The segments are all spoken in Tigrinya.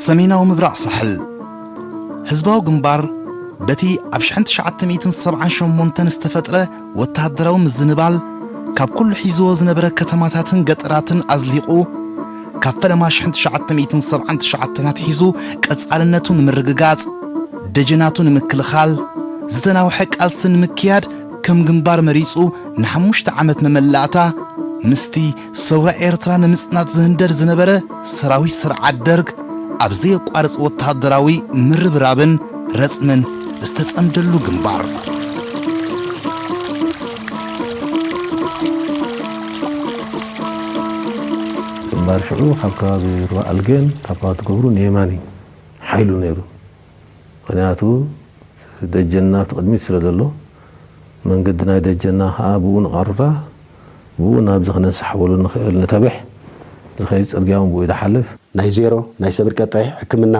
ሰሜናዊ ምብራቕ ሳሕል። ህዝባዊ ግንባር በቲ ኣብ ሽሕን ትሽዓተ ሚእትን ሰብዓን ሸሞንተን ዝተፈጥረ ወተሃደራዊ ምዝንባል ካብ ኩሉ ሒዝዎ ዝነበረ ከተማታትን ገጠራትን ኣዝሊቑ፣ ካብ ፈለማ ሽሕን ትሽዓተ ሚእትን ሰብዓን ትሽዓተን ኣትሒዙ ቀጻልነቱ ንምርግጋጽ፣ ደጀናቱ ንምክልኻል፣ ዝተናውሐ ቃልሲ ንምክያድ ከም ግንባር መሪጹ ንሓሙሽተ ዓመት መመላእታ ምስቲ ሰውራ ኤርትራ ንምጽናት ዝህንደድ ዝነበረ ሰራዊት ስርዓት ደርግ ኣብ ዘየቋርጽ ወተሃደራዊ ምርብራብን ረጽምን ዝተጸምደሉ ግንባር። ግንባር ሽዑ ካብ ከባቢ ሩባ ኣልጌን ካብ ከባቢ ትገብሩ ንየማን እዩ ሓይሉ ነይሩ። ምኽንያቱ ደጀንና ኣብቲ ቅድሚት ስለ ዘሎ፣ መንገዲ ናይ ደጀንና ከዓ ብኡ ንቐርራ፣ ብኡ ናብዚ ክነንሳሕበሉ ንኽእል ንተብሕ ዝኸይድ ጽርግያ እውን ብኡ ይድሓልፍ። ናይ ዜሮ፣ ናይ ሰብር ቀጠ፣ ሕክምና፣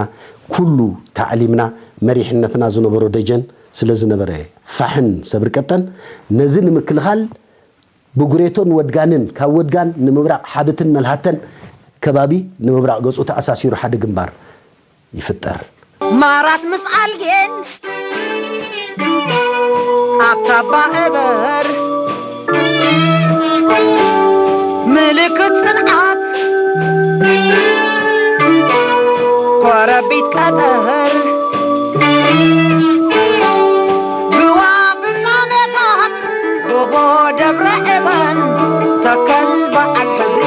ኩሉ ታዕሊምና፣ መሪሕነትና ዝነበሮ ደጀን ስለ ዝነበረ ፋሕን ሰብር ቀጠን ነዚ ንምክልኻል ብጉሬቶን ወድጋንን ካብ ወድጋን ንምብራቕ ሓብትን መልሃተን ከባቢ ንምብራቕ ገጹ ተኣሳሲሩ ሓደ ግንባር ይፍጠር። ማራት ምስ ኣልጌን ኣብ ታባ እበር ምልክት ጽንዓት ኮረቢት ቀጠር ግዋ ፍጻሜታት ጎቦ ደብረ እበን ተከል በዓል ሕድሪ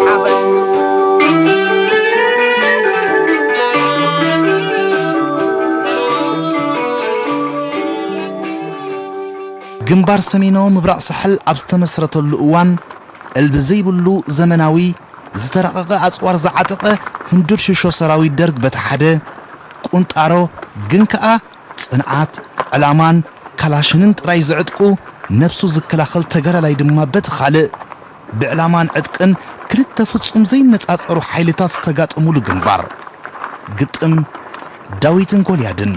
ሓበን። ግንባር ሰሜናዊ ምብራቕ ሳሕል ኣብ ዝተመስረተሉ እዋን እልቢ ዘይብሉ ዘመናዊ ዝተራቐቐ ኣጽዋር ዝዓጠቐ ህንዱድ ሽሾ ሰራዊት ደርግ በቲ ሓደ፣ ቁንጣሮ ግን ከኣ ጽንዓት፣ ዕላማን ካላሽንን ጥራይ ዝዕጥቁ ነብሱ ዝከላኸል ተጋዳላይ ድማ በቲ ካልእ፣ ብዕላማን ዕጥቅን ክልተ ፍጹም ዘይነጻጸሩ ሓይልታት ዝተጋጠሙሉ ግንባር። ግጥም ዳዊትን ጎልያድን፣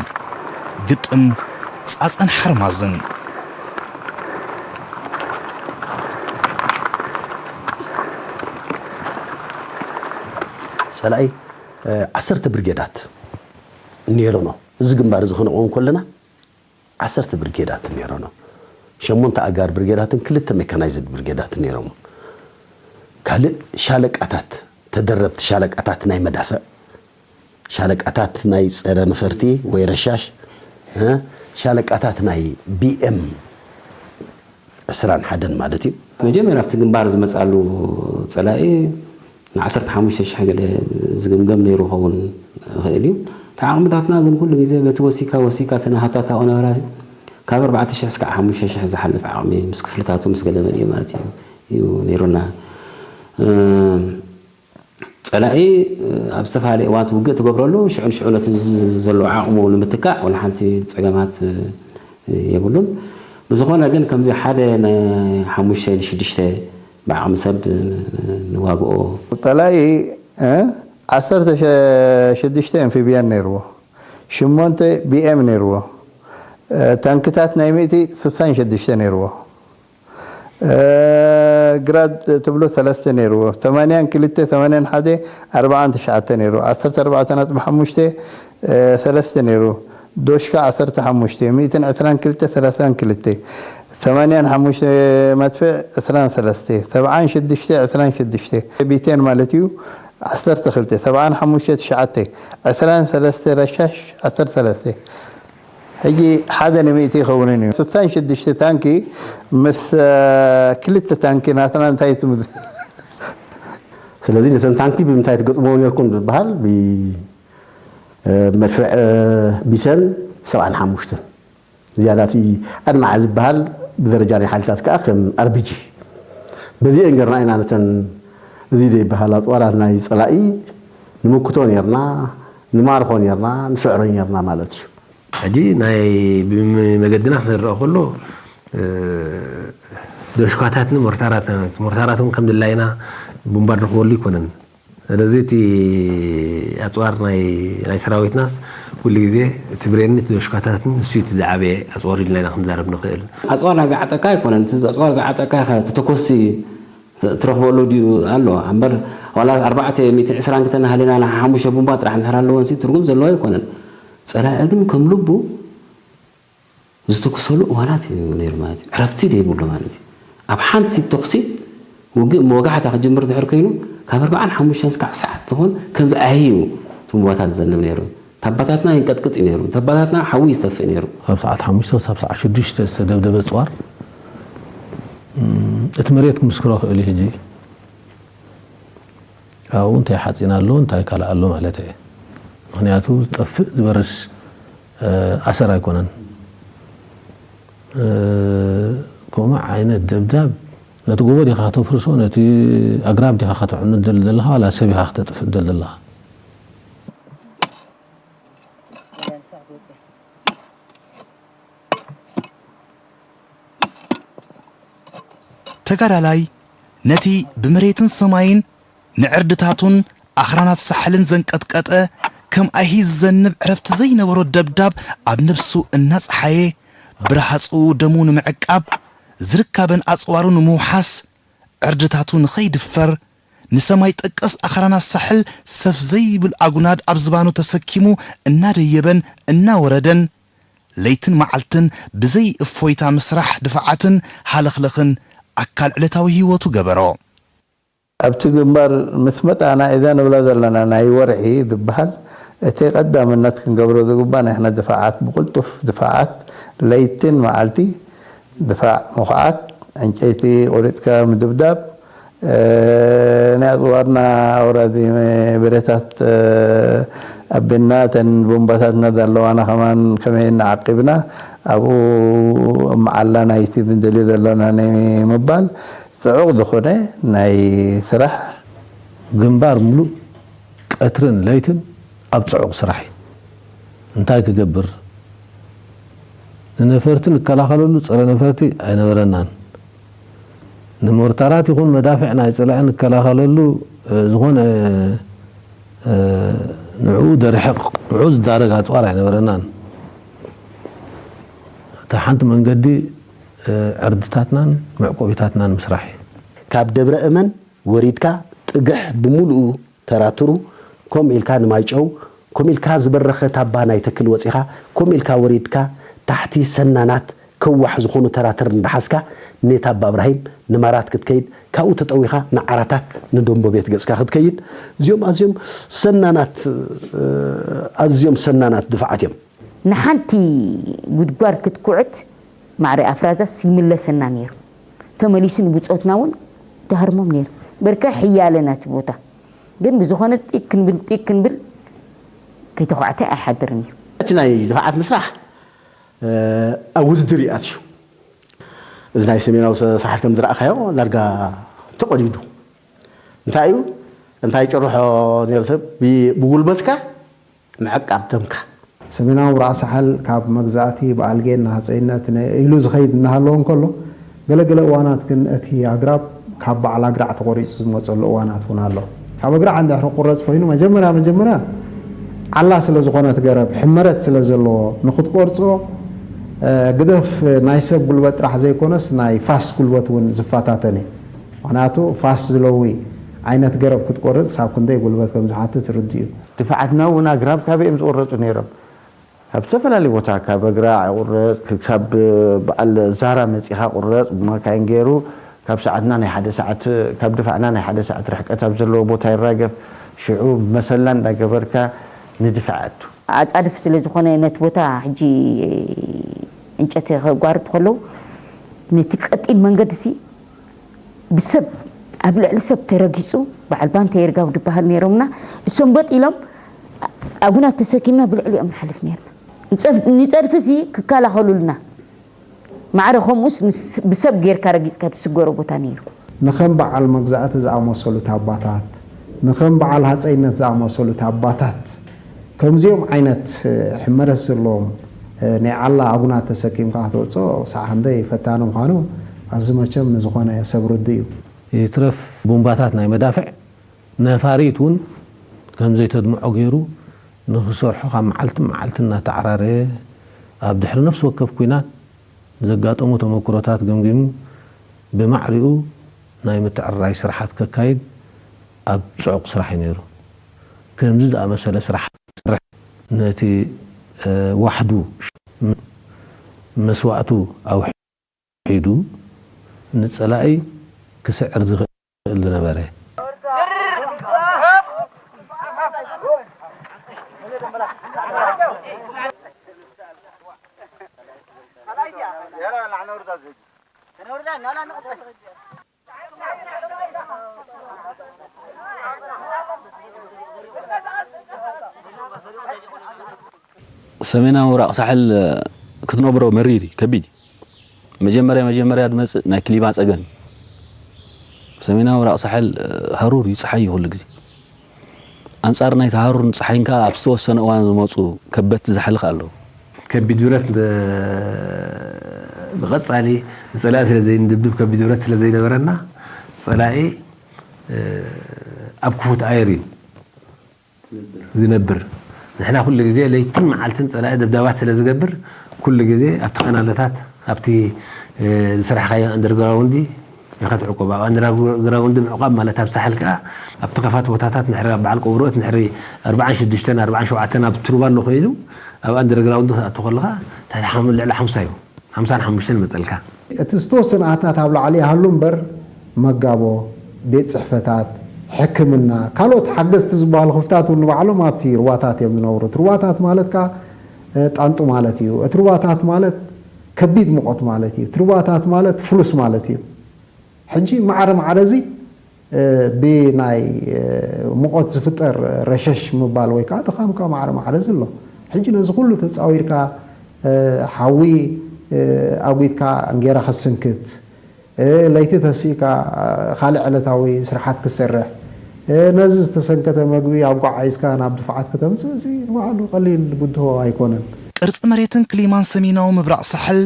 ግጥም ጻጸን ሓርማዝን። ጸላኢ ዓሰርተ ብርጌዳት ነይሮኖ። እዚ ግንባር እዚ ክንቆም ከለና ዓሰርተ ብርጌዳት ነይሮኖ። ሸሞንተ ኣጋር ብርጌዳትን ክልተ ሜካናይዝድ ብርጌዳት ነይሮም። ካልእ ሻለቃታት፣ ተደረብቲ ሻለቃታት ናይ መዳፍዕ፣ ሻለቃታት ናይ ጸረ ነፈርቲ ወይ ረሻሽ፣ እ፣ ሻለቃታት ናይ ቢኤም ዕስራን ሓደን ማለት እዩ። መጀመርያ ኣብቲ ግንባር ዝመፅኣሉ ፀላኢ ንዓሰርተ ሓሙሽተ ሽሕ ገለ ዝግምገም ነይሩ ክኸውን ይኽእል እዩ። እቲ ዓቕምታትና ግን ኩሉ ግዜ በቲ ወሲካ ወሲካ ተናሃታታኦ ነበራ ካብ ኣርባዕተ ሽሕ እስካብ ሓሙሽተ ሽሕ ዝሓልፍ ዓቕሚ ምስ ክፍልታቱ ምስ ገለ መሊኡ ማለት እዩ እዩ ነይሩና። ጸላኢ ኣብ ዝተፈላለየ እዋን ውግእ ትገብረሉ ሽዑ ንሽዑ ነቲ ዘለዎ ዓቕሙ ንምትካእ ወላ ሓንቲ ጸገማት የብሉን። ብዝኾነ ግን ከምዚ ሓደ ንሓሙሽተ ንሽዱሽተ ብዓቕሚ ሰብ ንዋግኦ። ጸላኢ ዓሰርተ ሽዱሽተ ኣምፊብያን ነይርዎ፣ ሽሞንተ ቢኤም ነይርዎ፣ ታንክታት ናይ ሚእቲ ስሳን ሽዱሽተ ነይርዎ። ግራድ ትብሎ ሰለስተ ነይርዎ። ተማንያን ክልተ፣ ተማንያን ሓደ፣ ኣርባዓን ትሽዓተ ነይርዎ። ዓሰርተ ኣርባዕተ ነጥቢ ሓሙሽተ፣ ሰለስተ ነይርዎ። ዶሽካ ዓሰርተ ሓሙሽተ፣ ሚእትን ዕስራን ክልተ፣ ሰላሳን ክልተ፣ ሰማንያን ሓሙሽተ መድፍዕ፣ ዕስራን ሰለስተ፣ ሰብዓን ሽዱሽተ፣ ዕስራን ሽዱሽተ፣ ቢቴን ማለት እዩ፣ ዓሰርተ ክልተ፣ ሰብዓን ሓሙሽተ፣ ትሽዓተ፣ ዕስራን ሰለስተ ረሻሽ፣ ዓሰርተ ሰለስተ። ሕጂ ሓደ ንሚእቲ ይኸውንን እዩ። ስሳን ሽዱሽተ ታንኪ ምስ ክልተ ታንኪ ናትና እንታይ ትምዝ? ስለዚ ነተን ታንኪ ብምንታይ ትገጥምዎ ነርኩም ዝበሃል ብመድፍዕ ቢሰን ሰብዓን ሓሙሽተን ዝያዳ እቲ ኣድማዒ ዝበሃል ብደረጃ ናይ ሓይልታት ከዓ ከም ኣርቢጂ በዚአን ገርና ኢና ነተን እዚ ዘይበሃል ኣፅዋራት ናይ ፀላኢ ንምክቶ ነርና፣ ንማርኾ ነርና፣ ንስዕሮ ነርና ማለት እዩ። ሕጂ ናይ ብመገድና ክንረኣ ከሎ ዶሽኳታትን ሞርታራትን ሞርታራት እውን ከም ድላይና ቡምባ ንረኽበሉ ኣይኮነን። ስለዚ እቲ ኣፅዋር ናይ ናይ ሰራዊትናስ ኩሉ ግዜ እቲ ብሬንን እቲ ዶሽኳታትን ንሱ እቲ ዝዓበየ ኣፅዋር ኢልና ኢና ክንዛረብ ንኽእል። ኣፅዋር ናይ ዝዓጠቃ ኣይኮነን። እቲ ኣፅዋር ዝዓጠቃ ኢኻ ተተኮሲ ትረኽበሉ ድዩ ኣሎ እምበር ዋላ ኣርባዕተ ሚእቲ ዕስራን ክልተን ሃሊና ሓሙሽተ ቡምባ ጥራሕ እንድሕር ኣለወን ሲ ትርጉም ዘለዎ ኣይኮነን። ጸላኢ ግን ከም ልቡ ዝተኩሰሉ እዋናት እዩ ነይሩ ማለት እዩ። ዕረፍቲ ዘይብሉ ማለት እዩ። ኣብ ሓንቲ ተኹሲ ውግእ መወጋሕታ ክጅምር ድሕር ኮይኑ ካብ ኣርባዓን ሓሙሽተን ስካዕ ሰዓት ትኾን ከምዚ ኣህዩ ትንቦታት ዝዘንብ ነይሩ። ታባታትና ይንቀጥቅጥ እዩ ነይሩ። ታባታትና ሓዊ ይስተፍእ ነይሩ። ካብ ሰዓት ሓሙሽተ ክሳብ ሰዓት ሽዱሽተ ዝተደብደበ ጽዋር እቲ መሬት ክምስክሮ ክእል እዩ። ሕጂ ካብኡ እንታይ ሓፂን ኣሎ እንታይ ካልእ ኣሎ ማለት እየ። ምክንያቱ ዝጠፍእ ዝበርስ ኣሰር ኣይኮነን። ከምኡ ዓይነት ደብዳብ ነቲ ጎቦ ዲኻ ከተፍርሶ፣ ነቲ ኣግራብ ዲኻ ከተዕኑ ደሊ ዘለኻ ዋላ ሰብ ኢኻ ክተጥፍእ ደሊ ዘለኻ? ተጋዳላይ ነቲ ብመሬትን ሰማይን ንዕርድታቱን ኣኽራናት ሳሕልን ዘንቀጥቀጠ፣ ከም ኣይሂ ዝዘንብ ዕረፍቲ ዘይነበሮ ደብዳብ ኣብ ነብሱ እናጸሓየ፣ ብረሃጹ ደሙ ንምዕቃብ፣ ዝርካበን ኣጽዋሩ ንምውሓስ፣ ዕርድታቱ ንኸይድፈር፣ ንሰማይ ጠቀስ ኣኽራናት ሳሕል ሰፍ ዘይብል ኣጉናድ ኣብ ዝባኑ ተሰኪሙ እናደየበን እናወረደን፣ ለይትን መዓልትን ብዘይ እፎይታ ምስራሕ ድፋዓትን ሃለኽለኽን ኣካል ዕለታዊ ህይወቱ ገበሮ። ኣብቲ ግንባር ምስ መጻና እዛ ንብላ ዘለና ናይ ወርሒ ዝበሃል እቲ ቀዳምነት ክንገብሮ ዝግባእ ንሕና ድፋዓት ብቕልጡፍ ድፋዓት ለይትን መዓልቲ ድፋዕ ምኹዓት ዕንጨይቲ ቆሪጽካ ምድብዳብ ናይ ኣጽዋርና ኣውራዚ ብረታት ኣቢልና እተን ቦምባታትና ዘለዋና ከማን ከመይ እናዓቂብና ኣብኡ መዓላ ናይቲ ንደልዮ ዘለና ናይ ምባል ጽዑቕ ዝኾነ ናይ ስራሕ። ግንባር ምሉእ ቀትርን ለይትን ኣብ ጽዑቕ ስራሕ እዩ። እንታይ ክገብር? ንነፈርቲ ንከላኸለሉ ጸረ ነፈርቲ ኣይነበረናን። ንሞርታራት ይኹን መዳፍዕ ናይ ጸላኢ ንከላኸለሉ ዝኾነ ንዕኡ ደርሕቕ ንዕኡ ዝዳረግ ኣጽዋር ኣይነበረናን። እታ ሓንቲ መንገዲ ዕርድታትናን መዕቆቢታትናን ምስራሕ እዩ። ካብ ደብረ እመን ወሪድካ ጥግሕ ብምሉኡ ተራትሩ፣ ከምኡ ኢልካ ንማይጨው፣ ከምኡ ኢልካ ዝበረኸ ታባ ናይ ተክል ወጺኻ፣ ከምኡ ኢልካ ወሪድካ ታሕቲ ሰናናት ከዋሕ ዝኾኑ ተራትር እንዳሓዝካ ንታባ እብራሂም ንማራት ክትከይድ፣ ካብኡ ተጠዊኻ ንዓራታት ንደንቦ ቤት ገጽካ ክትከይድ፣ እዚኦም ኣዝዮም ሰናናት ኣዝዮም ሰናናት ድፋዓት እዮም። ንሓንቲ ጉድጓድ ክትኩዕት ማዕረ ኣፍራዛስ ይምለሰና ነይሩ። ተመሊሱ ንብጾትና እውን ደሃርሞም ነይሩ። በርከ ሕያለ ናቲ ቦታ ግን ብዝኾነ ጢቅ ክንብል ጢቅ ክንብል ከይተኳዕተ ኣይሓድርን እዩ። እቲ ናይ ድፋዓት ምስራሕ ኣብ ውድድር እዩ ኣትዩ። እዚ ናይ ሰሜናዊ ሳሕል ከም ዝረኣኻዮ ዳርጋ ተቐዲዱ እንታይ እዩ እንታይ ጭርሖ ነይሩ ሰብ ብጉልበትካ ምዕቃብ ደምካ። ሰሜናዊ ብራዕ ሳሕል ካብ መግዛእቲ ብኣልጌ እናሃፀይነት ኢሉ ዝኸይድ እናሃለወ እንከሎ፣ ገለ ገለ እዋናት ግን እቲ ኣግራብ ካብ በዓል ኣግራዕ ተቖሪፁ ዝመፀሉ እዋናት እውን ኣሎ። ካብ ኣግራዕ እንድሕሪ ክቑረፅ ኮይኑ መጀመርያ መጀመርያ ዓላ ስለ ዝኾነት ገረብ ሕመረት ስለ ዘለዎ ንክትቆርፆ ግደፍ ናይ ሰብ ጉልበት ጥራሕ ዘይኮነስ ናይ ፋስ ጉልበት እውን ዝፈታተን እዩ። ምኽንያቱ ፋስ ዝለዊ ዓይነት ገረብ ክትቆርፅ ሳብ ክንደይ ጉልበት ከም ዝሓትት ርዱእ እዩ። ድፋዓትና እውን ኣግራብ ካበይ እዮም ዝቑረፁ ነይሮም? ካብ ዝተፈላለዩ ቦታ ካብ ኣግራዕ ይቑረፅ፣ ክሳብ በዓል ዛራ መፂኻ ቁረፅ ብማካይን ገይሩ ካብ ሰዓትና ናይ ሓደ ሰዓት ካብ ድፋዕና ናይ ሓደ ሰዓት ርሕቀት ኣብ ዘለዎ ቦታ ይራገፍ። ሽዑ መሰላ እንዳገበርካ ንድፋዕ ኣቱ። ኣፃድፍ ስለ ዝኾነ ነቲ ቦታ ሕጂ ዕንጨቲ ከጓርቱ ከለዉ ነቲ ቀጢን መንገዲ ሲ ብሰብ ኣብ ልዕሊ ሰብ ተረጊጹ በዓል ባንተ የርጋው ድበሃል ነይሮምና እሶም በጥ ኢሎም ኣጉና ተሰኪምና ብልዕሊኦም ንሓልፍ ነርና ንጸድፊ ሲ ክከላኸሉልና ማዕረ ከምኡስ ብሰብ ጌርካ ረጊጽካ ትስገሮ ቦታ ነይሩ። ንኸም በዓል መግዛእቲ ዝኣመሰሉ ታባታት፣ ንኸም በዓል ሃጸይነት ዝኣመሰሉ ታባታት፣ ከምዚኦም ዓይነት ሕመረት ዘለዎም ናይ ዓላ ኣጉናት ተሰኪምካ ክትወፅኦ ክሳዕ ክንደይ ፈታኒ ምዃኑ ኣዚ መቸም ንዝኾነ ሰብ ርዱእ እዩ። ይትረፍ ቡምባታት ናይ መዳፍዕ ነፋሪት እውን ከምዘይተድምዖ ገይሩ ንኽሰርሖ ካብ መዓልቲ መዓልቲ እናተዓራረየ ኣብ ድሕሪ ነፍሲ ወከፍ ኲናት ዘጋጠሙ ተመክሮታት ገምጊሙ ብማዕሪኡ ናይ ምትዕርራይ ስራሓት ከካይድ ኣብ ጽዑቕ ስራሕ እዩ ነይሩ። ከምዚ ዝኣመሰለ ስራሕ ዝሰርሕ፣ ነቲ፣ እ፣ ዋሕዱ መስዋእቱ ኣውሒዱ ንጸላኢ ክስዕር ዝኽእል ዝነበረ። ሰሜናዊ ምብራቕ ሳሕል ክትነብሮ መሪር እዩ፣ ከቢድ እዩ። መጀመርያ መጀመርያ ዝመጽእ ናይ ክሊማ ጸገም እዩ። ሰሜናዊ ምብራቕ ሳሕል ሃሩር እዩ፣ ጸሓይ እዩ ኩሉ ግዜ። ኣንጻር ናይቲ ሃሩርን ጸሓይን ከኣ ኣብ ዝተወሰነ እዋን ዝመጹ ከበድቲ ዛሕሊ ከኣ ኣለዉ። ከቢድ ብረት ብ-፣ ብቐጻሊ ንጸላኢ ስለ ዘይንድብድብ፣ ከቢድ ብረት ስለ ዘይነበረና፣ ጸላኢ፣ እ፣ ኣብ ክፉት ኣየር እዩ ዝነብር። ንሕና ኩሉ ግዜ ለይትን መዓልትን ጸላኢ ደብዳባት ስለ ዝገብር፣ ኩሉ ግዜ ኣብቲ ካናለታት፣ ኣብቲ፣ እ፣ ዝሰራሕካዮ ኣንደርግራውንዲ ኢኻ ትዕቆብ። ኣብ ኣንደርግራውንዲ ምዕቋብ ማለት ኣብ ሳሕል ከኣ ኣብቲ ከፋት ቦታታት ንሕሪ፣ ኣብ በዓል ቆብሮት ንሕሪ ኣርባዓን ሽዱሽተን ኣርባዓን ሸውዓተን ኣብ ትሩባ ኣሎ ኮይኑ፣ ኣብ ኣንደርግራውንዲ ክትኣቱ ከለኻ ትሕቲ ሓም-፣ ልዕሊ ሓምሳ እዩ። ሓምሳን ሓሙሽተን ይመጸልካ። እቲ ዝተወሰነ ኣሃታት ኣብ ላዕሊ ይሃሉ እምበር፣ መጋቦ፣ ቤት ጽሕፈታት፣ ሕክምና፣ ካልኦት ሓገዝቲ ዝበሃሉ ክፍልታት እውን ንባዕሎም ኣብቲ ሩባታት እዮም ዝነብሩ። እቲ ሩባታት ማለት ከኣ፣ እ፣ ጣንጡ ማለት እዩ። እቲ ሩባታት ማለት ከቢድ ሙቐት ማለት እዩ። እቲ ሩባታት ማለት ፍሉስ ማለት እዩ። ሕጂ ማዕረ ማዕረ እዚ፣ እ፣ ብናይ፣ እ፣ ሙቐት ዝፍጠር ረሸሽ ምባል ወይ ከኣ ድኻምካ ማዕረ ማዕረ እዚ ኣሎ። ሕጂ ነዚ ኩሉ ተጻዊርካ፣ እ፣ ሓዊ፣ እ፣ ኣጒድካ እንጌራ ክትስንክት፣ እ፣ ለይቲ ተሲእካ፣ እ፣ ካልእ ዕለታዊ ስራሓት ክትሰርሕ፣ እ፣ ነዚ ዝተሰንከተ መግቢ ኣጓዓዒዝካ ናብ ድፋዓት ከተምጽእ፣ እዚ ንባዕሉ ቀሊል ብድሆ ኣይኮነን። ቅርጺ መሬትን ክሊማን ሰሜናዊ ምብራቕ ሳሕል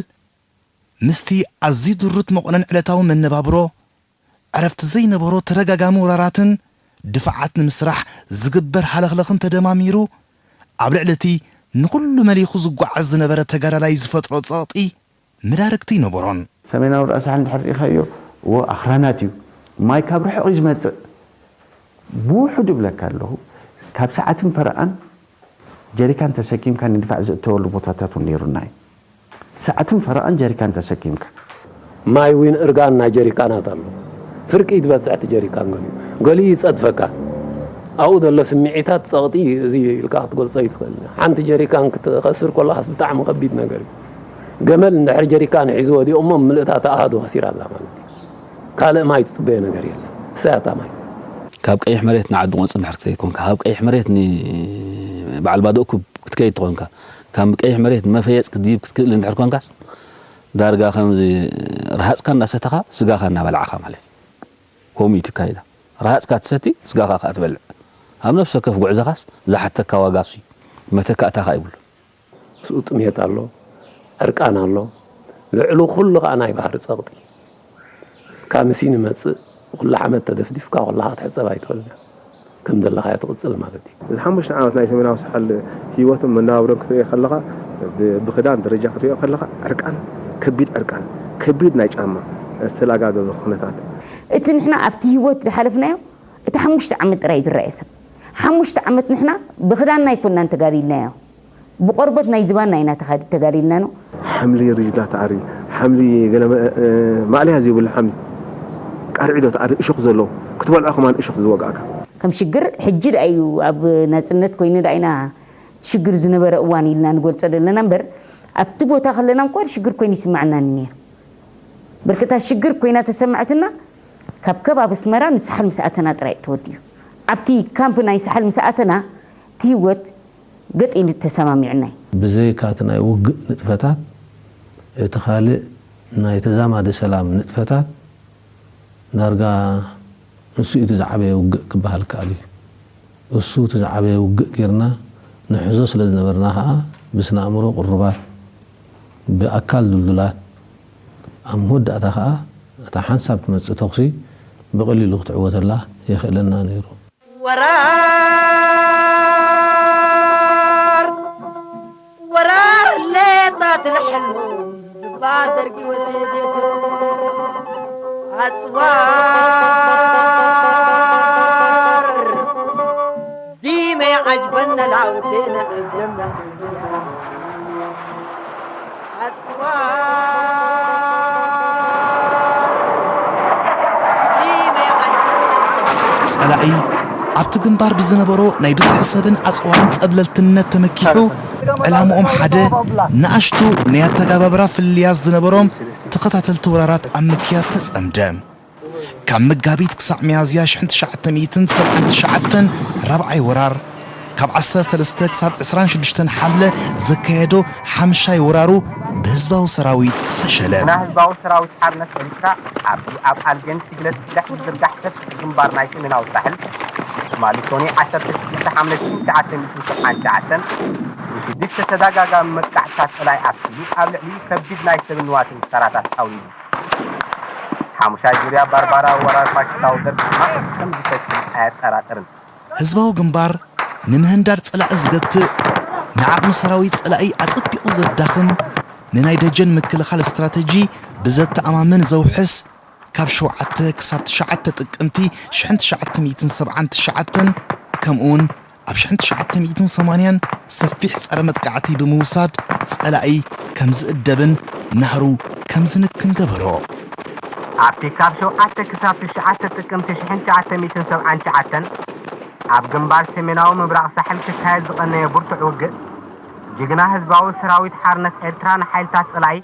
ምስቲ ኣዝዩ ድሩት መቑነን ዕለታዊ መነባብሮ፣ ዕረፍቲ ዘይነበሮ ተደጋጋሚ ወራራትን ድፋዓት ንምስራሕ ዝግበር ሃለኽለኽን ተደማሚሩ፣ ኣብ ልዕሊ እቲ ንኹሉ መሊኹ ዝጓዓዝ ዝነበረ ተጋዳላይ ዝፈጥሮ ጸቕጢ መዳርግቲ ኣይነበሮን። ሰሜናዊ ራእሲ ሓል እንድሕር ርኢኻዮ፣ እዎ ኣኽራናት እዩ። ማይ ካብ ርሑቕ እዩ ዝመጽእ። ብውሑድ እብለካ ኣለኹ፣ ካብ ሰዓትን ፈረቓን ጀሪካን ተሰኪምካ ንድፋዕ ዝእተወሉ ቦታታት እውን ነይሩና እዩ። ሰዓትን ፈረቓን ጀሪካን ተሰኪምካ። ማይ እውን እርጋን ናይ ጀሪካናት ኣሎ። ፍርቂ ትበጽሕ እቲ ጀሪካን ገሊኡ። ገሊኡ ይጸድፈካ። ኣብኡ ዘሎ ስምዒታት ጸቕጢ እዩ፣ እዚ ኢልካ ክትገልጾ ኣይትኽእልን። ሓንቲ ጀሪካን ክትኸስር ከለኻስ ብጣዕሚ ከቢድ ነገር እዩ። ገመል እንድሕር ጀሪካን ሒዙ ወዲቑ እሞ ምልእታ እታ ኣሃዱ ከሲራ ኣላ ማለት እዩ። ካልእ ማይ ትጽበዮ ነገር የለን። እሳ እያ እታ ማይ። ካብ ቀይሕ መሬት ንዓዲ ቆንጽ እንድሕር ክትከይድ ኮንካ፣ ካብ ቀይሕ መሬት ንበዓል ባዶ እኩብ ክትከይድ ትኾንካ፣ ካብ ቀይሕ መሬት መፈየጽ ክትድይብ ክትክእል እንድሕር ኮንካስ፣ ዳርጋ ከምዚ ረሃጽካ እንዳሰተኻ ስጋኻ እናበላዕኻ ማለት እዩ። ከምኡ እዩ ትካይዳ። ረሃጽካ ትሰቲ፣ ስጋኻ ከኣ ትበልዕ። ኣብ ነፍሲ ወከፍ ጉዕዞኻስ ዝሓተካ ዋጋ እሱ እዩ። መተካእታ ከኣ ይብሉ። ምስኡ ጥሜት ኣሎ፣ ዕርቃን ኣሎ። ልዕሉ ኩሉ ከኣ ናይ ባህሪ ጸቕጢ። ካብ ምሲ ንመጽእ፣ ኩሉ ሓመድ ተደፍዲፍካ ኩላኻ ክትሕጸብ ኣይትኽእልን። ከም ዘለኻዮ ትቕጽል ማለት እዩ። እዚ ሓሙሽተ ዓመት ናይ ሰሜናዊ ሳሕል ህይወትን መነባብሮን ክትርእዮ ከለኻ፣ ብ-፣ ብኽዳን ደረጃ ክትርእዮ ከለኻ፣ ዕርቃን፣ ከቢድ ዕርቃን፣ ከቢድ ናይ ጫማ ዝተላጋገበ ኩነታት። እቲ ንሕና ኣብቲ ህይወት ዝሓለፍናዮ፣ እቲ ሓሙሽተ ዓመት ጥራይ እዩ ዝረኣየ ሰብ። ሓሙሽተ ዓመት ንሕና ብኽዳንና ኣይኮንናን ተጋዲልናዮ። ብቆርበት ናይ ዝባንና ኢና ተኻዲ-፣ ተጋዲልና ነው። ሓምሊ ርጅዳ ተኣሪ፣ ሓምሊ ገለ መ-፣ እ፣ ማእለያ ዘይብሉ ሓምሊ፣ ቃርዒዶ ተኣሪ፣ እሾኽ ዘለዎ፣ ክትበልዖ ከማን እሾኽ ዝወግኣካ። ከም ሽግር ሕጂ ደኣ እዩ፣ ኣብ ናጽነት ኮይኑ ደኣ ኢና ሽግር ዝነበረ እዋን ኢልና ንገልጾ ዘለና እምበር፣ ኣብቲ ቦታ ከለና እኳ ሽግር ኮይኑ ይስምዓና ነይሩ። ብርክታ ሽግር ኮይና ተሰምዐትና፣ ካብ ከባቢ ኣስመራ ንሳሕል ምስ ኣተና ጥራይ ተወዲኡ። ኣብቲ ካምፕ ናይ ሳሕል ምስ ኣተና፣ እቲ ህይወት ገጥ ኢሉ ተሰማሚዑና እዩ። ብዘይካ እቲ ናይ ውግእ ንጥፈታት፣ እቲ ካልእ ናይ ተዛማዲ ሰላም ንጥፈታት፣ ዳርጋ ንሱ እዩ እቲ ዝዓበየ ውግእ ክበሃል ይከኣል እዩ። እሱ እቲ ዝዓበየ ውግእ ጌርና ንሕዞ ስለ ዝነበርና ኸኣ፣ ብስነ ኣእምሮ ቅሩባት፣ ብኣካል ድልዱላት፣ ኣብ መወዳእታ ኸኣ እታ ሓንሳብ ትመጽእ ተኹሲ ብቐሊሉ ክትዕወተላ የኽእለና ነይሩ። ወራር፣ ወራር ሌጣ ትልሕሉ ዝባ ደርጊ ወሴዴቱ። ኣጽዋር عجبنا العوتين قدمنا أنبياء أسوار. ديما عجبنا العوتين. ጸላኢ ኣብቲ ግንባር ብዝነበሮ ናይ ብዝሒ ሰብን ኣጽዋርን ጸብለልትነት ተመኪሑ፣ ዕላምኦም ሓደ፣ ንኣሽቱ ናይ ኣተጋባብራ ፍልልያት ዝነበሮም ተኸታተልቲ ወራራት ኣብ ምክያድ ተጸምደ። ካብ መጋቢት ክሳዕ ሚያዝያ ሽሕን ትሽዓተ ሚእትን ሰብዓን ትሽዓተን ራብዓይ ወራር፣ ካብ ዓሰርተ ሰለስተ ክሳብ ዕስራን ሽዱሽተን ሓምለ ዘካየዶ ሓምሻይ ወራሩ ብህዝባዊ ሰራዊት ፈሸለ። ግና ህዝባዊ ሰራዊት ሓርነት ኤርትራ ኣብ ኣብ ኣልገን ሽግለት ስግዳሕ ዝዝርጋሕ ሰፊሕ ግንባር ናይ ሰሜናዊ ሳሕል ትማሊ ሶኒ ዓሰርተ ሽዱሽተ ሓምለ ሽሕን ትሽዓተ ሚእትን ሰብዓን ትሽዓተን ንሽዱሽተ ተደጋጋሚ መጥቃዕትታት ጸላኢ ኣፍሲሉ ኣብ ልዕሊኡ ከቢድ ናይ ሰብን ንዋትን ክሳራታት ኣውሪዱ። ሓሙሻይ ዙርያ ባርባራ ወራር ፋሽስታዊ ደርግ ድማ ከም ዝፈሽል ኣየጠራጥርን። ህዝባዊ ግንባር ንምህንዳድ ጸላኢ ዝገትእ፣ ንዓቕሚ ሰራዊት ጸላኢ ኣጸቢቑ ዘዳኽም፣ ንናይ ደጀን ምክልኻል ስትራተጂ ብዘተኣማምን ዘውሕስ፣ ካብ ሸውዓተ ክሳብ ትሽዓተ ጥቅምቲ ሽሕን ትሽዓተ ሚእትን ሰብዓን ትሽዓተን፣ ከምኡውን ኣብ ሽሕን ትሽዓተ ሚእትን ሰማንያን ሰፊሕ ጸረ መጥቃዕቲ ብምውሳድ ጸላኢ ከም ዝእደብን ናህሩ ከም ዝንክን ገበሮ። ኣብቲ ካብ ሸውዓተ ክሳብ ትሽዓተ ጥቅምቲ ሽሕን ትሽዓተ ሚእትን ሰብዓን ትሽዓተን ኣብ ግንባር ሰሜናዊ ምብራቕ ሳሕል ክካየድ ዝቐነየ ብርቱዕ ውግእ፣ ጅግና ህዝባዊ ሰራዊት ሓርነት ኤርትራ ንሓይልታት ጸላኢ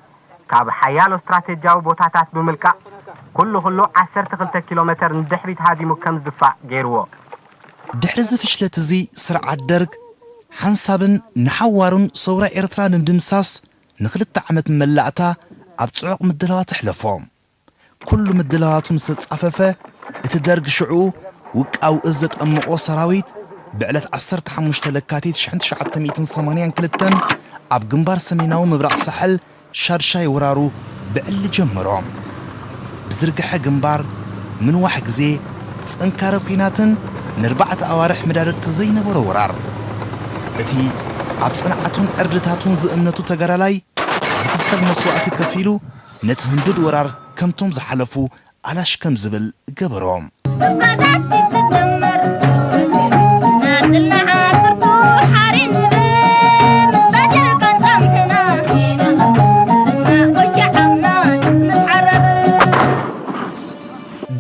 ካብ ሓያሎ ስትራቴጂያዊ ቦታታት ብምልቃቕ፣ ኩሉ ኩሉ ዓሰርተ ክልተ ኪሎ ሜተር ንድሕሪት ሃዲሙ ከም ዝድፋእ ገይርዎ። ድሕሪ እዚ ፍሽለት እዚ፣ ስርዓት ደርግ ሓንሳብን ንሓዋሩን ሰውራ ኤርትራ ንምድምሳስ ንኽልተ ዓመት መላእታ ኣብ ጽዑቕ ምድላዋት ኣሕለፎ። ኩሉ ምድላዋቱ ምስ ተጻፈፈ፣ እቲ ደርግ ሽዑ ውቃው እዝ ዘጠመቖ ሰራዊት ብዕለት ዓሰርተ ሓሙሽተ ለካቲት ሽሕን ትሽዓተ ሚእትን ሰማንያን ክልተን ኣብ ግንባር ሰሜናዊ ምብራቕ ሳሕል ሻድሻይ ወራሩ ብዕሊ ጀመሮ። ብዝርግሐ ግንባር፣ ምንዋሕ ግዜ፣ ጸንካረ ኲናትን ንኣርባዕተ ኣዋርሕ መዳርግቲ ዘይነበሮ ወራር። እቲ ኣብ ጽንዓቱን ዕርድታቱን ዝእምነቱ ተጋዳላይ ዝኽፈል መስዋእቲ ከፊሉ ነቲ ህንዱድ ወራር ከምቶም ዝሓለፉ ኣላሽ ከም ዝብል ገበሮ። እኳ ዛቲ ትድምር ናትና ዓጥርቱ ሓሪ ንብል ምንባጀር ካን ጸምሕና ኢና ወሻሓምና ንትሓረር።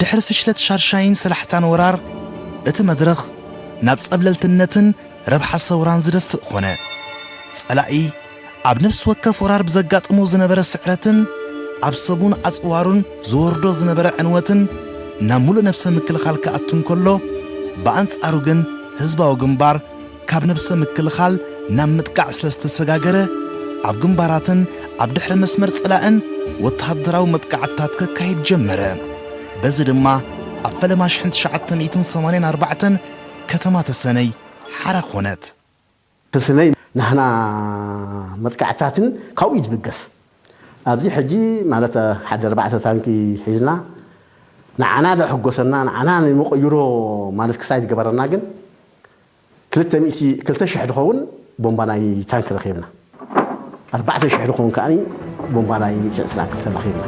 ድሕሪ ፍሽለት ሻድሻይን ሰላሕታን ወራር፣ እቲ መድረኽ ናብ ጸብለልትነትን ረብሓ ሰውራን ዝደፍእ ኾነ። ጸላኢ ኣብ ነፍሲ ወከፍ ወራር ብዘጋጥሞ ዝነበረ ስዕረትን ኣብ ሰቡን ኣጽዋሩን ዝወርዶ ዝነበረ ዕንወትን ናብ ሙሉእ ነብሰ ምክልኻል ክኣቱ እንከሎ፣ ብኣንጻሩ ግን ህዝባዊ ግንባር ካብ ነብሰ ምክልኻል ናብ ምጥቃዕ ስለ ዝተሰጋገረ፣ ኣብ ግንባራትን ኣብ ድሕሪ መስመር ጸላእን ወተሃደራዊ መጥቃዕትታት ከካይድ ጀመረ። በዚ ድማ ኣብ ፈለማ ሽሕን ትሽዓተ ሚእትን ሰማንያን ኣርባዕተን ከተማ ተሰነይ ሓራ ኾነት። ተሰነይ ናህና መጥቃዕትታትን ካብኡ እዩ ዝብገስ። ኣብዚ ሕጂ ማለት ሓደ ኣርባዕተ ታንኪ ሒዝና ንዓና ደሕጎሰና፣ ንዓና ንመቐይሮ ማለት ክሳይ ዝገበረና ግን ክልተ ሚእቲ፣ ክልተ ሽሕ ዝኸውን ቦምባ ናይ ታንክ ረኺብና። ኣርባዕተ ሽሕ ዝኸውን ከኣ ቦምባ ናይ ሚእቲ ዕስራን ክልተን ረኺብና።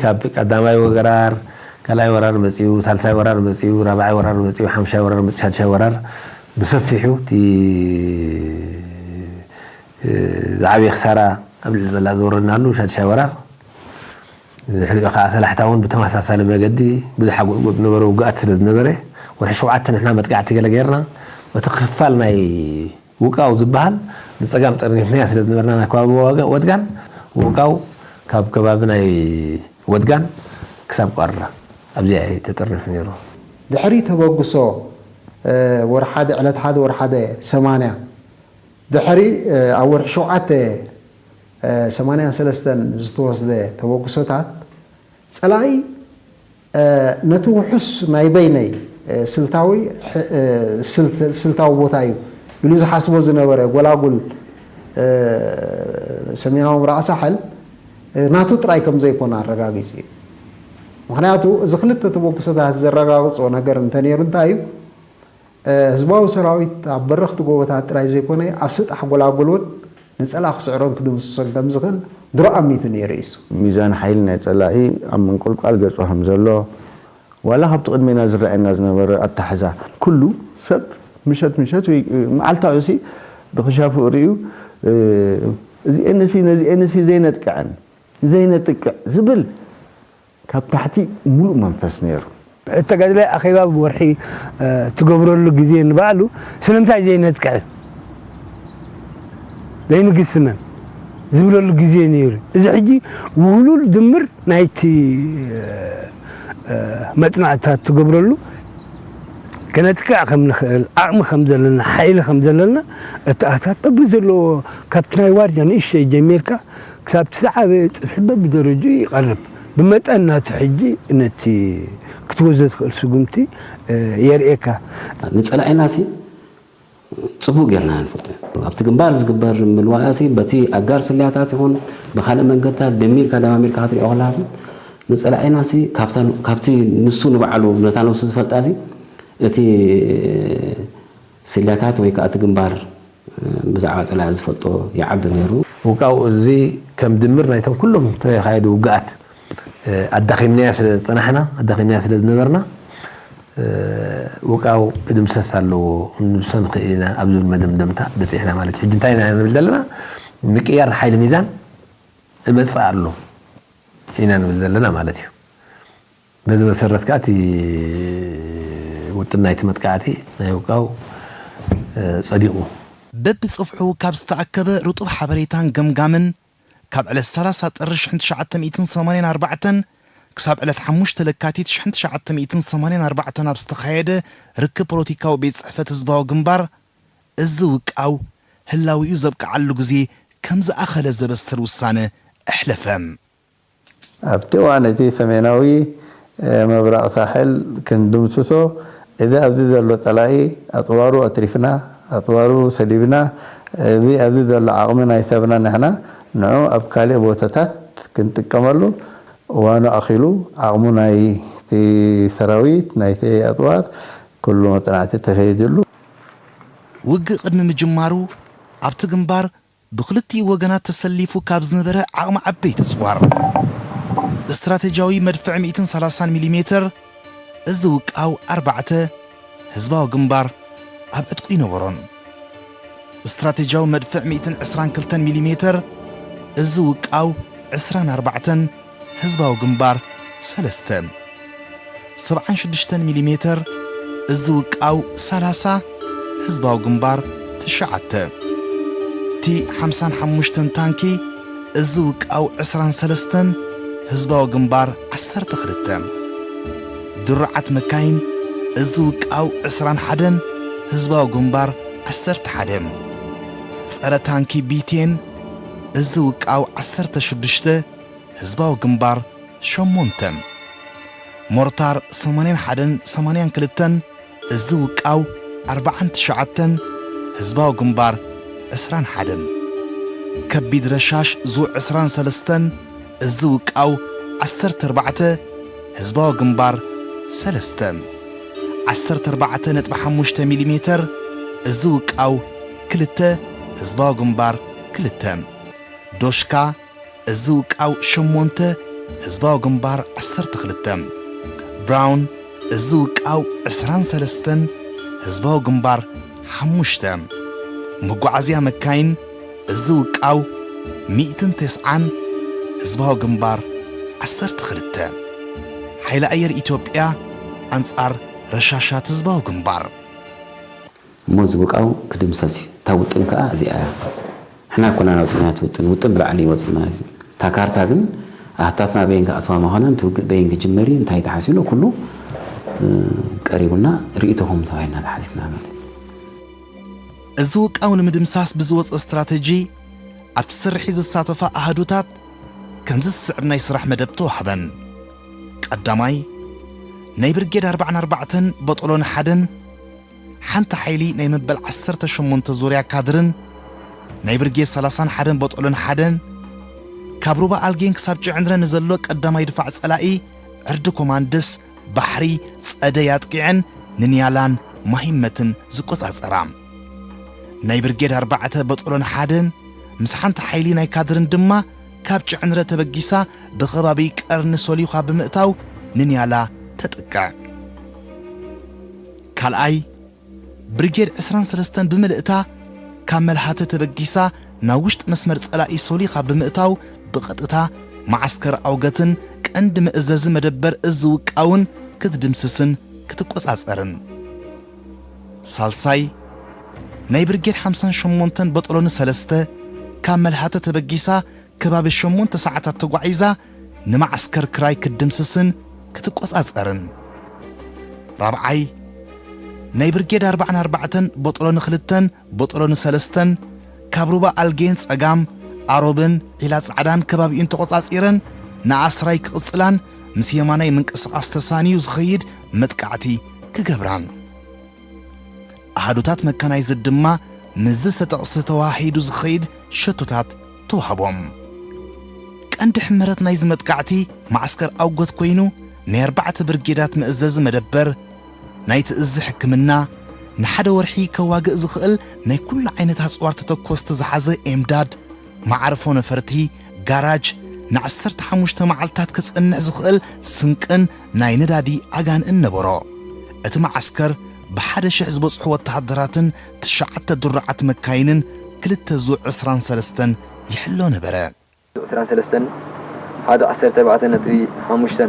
ካብ ቀዳማይ ወራር፣ ካልኣይ ወራር መጺኡ፣ ሳልሳይ ወራር መጺኡ፣ ራብዓይ ወራር መጺኡ፣ ሓምሻይ ወራር መጺኡ፣ ሻድሻይ ወራር ብሰፊሑ እቲ ዝዓበየ ክሳራ ኣብ ልዕሊ ጸላኢ ዝወረድናሉ ሻድሻይ ወራር። ድሕሪኡ ከኣ ሰላሕታ እውን ብተመሳሳሊ መገዲ ብዙሕ ኣጎጥጎጥ ዝነበረ ውግኣት ስለ ዝነበረ፣ ወርሒ ሸውዓተ ንሕና መጥቃዕቲ ገለ ጌርና፣ እቲ ክፋል ናይ ውቃው ዝበሃል ንጸጋም ጠርኒፍናያ ስለ ዝነበርና፣ ናይ ከባቢ ዋጋ-፣ ወድጋን ውቃው ካብ ከባቢ ናይ ወድጋን ክሳብ ቋራ ኣብዚኣ እዩ ተጠርኒፉ ነይሩ። ድሕሪ ተበግሶ፣ እ፣ ወርሓደ፣ ዕለት ሓደ ወርሓደ ሰማንያ፣ ድሕሪ፣ እ፣ ኣብ ወርሒ ሸውዓተ፣ እ፣ ሰማንያን ሰለስተን ዝተወስደ ተበግሶታት፣ ጸላኢ፣ እ፣ ነቲ ውሑስ ናይ በይነይ፣ እ፣ ስልታዊ፣ ሕ-፣ እ፣ ስልት-፣ ስልታዊ ቦታ እዩ ኢሉ ዝሓስቦ ዝነበረ ጎላጉል፣ እ፣ ሰሜናዊ ምብራቕ ሳሕል፣ እ፣ ናቱ ጥራይ ከም ዘይኮነ ኣረጋጊጹ እዩ። ምኽንያቱ፣ እዚ ክልተ ተበግሶታት ዘረጋግጾ ነገር እንተነይሩ እንታይ እዩ? ህዝባዊ ሰራዊት ኣብ በረኽቲ ጎቦታት ጥራይ ዘይኮነ፣ ኣብ ሰጣሕ ጎላጉል እውን ንጸላኢ ክስዕሮን ክድምስሶን ከም ዝኽእል ድሮ ኣሚቱ ነይሩ እዩ። ሚዛን ሓይሊ ናይ ጸላኢ ኣብ ምንቁልቋል ገጹ ከም ዘሎ፣ ዋላ ካብቲ ቅድሜና ዝረኣየና ዝነበረ ኣታሕዛ፣ ኩሉ ሰብ ምሸት ምሸት ወይ መዓልታዊ ሲ ብኽሻፉ ርእዩ፣ እዚኤንሲ ነዚኤንሲ ዘይነጥቅዐን ዘይነጥቅዕ ዝብል ካብ ታሕቲ ሙሉእ መንፈስ ነይሩ። ተጋድላይ ኣኼባ ብወርሒ ትገብረሉ ግዜ ንባዕሉ ስለምንታይ ዘይነጥቅዕ ዘይንግስመን ዝብለሉ ግዜ ነይሩ። እዚ ሕጂ ውህሉል ድምር ናይቲ መፅናዕትታት ትገብረሉ፣ ከነጥቅዕ ከም ንኽእል ዓቕሚ ከም ዘለና፣ ሓይሊ ከም ዘለና፣ እቲ ኣታት በብዘለዎ ካብቲ ናይ ዋርጃ ንእሽተይ ጀሚርካ ክሳብ እቲ ዝዓበየ ፅፍሒ በብደረጅኡ ይቐርብ። ብመጠን ናቱ ሕጂ ነቲ ክትወስዶ ትኽእል ስጉምቲ የርእየካ። ንፀላኢና ሲ ፅቡቅ ጌርና ንፈልጦ። ኣብቲ ግንባር ዝግበር ምልዋያ ሲ በቲ ኣጋር ስለያታት ይኹን ብካልእ መንገድታት ደሚርካ ደማሚርካ ክትሪኦ ከለካ ሲ ንፀላኢና ሲ ካብቲ ንሱ ንባዕሉ ነታ ነብሱ ዝፈልጣ ሲ እቲ ስለያታት ወይ ከዓ እቲ ግንባር ብዛዕባ ፀላኢ ዝፈልጦ ይዓቢ ነይሩ። ውቃው እዚ ከም ድምር ናይቶም ኩሎም ተኻየዱ ውግኣት ኣዳኺምናዮ ስለ ዝፀናሕና ኣዳኺምናዮ ስለ ዝነበርና ውቃው ክድምሰስ ኣለዎ ክንድምስሶ ንኽእል ኢና ኣብ ዝብል መደምደምታ በፂሕና ማለት እዩ። ሕጂ እንታይ ኢና ንብል ዘለና? ምቅያር ሓይሊ ሚዛን እመፅእ ኣሎ ኢና ንብል ዘለና ማለት እዩ። በዚ መሰረት ከኣ እቲ ውጥን ናይቲ መጥቃዕቲ ናይ ውቃው ጸዲቑ። በብጽፍሑ ካብ ዝተኣከበ ርጡብ ሓበሬታን ገምጋምን፣ ካብ ዕለት ሰላሳ ጥሪ ሽሕን ትሽዓተ ሚእትን ሰማንያን ኣርባዕተን ክሳብ ዕለት ሓሙሽተ ለካቲት ሽሕን ትሽዓተ ሚእትን ሰማንያን ኣርባዕተን ኣብ ዝተኻየደ ርክብ ፖለቲካዊ ቤት ጽሕፈት ህዝባዊ ግንባር፣ እዚ ውቃው ህላዊኡ ዘብቅዓሉ ግዜ ከም ዝኣኸለ ዘበስር ውሳነ ኣሕለፈ። ኣብቲ እዋን እቲ ሰሜናዊ ምብራቕ ሳሕል ክንድምስሶ፣ እዚ ኣብዚ ዘሎ ጸላኢ ኣጽዋሩ ኣትሪፍና፣ ኣጽዋሩ ሰሊብና፣ እዚ ኣብዚ ዘሎ ዓቕሚ ናይ ሰብና ንሕና ንዑ ኣብ ካልእ ቦታታት ክንጥቀመሉ እዋኑ ኣኺሉ፣ ዓቕሙ ናይቲ ሰራዊት፣ ናይቲ ኣጽዋር ኩሉ መጽናዕቲ ተኸይድሉ። ውግእ ቅድሚ ምጅማሩ ኣብቲ ግንባር ብኽልቲኡ ወገናት ተሰሊፉ ካብ ዝነበረ ዓቕሚ ዓበይቲ ኣጽዋር፣ ስትራተጂያዊ መድፍዕ ሚእትን ሰላሳን ሚሊ ሜተር፣ እዚ ውቃው ኣርባዕተ፣ ህዝባዊ ግንባር ኣብ ዕጥቁ ኣይነበሮን። ስትራተጂያዊ መድፍዕ ሚእትን ዕስራን ክልተን ሚሊ ሜተር፣ እዚ ውቃው ዕስራን ኣርባዕተን፣ ህዝባዊ ግንባር ሰለስተ፣ ሰብዓን ሽዱሽተን ሚሊ ሜተር፣ እዚ ውቃው ሰላሳ፣ ህዝባዊ ግንባር ትሽዓተ፣ ቲ ሓምሳን ሓሙሽተን ታንኪ፣ እዚ ውቃው ዕስራን ሰለስተን፣ ህዝባዊ ግንባር ዓሰርተ ክልተ፣ ድሩዓት መካይን፣ እዚ ውቃው ዕስራን ሓደን፣ ህዝባዊ ግንባር ዓሰርተ ሓደ፣ ጸረ ታንኪ ቢ ቴን፣ እዚ ውቃው ዓሰርተ ሽዱሽተ፣ ህዝባዊ ግንባር ሸሞንተ፣ ሞርታር ሰማንያን ሓደን ሰማንያን ክልተን፣ እዚ ውቃው ኣርባዓን ትሽዓተን፣ ህዝባዊ ግንባር ዕስራን ሓደን፣ ከቢድ ረሻሽ ዙ ዕስራን ሰለስተን፣ እዚ ውቃው ዓሰርተ ኣርባዕተ፣ ህዝባዊ ግንባር ሰለስተ፣ ዓሰርተ ኣርባዕተ ነጥቢ ሓሙሽተ ሚሊ ሜተር፣ እዚ ውቃው ክልተ፣ ህዝባዊ ግንባር ክልተ፣ ዶሽካ እዚ ውቃው ሸሞንተ፣ ህዝባዊ ግንባር ዓሰርተ ክልተ፣ ብራውን እዚ ውቃው ዕስራን ሰለስተን፣ ህዝባዊ ግንባር ሓሙሽተ፣ መጓዓዝያ መካይን እዚ ውቃው ሚእትን ተስዓን፣ ህዝባዊ ግንባር ዓሰርተ ክልተ፣ ሓይሊ ኣየር ኢትዮጵያ ኣንጻር ረሻሻት ህዝባዊ ግንባር። እሞ እዚ ውቃው ክድምሰስ እዩ። እታ ውጥን ከኣ እዚኣ እያ። ንሕና ኣይኮናን ኣውጺእናያ እቲ ውጥን፣ ውጥን ብላዕሊ እዩ ወጺእና። እዚ እታ ካርታ ግን ኣሃታትና በየን ክኣትዋ ምዃናን እቲ ውግእ በየን ክጅመር እዩ፣ እንታይ ተሓሲብሎ ኩሉ ቀሪቡና ርእይቶኹም ተባሂልና ተሓቲትና ማለት እዩ። እዚ ውቃው ንምድምሳስ ብዝወጸ ስትራተጂ ኣብቲ ስርሒት ዝሳተፋ ኣሃዱታት ከምዚ ዝስዕብ ናይ ስራሕ መደብ ተዋህበን። ቀዳማይ ናይ ብርጌድ ኣርባዓን ኣርባዕተን ቦጦሎን ሓደን ሓንቲ ሓይሊ ናይ መበል ዓሰርተ ሸሞንተ ዙርያ ካድርን ናይ ብርጌድ ሰላሳን ሓደን ቦጦሎን ሓደን ካብ ሩባ ኣልጌን ክሳብ ጭዕንድረ ንዘሎ ቀዳማይ ድፋዕ ጸላኢ ዕርዲ ኮማንድስ ባሕሪ ጸደይ ኣጥቂዐን ንንያላን ማሂመትን ዝቆጻጸራ። ናይ ብርጌድ ኣርባዕተ በጦሎን ሓደን ምስ ሓንቲ ሓይሊ ናይ ካድርን ድማ ካብ ጭዕንረ ተበጊሳ ብኸባቢ ቀርኒ ሶሊዃ ብምእታው ንንያላ ተጥቅዕ። ካልኣይ ብርጌድ ዕስራን ሰለስተን ብምልእታ ካብ መልሃተ ተበጊሳ ናብ ውሽጢ መስመር ጸላኢ ሶሊኻ ብምእታው ብቐጥታ መዓስከር ኣውገትን ቀንዲ መእዘዚ መደበር እዝ ውቃውን ክትድምስስን ክትቆጻጸርን። ሳልሳይ ናይ ብርጌድ ሓምሳን ሸሞንተን በጦሎን ሰለስተ ካብ መልሃተ ተበጊሳ ከባቢ ሸሞንተ ሰዓታት ተጓዒዛ ንመዓስከር ክራይ ክትድምስስን ክትቆጻጸርን። ራብዓይ ናይ ብርጌድ ኣርባዓን ኣርባዕተን በጦሎን ክልተን በጦሎን ሰለስተን ካብ ሩባ ኣልጌን ጸጋም ኣሮብን ዒላ ጻዕዳን ከባቢኡን ተቖጻጺረን ንኣስራይ ክቕጽላን ምስ የማናይ ምንቅስቓስ ተሳንዩ ዝኸይድ መጥቃዕቲ ክገብራን። ኣሃዱታት መካናይዝድ ድማ ምስዚ ዝተጠቕሰ ተወሃሂዱ ዝኸይድ ሸቶታት ተዋህቦም። ቀንዲ ሕመረት ናይዚ መጥቃዕቲ መዓስከር ኣውጎት ኮይኑ ናይ ኣርባዕተ ብርጌዳት መእዘዚ መደበር ናይቲ እዝ ሕክምና ንሓደ ወርሒ ከዋግእ ዝኽእል ናይ ኩሉ ዓይነት ኣጽዋር ተተኮስቲ ዝሓዘ ኤምዳድ መዓርፎ ነፈርቲ፣ ጋራጅ፣ ንዓሰርተ ሓሙሽተ መዓልታት ክጸንሕ ዝኽእል ስንቅን ናይ ነዳዲ ኣጋንእን ነበሮ። እቲ መዓስከር ብሓደ ሽሕ ዝበጽሑ ወተሃደራትን ትሽዓተ ድሩዓት መካይንን ክልተ ዙ ዕስራን ሰለስተን ይሕሎ ነበረ። ዕስራን ሰለስተን ሓደ ዓሰርተ ኣርባዕተ ነጥቢ ሓሙሽተ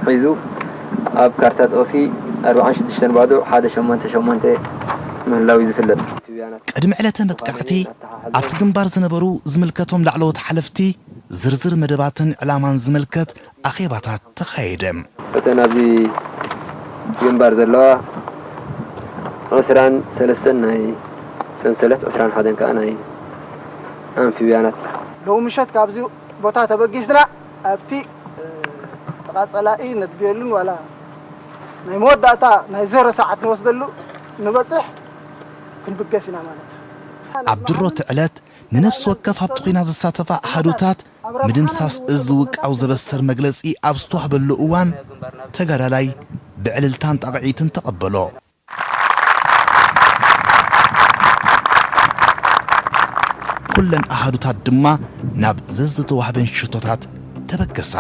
ሒዙ ኣብ ካርታ ጥቕሲ ኣርባዓን ሽዱሽተን ባዶ ሓደ ሸሞንተ ሸሞንተ ምህላው እዩ ዝፍለጥ። ቅድሚ ዕለተ መጥቃዕቲ ኣብቲ ግንባር ዝነበሩ ዝምልከቶም ላዕለዎት ሓለፍቲ ዝርዝር መደባትን ዕላማን ዝምልከት ኣኼባታት ተኻየደ። እተን ኣብዚ ግንባር ዘለዋ ዕስራን ሰለስተን ናይ ሰንሰለት፣ ዕስራን ሓደን ከኣ ናይ ኣምፊብያናት። ሎሚ ምሸት ካብዚ ቦታ ተበጊስና ኣብቲ፣ እ፣ ጥቓ ጸላኢ ነድብየሉን ዋላ ናይ መወዳእታ ናይ ዘሮ ሰዓት ንወስደሉ ንበጽሕ ክንብገስ ኢና ማለት እዩ። ኣብ ድሮቲ ዕለት ንነፍሲ ወከፍ ኣብቲ ኲናት ዝሳተፋ ኣሃዱታት ምድምሳስ እዝ ውቃው ዘበሰር መግለጺ ኣብ ዝተዋህበሉ እዋን፣ ተጋዳላይ ብዕልልታን ጣቕዒትን ተቐበሎ። ኩለን ኣሃዱታት ድማ ናብ ዘዝተዋህበን ሽቶታት ተበገሳ።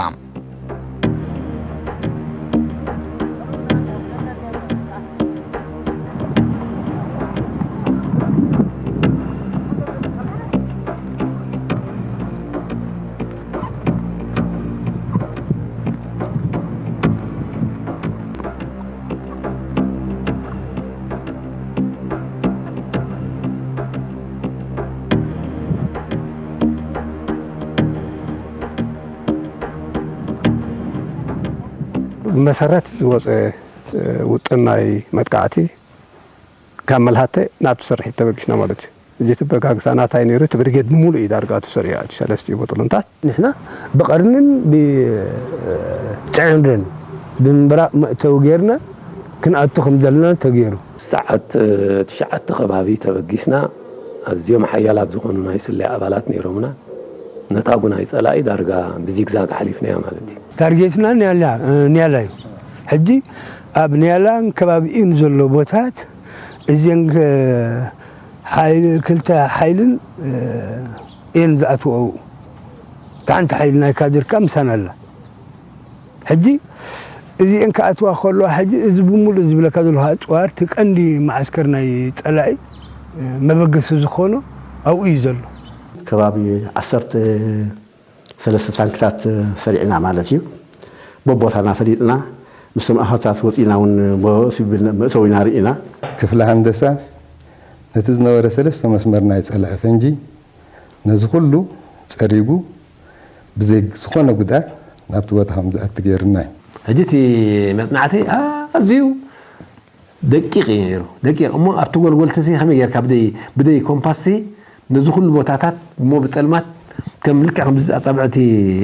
ብመሰረት ዝወፀ ውጥን ናይ መጥቃዕቲ ካብ መልሃተ ናብቲ ስርሒት ተበጊስና ማለት እዩ። ሕጂ እቲ በጋግሳ ናታይ ነይሩ፣ እቲ ብርጌድ ብምሉእ እዩ ዳርጋ ተሰሪዑ፣ እቲ ሰለስቲኡ ቦጥሎንታት። ንሕና ብቐርንን ብጨዕንድን ብምብራቕ መእተዊ ጌርና ክንኣቱ ከም ዘለና ተገይሩ። ሰዓት ትሽዓተ ከባቢ ተበጊስና፣ ኣዝዮም ሓያላት ዝኾኑ ናይ ስለያ ኣባላት ነይሮምና። ነታ ጉናይ ጸላኢ ዳርጋ ብዚግዛግ ሓሊፍናያ ማለት እዩ። ታርጌትና ኒያላ፣ ኒያላ እዩ። ሕጂ ኣብ ኒያላን ከባቢኡን ዘሎ ቦታት እዚን ከ-፣ ሓይል-፣ ክልተ ሓይልን፣ እ፣ እየን ዝኣትወኡ። እታ ሓንቲ ሓይሊ ናይ ካድርካ ምሳና ኣላ። ሕጂ እዚኤን ክኣትዋ ከለዋ፣ ሕጂ እዚ ብምሉእ ዝብለካ ዘለኹ ኣጽዋር፣ እቲ ቀንዲ መዓስከር ናይ ጸላኢ፣ እ፣ መበገሲ ዝኾኖ ኣብኡ እዩ ዘሎ። ከባቢ ዓሰርተ ሰለስተ ታንክታት ሰሪዕና ማለት እዩ። በቦታና ፈሊጥና፣ ምስቶም ኣሃታት ወፂና እውን መእተዊና ርኢና። ክፍለ ሃንደሳ ነቲ ዝነበረ ሰለስተ መስመር ናይ ጸላኢ ፈንጂ ነዚ ኩሉ ጸሪጉ ብዘይ ዝኾነ ጉድኣት ናብቲ ቦታ ከም ዝኣቱ ገይሩና እዩ። ሕጂ እቲ መጽናዕቲ ኣዝዩ ደቂቕ እዩ ነይሩ። ደቂቕ እሞ ኣብቲ ጎልጎልቲ ሲ ከመይ ጌርካ ብደይ፣ ብደይ ኮምፓስ ሲ ነዚ ኩሉ ቦታታት እሞ ብጸልማት ከም ልክዕ ከምዚ ኣጻብዕቲ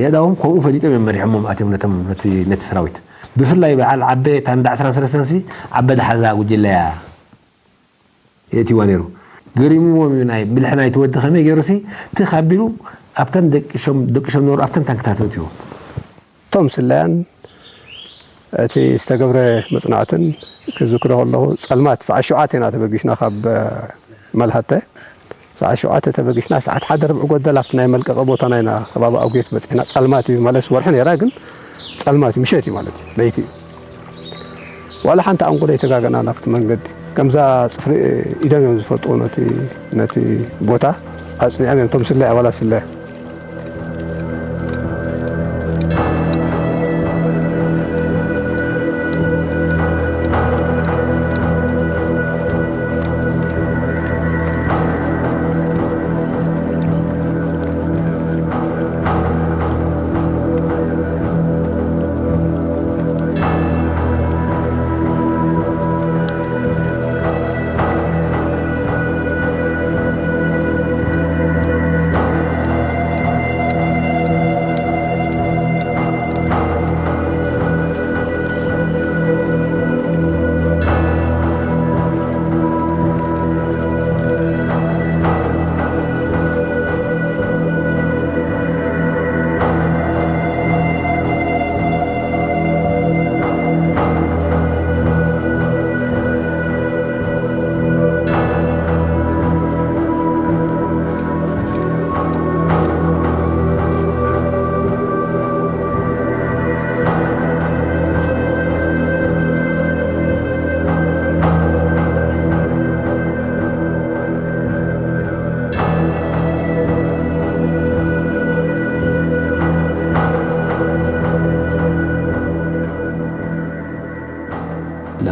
የእዳዎም ከምኡ ፈሊጦም እዮም መሪሖሞም ኣትዮም ነቶም፣ ነቲ፣ ነቲ ሰራዊት። ብፍላይ በዓል ዓበ እታ እንዳ ዕስራን ሰለስተን ሲ ዓበ ዝሓዛ ጉጅለ እያ የእትይዋ ነይሩ። ገሪምዎም እዩ ናይ ብልሒ ናይቲ ወዲ ከመይ ገይሩ ሲ ትኽ ኣቢሉ ኣብተን ደቂሾም፣ ደቂሾም ነበሩ ኣብተን ታንክታት ኣእትይዎም። እቶም ስለያን እቲ ዝተገብረ መጽናዕትን ክዝክሮ ከለኹ፣ ጸልማት ሰዓት ሸውዓተ ኢና ተበጊስና ካብ፣ እ፣ መልሃተ። ሰዓት ሸውዓተ ተበጊስና፣ ሰዓት ሓደ ርብዒ ጎደል ኣብቲ ናይ መልቀቂ ቦታና ኢና ከባቢ ኣጉየት በጺሕና። ጸልማት እዩ ማለት፣ ወርሒ ነይራ፣ ግን ጸልማት እዩ፣ ምሸት እዩ ማለት እዩ፣ ለይቲ እዩ። ዋላ ሓንቲ ኣንጎሎ ኣይተጋገናን ኣብቲ መንገዲ። ከምዛ ጽፍሪ ኢዶም እዮም ዝፈልጥዎ ነቲ፣ ነቲ ቦታ ኣጽኒዖም እዮም፣ እቶም ስለ ኣባላት ስለ።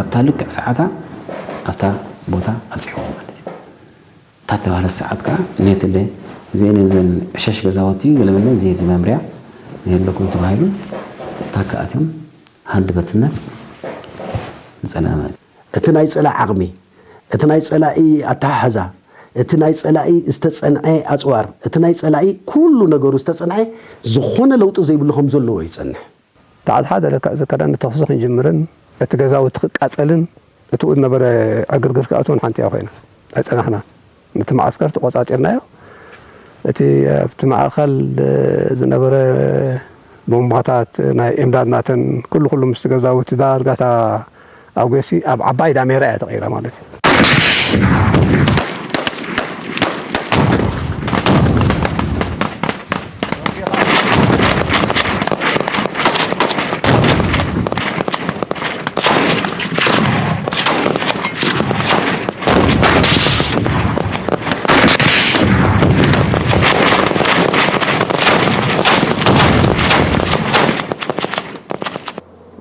ኣብታ ልክዕ ሰዓታ ኣብታ ቦታ ኣብፂሕዎ ማለት እዩ። እታ ተባህለት ሰዓት ከዓ ኔትለ እዚአን እዘን ዕሸሽ ገዛውቲ ገለመለ እዚ እዚ መምርያ ይህለኩም ተባሂሉ ታካ ኣትዮም ሃንደበትነት ንፀላኢ ማለት እዩ። እቲ ናይ ፀላኢ ዓቕሚ፣ እቲ ናይ ፀላኢ ኣተሓሕዛ፣ እቲ ናይ ፀላኢ ዝተፀንዐ ኣፅዋር፣ እቲ ናይ ፀላኢ ኩሉ ነገሩ ዝተፀንዐ ዝኾነ ለውጢ ዘይብሉ ከም ዘለዎ ይፀንሕ። ተዓት ሓደ ለክዕ ዝከረኒ ተኹሲ ክንጅምርን እቲ ገዛውቲ ክቃጸልን እትኡ ዝነበረ ዕግርግር ክኣትውን ሓንቲ እያ ኮይና። ኣይጸናሕናን። ነቲ መዓስከር ተቖጻጺርናዮ። እቲ ኣብቲ ማእከል ዝነበረ ቦምባታት ናይ ኤምዳድ ናተን ኩሉ ኩሉ ምስቲ ገዛውቲ ዳርጋታ ኣጉሲ ኣብ ዓባይ ዳሜራ እያ ተቐይራ ማለት እዩ።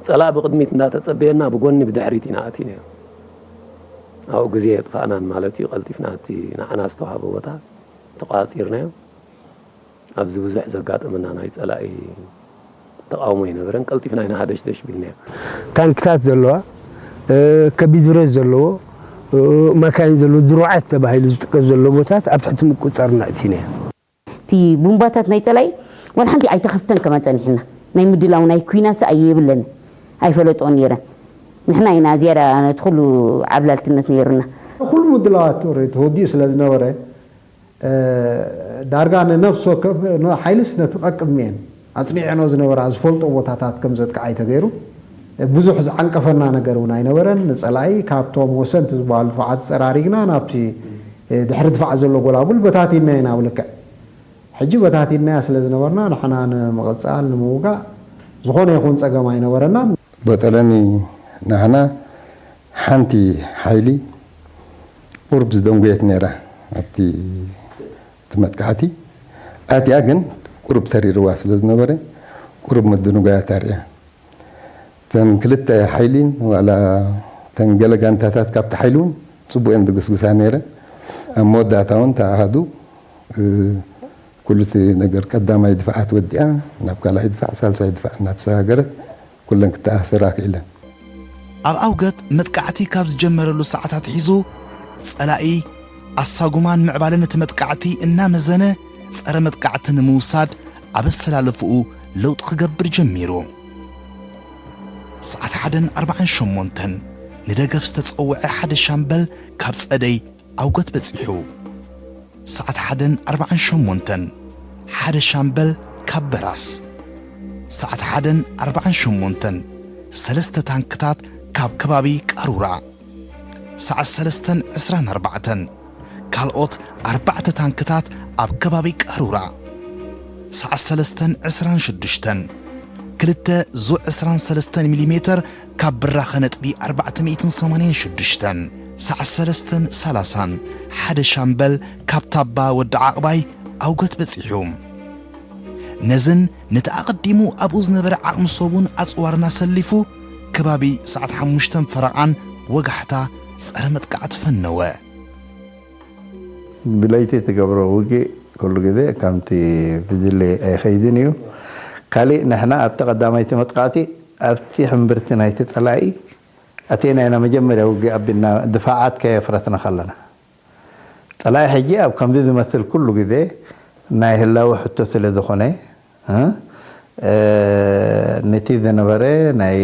ጸላእ ብቕድሚት እንዳተጸበየና ብጎኒ ብድሕሪት ኢና ኣቲናዮ። ኣብኡ ግዜ የጥፋእናን ማለት እዩ። ቀልጢፍና እቲ ንዓና ዝተዋህበ ቦታ ተቋጺርናዮ። ኣብዚ ብዙሕ ዘጋጠመና ናይ ጸላኢ ተቓውሞ ኣይነበረን። ቀልጢፍና ኢና ሃደሽደሽ ቢልናዮ። ታንክታት ዘለዋ፣ እ፣ ከቢድ ብረት ዘለዎ፣ እ፣ መካይን ዘለዎ፣ ድሩዓት ተባሂሉ ዝጥቀስ ዘሎ ቦታት ኣብ ትሕቲ ምቁጽጻርና ኣእቲናዮ። እቲ ቡምባታት ናይ ጸላኢ ዋላ ሓንቲ ኣይተኸፍተን ከማን ጸኒሕና። ናይ ምድላው ናይ ኲናት ሰኣይ የብለን። ኣይፈለጥኦን ነይረን። ንሕና ኢና ዝያዳ ነቲ ኩሉ ዓብላልትነት ነይሩና። ኩሉ ምድላዋት ኦልሬዲ ተወዲኡ ስለ ዝነበረ፣ እ፣ ዳርጋ ንነፍሲ ወከፍ ን-፣ ሓይልስ ነቲ ቀቅድሚኤን ኣጽኒዐኖ ዝነበራ ዝፈልጦ ቦታታት ከም ዘጥቅዓ እዩ ተገይሩ። ብዙሕ ዝዓንቀፈና ነገር እውን ኣይነበረን። ንጸላኢ ካብቶም ወሰንቲ ዝበሃሉ ድፋዓት ጸራሪግና ናብቲ፣ እ፣ ድሕሪ ድፋዕ ዘሎ ጎላጉል በታቲና ኢና ኣብ ልክዕ። ሕጂ በታቲናያ ስለ ዝነበርና ንሕና ንምቕጻል ንምውጋእ ዝኾነ ይኹን ጸገም ኣይነበረናን። በጠለኒ ንሕና ሓንቲ ሓይሊ ቁሩብ ዝደንጎየት ነይራ ኣብቲ፣ እቲ መጥቃዕቲ ኣትያ ግን ቁሩብ ተሪርዋ ስለ ዝነበረ ቁሩብ ምድንጓያት ኣርእያ። እተን ክልተ ሓይሊን ዋላ እተን ገለ ጋንታታት ካብቲ ሓይሊ እውን ጽቡቕ እየን ዝግስግሳ ነይረን። ኣብ መወዳእታ እውን ተኣሃዱ፣ እ፣ ኩሉ እቲ ነገር ቀዳማይ ድፋዓት ወዲኣ ናብ ካልኣይ ድፋዕ፣ ሳልሳይ ድፋዕ እናተሰጋገረት ኩለን ክተኣሳሰራ ክኢለን። ኣብ ኣውገት መጥቃዕቲ ካብ ዝጀመረሉ ሰዓታት ሒዙ ጸላኢ ኣሳጉማን ምዕባለን እቲ መጥቃዕቲ እናመዘነ ጸረ መጥቃዕቲ ንምውሳድ ኣብ ኣሰላለፍኡ ለውጢ ክገብር ጀሚሩ። ሰዓት ሓደን ኣርባዓን ሸሞንተን ንደገፍ ዝተጸውዐ ሓደ ሻምበል ካብ ጸደይ ኣውገት በጺሑ። ሰዓት ሓደን ኣርባዓን ሸሞንተን ሓደ ሻምበል ካብ በራስ። ሰዓት ሓደን ኣርባዓን ሸሞንተን ሰለስተ ታንክታት ካብ ከባቢ ቃሩራ፣ ሰዓት ሰለስተን ዕስራን ኣርባዕተን፣ ካልኦት ኣርባዕተ ታንክታት ኣብ ከባቢ ቃሩራ፣ ሰዓት ሰለስተን ዕስራን ሽዱሽተን፣ ክልተ ዙ ዕስራን ሰለስተን ሚሊሜተር ካብ ብራኸ ነጥቢ ኣርባዕተ ሚእትን ሰማንያን ሽዱሽተን፣ ሰዓት ሰለስተን ሰላሳን፣ ሓደ ሻምበል ካብ ታባ ወዲ ዓቕባይ ኣውገት በጺሑ። ነዝን ነቲ ኣቐዲሙ ኣብኡ ዝነበረ ዓቕሚ ሰቡን ኣጽዋርን ኣሰሊፉ፣ ከባቢ ሰዓት ሓሙሽተን ፈረቓን ወጋሕታ ጸረ መጥቃዕቲ ፈነወ። ብለይቲ ትገብሮ ውግእ ኩሉ ግዜ ከምቲ ዝድለ ኣይኸይድን እዩ። ካሊእ ንሕና ኣብቲ ቀዳማይቲ መጥቃዕቲ ኣብቲ ሕምብርቲ ናይቲ ጸላኢ ኣቴና ኢና መጀመርያ ውግእ ኣቢልና ድፋዓት ከየፍረትና ከለና ጸላኢ ሕጂ ኣብ ከምዚ ዝመስል ኩሉ ግዜ ናይ ህላወ ሕቶ ስለ ዝኾነ እ፣ እ፣ ነቲ ዝነበረ ናይ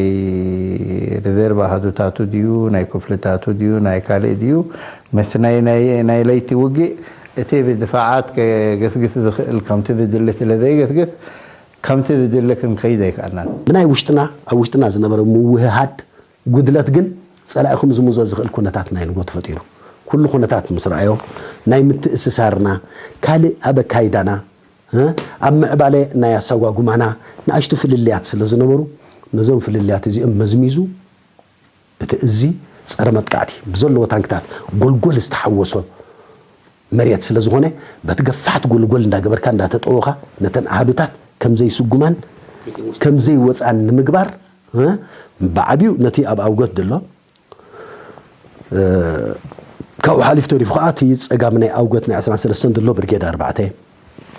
ሪዘርቭ ኣሃዱታቱ ድዩ ናይ ክፍልታቱ ድዩ ናይ ካልእ ድዩ ምስ ናይ ናይ ናይ ለይቲ ውግእ እቲ ብድፋዓት ከገስግስ ዝኽእል ከምቲ ዝድለ ስለ ዘይገስግስ ከምቲ ዝድለ ክንከይድ ኣይከኣልናን። ብናይ ውሽጥና ኣብ ውሽጥና ዝነበረ ምውህሃድ ጉድለት ግን ጸላኢ ክምዝምዞ ዝኽእል ኩነታት ናይ ንጎ ተፈጢሩ። ኩሉ ኩነታት ምስ ረኣዮ ናይ ምትእስሳርና ካልእ ኣብ ኣካይዳና ኣብ ምዕባለ ናይ ኣሰጓጉማና ንኣሽቱ ፍልልያት ስለ ዝነበሩ ነዞም ፍልልያት እዚኦም መዝሚዙ እቲ እዚ ጸረ መጥቃዕቲ ብዘለዎ ታንክታት ጎልጎል ዝተሓወሶ መሬት ስለ ዝኾነ በቲ ገፋሕቲ ጎልጎል እንዳገበርካ እንዳተጠወኻ ነተን ኣሃዱታት ከም ዘይስጉማን ከም ዘይወጻን ንምግባር ብዓብዩ ነቲ ኣብ ኣውገት ዘሎ ካብኡ ሓሊፉ ተሪፉ ከዓ እቲ ፀጋም ናይ ኣውገት ናይ ዕስራን ሰለስተን ዘሎ ብርጌድ ኣርባዕተ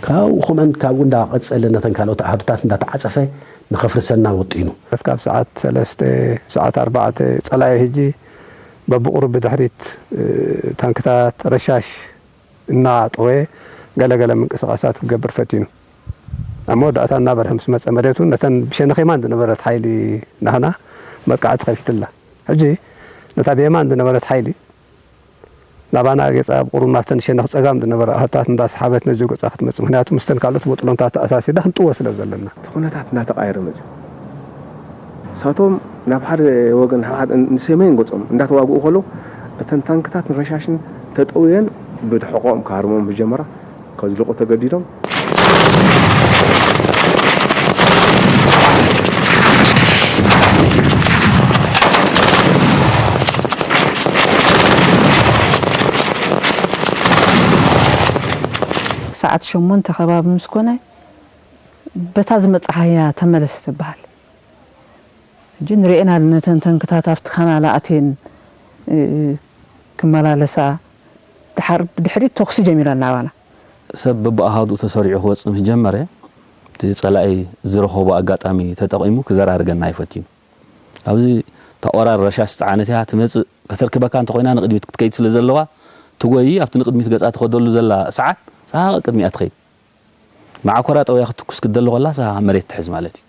ካብኡ ከምአን ካብኡ እንዳቀፀለ ነተን ካልኦት ኣሃዱታት እንዳተዓፀፈ ንኸፍርሰና ወጢኑ። ካብ ሰዓት ሰለስተ ሰዓት ኣርባዕተ ፀላኢ ሕጂ በብቁሩብ ብድሕሪት ታንክታት ረሻሽ እናጠወየ ገለገለ ምንቅስቃሳት ክገብር ፈቲኑ። ኣብ መወዳእታ እናበርሀ ምስ መጸ መሬቱ ነተን ብሸነኽ የማን ዝነበረት ሓይሊ ናህና መጥቃዕቲ ከፊትላ። ሕጂ ነታ ብየማን ዝነበረት ሓይሊ ናባና ገጻ ብቁሩብ ናተን ሸነኽ ጸጋም ዝነበረ ኣሃታት እንዳሰሓበት ነዚ ገጻ ክትመጽእ ምኽንያቱ ምስተን ካልኦት ቦጥሎንታት ተኣሳሲርና ክንጥወ ስለ ዘለና። እቲ ኩነታት እናተቓየረ መጺኡ። እሳቶም ናብ ሓደ ወገን ንሰሜን ገጾም እንዳተዋግኡ ከለዉ እተን ታንክታት ንረሻሽን ተጠውየን ብድሕቖኦም ክሃርሞም ምስ ጀመራ ከዝልቑ ተገዲዶም። ሰዓት ሸሞንተ ከባቢ ምስ ኮነ በታ ዝመጻኻያ ተመለስ ትበሃል። ሕጂ ንርእየን ኣለና ነተን ተንክታት ኣብቲ ካናል ኣእትየን ክመላለሳ። ድሓር ብድሕሪት ተኹሲ ጀሚረን ናባና። ሰብ በብኣሃዱኡ ተሰሪዑ ክወጽእ ምስ ጀመረ፣ እቲ ጸላኢ ዝረኸቦ ኣጋጣሚ ተጠቒሙ ክዘራርገና እዩ ፈቲኑ። ኣብዚ እታ ኦራል ረሻሽ ዝጸዓነት እያ ትመጽእ፣ ከተርክበካ እንተኾይና ንቕድሚት ክትከይድ ስለ ዘለዋ፣ ትጎዪ ኣብቲ ንቕድሚት ገጻ ትኸደሉ ዘላ ሰዓት፣ ንሳ ቅድሚኣ ትኸይድ። መዓኮራ ጠውያ ክትትኩስ ክትደሊ ከላ ንሳ መሬት ትሕዝ ማለት እዩ።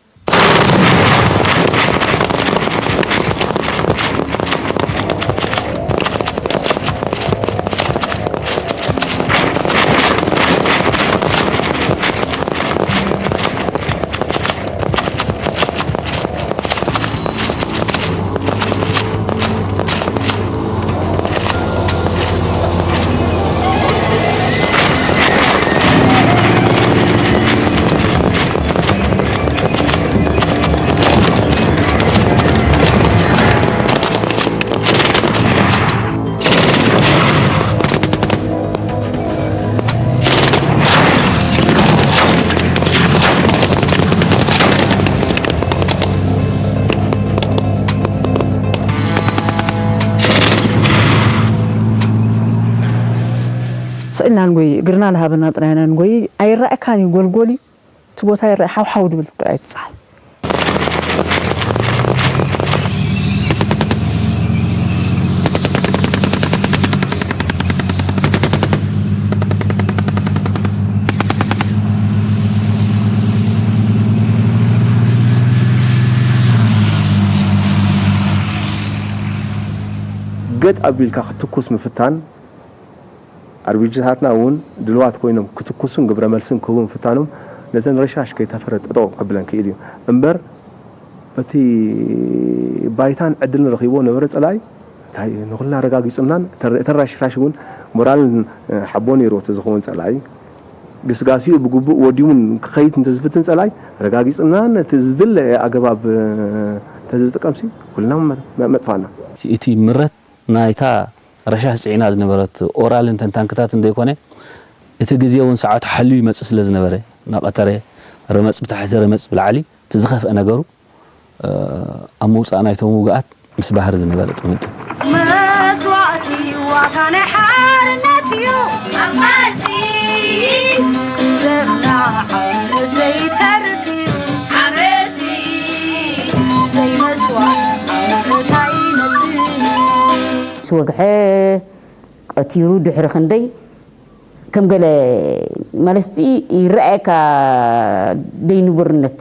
ስቕ ኢልና ንጎይ፣ እግርና ልሃበና ጥራይ ኢና ንጎይ። ኣይረኣካን እዩ፣ ጎልጎል እዩ። እቲ ቦታ ይረኣ፣ ሓውሓው ድብል ጥራይ እቲ ጸሓይ። ገጥ ኣቢልካ ክትኩስ ምፍታን ኣርቢጂታትና እውን ድልዋት ኮይኖም ክትኩሱን ግብረ መልስን ክህቡ ምፍታኖም ነዘን ረሻሽ ከይተፈረ ጠጠው ከብለን ክኢል እዩ እምበር እቲ ባይታን ዕድልን ረኺብዎ ነበረ ጸላኢ። እንታይ ንኹልና ኣረጋጊጹናን ተረ-፣ ተራሽራሽ እውን ሞራልን፣ እ፣ ሓቦ ነይሩ እቲ ዝኸውን ጸላኢ። ግስጋሲኡ ብግቡእ ወዲሙን ክኸይድ እንተዝፍትን ጸላኢ ረጋጊጹናን እቲ ዝድለ ኣገባብ፣ እ፣ እንተዝጥቀምሲ ኩልና መ-፣ መ-፣ መጥፋእና። እቲ ምረት ናይታ ረሻሽ ጽዒና ዝነበረት ኦራልን ተን ታንክታትን ዘይኮነ፣ እቲ ግዜ እውን ሰዓቱ ሓልዩ ይመጽእ ስለ ዝነበረ፣ እናቐተረ፣ ረመጽ ብታሕቲ ረመጽ ብላዕሊ፣ እቲ ዝኸፍአ ነገሩ፣ እ፣ ኣብ ምውጻእ ናይቶም ውግኣት ምስ ባህሪ ዝነበረ ጥምጥም። መስዋእቲ ዋጋ ናይ ሓርነት እዩ። ኣብ ቃልሲ ደምና ዓወት ዘይተርፍ እዩ። ዓወት ዘይመስዋእት ዓወት ኣይነትን። ምስ ወግሐ ቀቲሩ ድሕሪ ክንደይ ከም ገለ ማለትሲ ይረኣየካ ደይንቡርነት።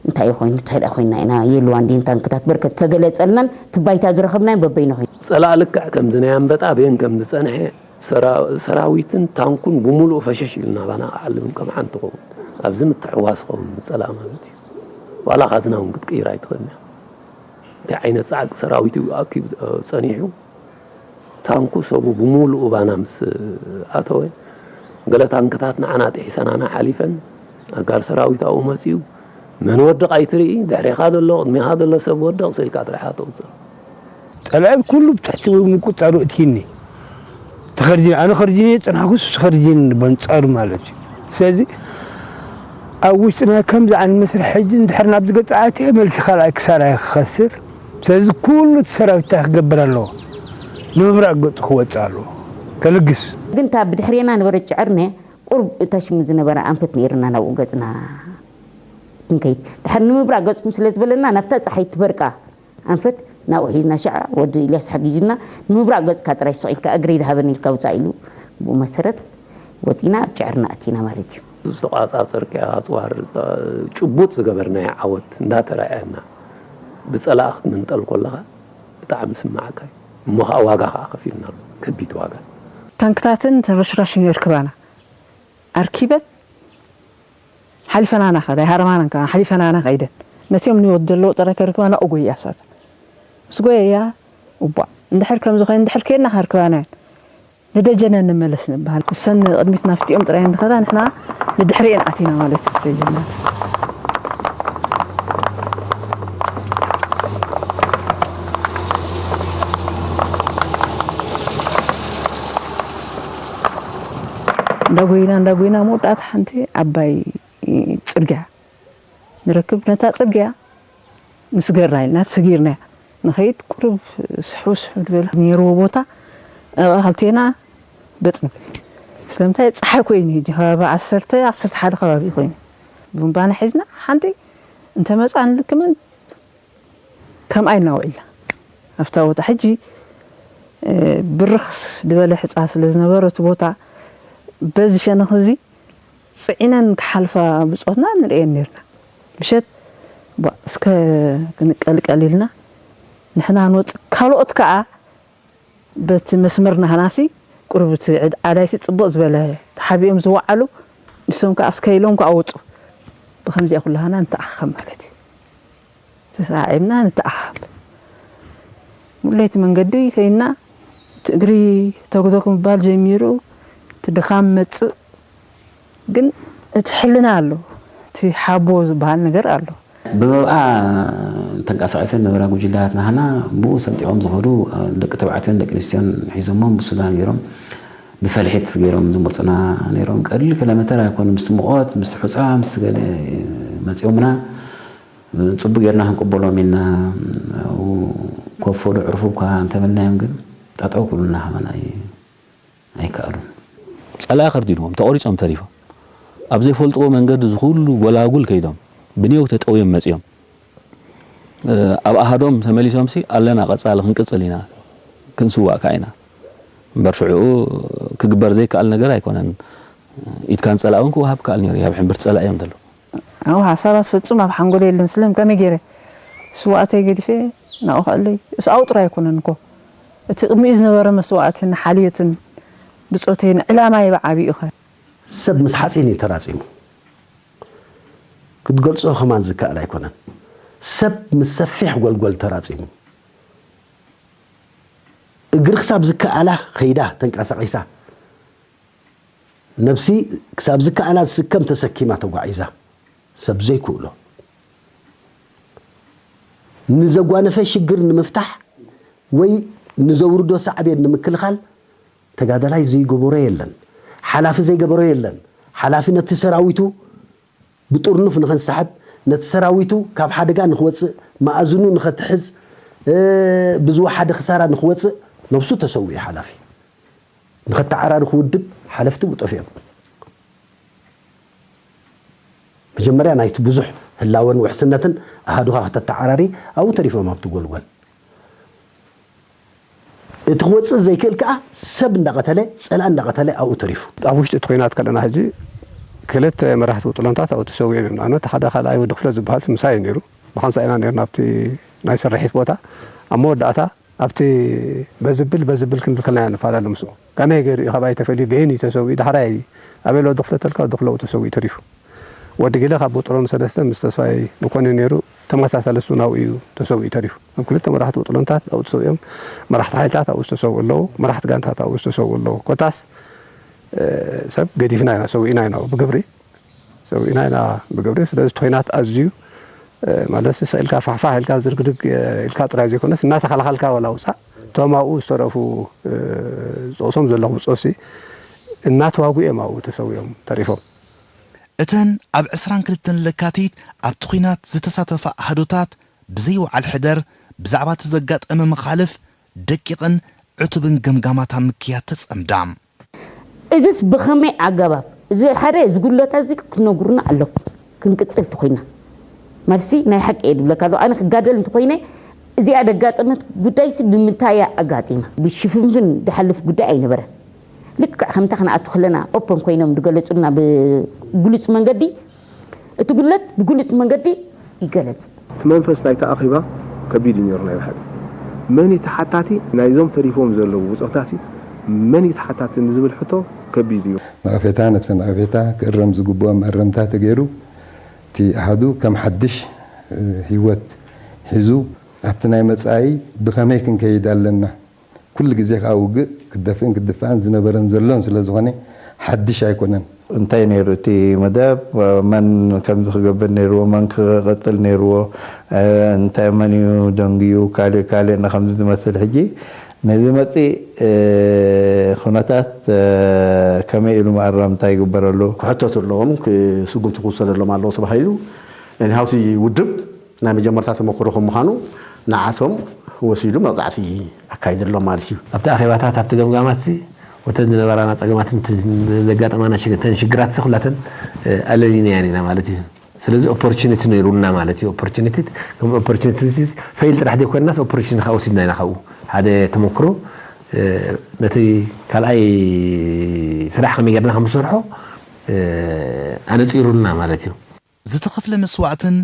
እንታይ እዩ ኮይኑ? እንታይ ደኣ ኮይና ኢና? የልዋን ድየን ታንክታት በርከት ተገለጸልናን እቲ ባይታ ዝረኸብናዮን በበይኑ ኮይኑ? ጸላእ ልክዕ ከምዚ ናይ ኣንበጣ በየን ከም ዝጸንሐ ሰራ-፣ ሰራዊትን ታንኩን ብምሉኡ ፈሸሽ ኢሉ ናባና ክዓልም ከም ሓንቲ ክኸውን፣ ኣብዚ ምትሕውዋስ ክኸውን ንጸላእ ማለት እዩ። ዋላ ካዝና እውን ክትቅይር ኣይትኽእልን እያ። እንታይ ዓይነት ጻዕቂ ሰራዊት እዩ ኣኪቡ፣ እ፣ ጸኒሑ? ታንኩ ሰቡ ብምሉኡ ባና ምስ ኣተወ፣ ገለ ታንክታት ንዓና ጥሒሰናና ሓሊፈን፣ ኣጋር ሰራዊት ኣብኡ መጺኡ፣ መን ወድቕ ኣይትርኢ፣ ድሕሬኻ ዘሎ፣ ቅድሜኻ ዘሎ ሰብ ወድቕ ስኢልካ ጥራሕ ተውጽእ። ጸላኢ ኩሉ ብትሕቲ ምቁጻሩ እትይኒ። ተኸርዲነ፣ ኣነ ኸርዲነ ጸናሕኩስ፣ ኸርዲነ በንጻሩ ማለት እዩ። ስለዚ ኣብ ውሽጥና ከምዚ ዓይነት መስርሕ ሕጂ እንድሕር ናብዚ ገጽ ኣትየ፣ መልሲ ካልኣይ ክሳራ ክኸስር። ስለዚ ኩሉ እቲ ሰራዊት እንታይ ክገብር ኣለዎ? ንምብራቕ ገጹ ክወጽእ ኣለዎ። ከልግስ። ግን እታ ብድሕሬና ነበረ ጭዕርነ፣ ቁሩብ እታ ሽሙ ዝነበረ ኣንፈት ነይርና ናብኡ ገጽና ክንከይድ። ድሓር ንምብራቕ ገጽኩም ስለ ዝበለና፣ ናብታ ጸሓይ ትበርቃ ኣንፈት ናብኡ ሒዝና፣ ሸዓ ወዲ ኢልያስ ሓጊዙና፣ ንምብራቕ ገጽካ ጥራይ ስቕ ኢልካ እግረይ ዝሃበኒ ኢልካ ውጻእ ኢሉ፣ ብኡ መሰረት ወጺና ኣብ ጭዕርና ኣቲና ማለት እዩ። ዝተቋጻጸርካዮ ኣጽዋር፣ ጭቡጥ ዝገበርናዮ ዓወት እንዳተራእየና፣ ብጸላእ ክትምንጠል ከለኻ ብጣዕሚ ስማዓካ እዩ። እሞ ኸኣ ዋጋ ኸኣ ከፊልናሉ፣ ከቢድ ዋጋ። ታንክታትን ተረሽራሽን የርክባና። ኣርኪበን ሓሊፈናና ኸዳ፣ ኣይሃረማናን ከኣ ሓሊፈናና ኸይደን። ነቲኦም ንወት ዘለዎ ጥራይ ከርክባ ናብኡ ጎይያ እሳተን። ምስ ጎየያ፣ እቧ፣ እንድሕር ከምዚ ኾይኑ፣ እንድሕር ከይድና ከርክባና እየን። ንደጀነ ንመለስ ንበሃል። እሰን ንቕድሚት ናፍቲኦም ጥራይ እንድኸዳ፣ ንሕና ንድሕሪኤን ኣቲና ማለት እዩ፣ ደጀነ። እንዳጎይና፣ እንዳጎይና፣ መወዳእታ ሓንቲ ዓባይ ጽርግያ ንረክብ። ነታ ጽርግያ ንስገራ ኢልና ተሰጊርናያ ንኸይድ። ቁሩብ ስሕው ስሕው ዝበለ ነይርዎ ቦታ፣ ኣብኣ ክልቴና በጥ ንብል። ስለምንታይ? ጸሓይ ኮይኑ፣ ሕጂ ከባቢ ዓሰርተ፣ ዓሰርተ ሓደ ከባቢ ኮይኑ፣ ቡምባና ሒዝና፣ ሓንቲ እንተመጻ ንልክመን ከምኣ ኢልና ውዒልና ኣብታ ቦታ። ሕጂ፣ እ፣ ብርኽ ዝበለ ሕጻ ስለ ዝነበረ እቲ ቦታ፣ በዚ ሸነኽ እዚ ጽዒነን ክሓልፋ ብጾትና ንርእየን ኔርና። ምሸት፣ ቧ፣ እስከ ክንቀልቀል ኢልና ንሕና ንወጽእ። ካልኦት ከኣ በቲ መስመር ናህናሲ ቁሩብ እቲ ዕድ-፣ ኣዳይሲ ጽቡቕ ዝበለ ተሓቢኦም ዝወዓሉ፣ ንሶም ከኣ እስከ ኢሎም ከኣ ወጹ። ብኸምዚኣ ኩላህና ንተኣኻኸብ ማለት እዩ። ተሰዓዒብና ንተኣኻኸብ። ሙለይቲ መንገዲ ከይና፣ እቲ እግሪ ተጉተጉ ምባል ጀሚሩ፣ እቲ ድኻም መጽእ። ግን እቲ ሕልና ኣሎ፣ እቲ ሓቦ ዝበሃል ነገር ኣሎ። ብመብኣ ተንቀሳቒሰን ዝነበራ ጉጅለታት ናህና ብኡ ሰንጢቖም ዝኸዱ ደቂ ተባዕትዮን ደቂ ኣንስትዮን ሒዞሞም ብሱዳን ገይሮም ብፈልሒት ገይሮም ዝመፁና ነይሮም። ቀሊል ኪሎ ሜተር ኣይኮኑን። ምስቲ ሙቐት፣ ምስቲ ሑፃ፣ ምስቲ ገለ መፂኦምና። ፅቡቅ ጌርና ክንቅበሎም ኢልና። ኣብኡ ኮፍ በሉ ዕርፉ እኳ እንተበልናዮም ግን ጠጠው ክብሉልና ከማን ኣይ-፣ ኣይከኣሉን። ፀላኢ ከርዲድዎም ተቆሪፆም ተሪፎም። ኣብ ዘይፈልጥዎ መንገዲ እዚ ኩሉ ጎላጉል ከይዶም ብኔው ተጠውዮም መፂኦም። ኣብ ኣሃዶም ተመሊሶምሲ ኣለና ቀፃሊ ክንቅፅል ኢና ክንስዋእ ከዓ ኢና እምበር ሽዑ ክግበር ዘይከኣል ነገር ኣይኮነን። ኢድካን ፀላእ እውን ክወሃብ ከኣል ነይሩ ኣብ ሕምብርቲ ፀላእ እዮም ዘለዉ። ኣው ሓሳባት ፍጹም ኣብ ሓንጎለይ የለን። ስለም ከመይ ገይረ ስዋእተይ ገዲፈ ናብኡ ክኣለይ? እሱ ኣው ጥራይ ኣይኮነን እኮ። እቲ ቅድሚኡ ዝነበረ መስዋእትን ሓልዮትን ብጾተይን ዕላማይ ብዓቢኡ ኸ? ሰብ ምስ ሓጺን እዩ ተራጺሙ። ክትገልጾ ከማን ዝከኣል ኣይኮነን። ሰብ ምስ ሰፊሕ ጎልጎል ተራጺሙ፣ እግሪ ክሳብ ዝከኣላ ከይዳ ተንቀሳቒሳ፣ ነብሲ ክሳብ ዝከኣላ ዝስከም ተሰኪማ ተጓዒዛ፣ ሰብ ዘይክእሎ። ንዘጓነፈ ሽግር ንምፍታሕ ወይ ንዘውርዶ ሳዕቤን ንምክልኻል ተጋዳላይ ዘይገበሮ የለን። ሓላፊ ዘይገበሮ የለን። ሓላፊ ነቲ ሰራዊቱ ብጥርኑፍ ንኸንሰሕብ፣ ነቲ ሰራዊቱ ካብ ሓደጋ ንኽወፅእ፣ መኣዝኑ ንኸትሕዝ፣ እ፣ ብዝወሓደ ክሳራ ንኽወፅእ ነብሱ ተሰዊኡ ሓላፊ። ንኸተዓራሪ ክውድብ ሓለፍቲ ጠፊኦም። መጀመርያ ናይቲ ብዙሕ ህላወን ውሕስነትን ኣሃዱኻ ከተተዓራሪ ኣብኡ ተሪፎም ኣብቲ ጎልጎል። እቲ ክወፅእ ዘይክእል ከኣ ሰብ እንዳቐተለ፣ ጸላኢ እንዳቐተለ ኣብኡ ተሪፉ። ኣብ ውሽጢ እቲ ኲናት ከለና ሕጂ ክልተ መራሕቲ ውጥሎንታት ኣብኡ ተሰዊኦም እዮም። ንኣብነት ሓደ ካልኣይ ወዲ ክፍለ ዝበሃል ምሳይ እዩ ነይሩ። ብሓንሳእ ኢና ነይርና ኣብቲ ናይ ስርሒት ቦታ። ኣብ መወዳእታ ኣብቲ በዝብል በዝብል ክንብል ከለና ኢና ንፈላለ ምስኡ። ከመይ ገይሩ እዩ ካባይ ተፈልዩ፣ በየን እዩ ተሰዊኡ፣ ዳሕራይ ኣበይ ኣሎ ወዲ ክፍለ ተልካ፣ ወዲ ክፍለ ተሰዊኡ ተሪፉ። ወዲ ገለ ካብ ውጥሎን ሰለስተ ምስ ተስፋይ መኮንን ነይሩ፣ ተመሳሳሊ እሱ ናብኡ እዩ ተሰዊኡ ተሪፉ። እቶም ክልተ መራሕቲ ውጥሎንታት ኣብኡ ተሰዊኦም፣ መራሕቲ ሓይልታት ኣብኡ ዝተሰውኡ ኣለዉ፣ መራሕቲ ጋንታት ኣብኡ ዝተሰውኡ ኣለዉ። ኮታስ፣ እ፣ ሰብ ገዲፍና ኢና፣ ሰዊእና ኢና ብግብሪ፣ ሰዊእና ኢና ብግብሪ። ስለዚ እቲ ኲናት ኣዝዩ፣ እ፣ ማለት ስቕ ኢልካ ፋሕፋሕ ኢልካ ዝርግርግ፣ እ፣ ኢልካ ጥራይ ዘይኮነስ እናተኸላኸልካ ዋላ ውፃእ፣ እቶም ኣብኡ ዝተረፉ፣ እ፣ ዝጠቕሶም ዘለኹ ብጾሲ እናተዋግኡ እዮም ኣብኡ ተሰዊኦም ተሪፎም። እተን ኣብ ዕስራን ክልተን ለካቲት ኣብቲ ኲናት ዝተሳተፋ ኣሃዱታት ብዘይ ወዓል ሕደር ብዛዕባ እቲ ዘጋጠመ መኻልፍ ደቂቕን ዕቱብን ገምጋማት ኣብ ምክያድ ተጸምዳ። እዝስ ብኸመይ ኣገባብ? እዚ ሓደ፣ እዚ ጉድለታት እዚ ክትነግሩና ኣለኩም፣ ክንቅጽል እንተኾይና። መልሲ ናይ ሓቂ እየ ዝብለካ፣ ዶ ኣነ ክጋደል እንተኾይነ፣ እዚኣ ደጋጠመት ጉዳይሲ ብምንታይ እያ ኣጋጢማ? ብሽፍንፍን ዝሓልፍ ጉዳይ ኣይነበረን። ልክዕ ከምታ ክንኣቱ ከለና ኦፐን ኮይኖም ዝገለጹልና ብግሉጽ መንገዲ፣ እቲ ጉድለት ብግሉጽ መንገዲ ይገለጽ። እቲ መንፈስ ናይቲ ኣኼባ ከቢድ እዩ ነይሩ። ናይ ብሓቂ መን እዩ ተሓታቲ ናይዞም ተሪፎም ዘለዉ ብጾታሲ መን እዩ ተሓታቲ ንዝብል ሕቶ ከቢድ እዩ። ነቐፌታ፣ ነብሰ ነቐፌታ፣ ክእረም ዝግብኦ መእረምታ ተገይሩ፣ እቲ ኣሃዱ ከም ሓድሽ፣ እ፣ ህይወት ሒዙ ኣብቲ ናይ መጻኢ ብኸመይ ክንከይድ ኣለና? ኩሉ ግዜ ከኣ ውግእ ክደፍእን ክድፋእን ዝነበረን ዘሎን ስለ ዝኾነ ሓድሽ ኣይኮነን። እንታይ ነይሩ እቲ መደብ? መን ከምዚ ክገብር ነይርዎ? መን ክቕጽል ነይርዎ? እ፣ እንታይ መን እዩ ደንግዩ? ካልእ ካልእ ንኸምዚ ዝመስል ሕጂ ነዚ መጺእ፣ እ፣ ኩነታት፣ እ፣ ከመይ ኢሉ መኣረምታ ይግበረሉ? ክሕተቱ ኣለዎም፣ ክ-፣ ስጉምቲ ክውሰደሎም ኣለዎ ተባሂሉ። እኒሃው እቲ ውድብ ናይ መጀመርታ ተመክሮ ከም ምዃኑ ንዓቶም ወሲዱ መቕጻዕቲ ኣካይዱ ኣሎ ማለት እዩ። ኣብቲ ኣኼባታት፣ ኣብቲ ገምጋማትሲ፣ ወተን ዝነበራና ጸገማትን እቲ ዘጋጠማና ሽግ-፣ እተን ሽግራትሲ ኩላተን፣ እ፣ ኣለሊናየን ኢና ማለት እዩ። ስለዚ ኦፖርቹኒቲ ነይሩና ማለት እዩ። ኦፖርቹኒቲ፣ ከም ኦፖርቹኒቲ ሲ ፌል ጥራሕ ዘይኮንናስ ኦፖርቹኒቲ ከዓ ወሲድና ኢና ካብኡ። ሓደ ተመክሮ፣ እ፣ ነቲ ካልኣይ ስራሕ ከመይ ጌርና ከም ንሰርሖ፣ እ፣ ኣነጺሩልና ማለት እዩ። ዝተኸፍለ መስዋእትን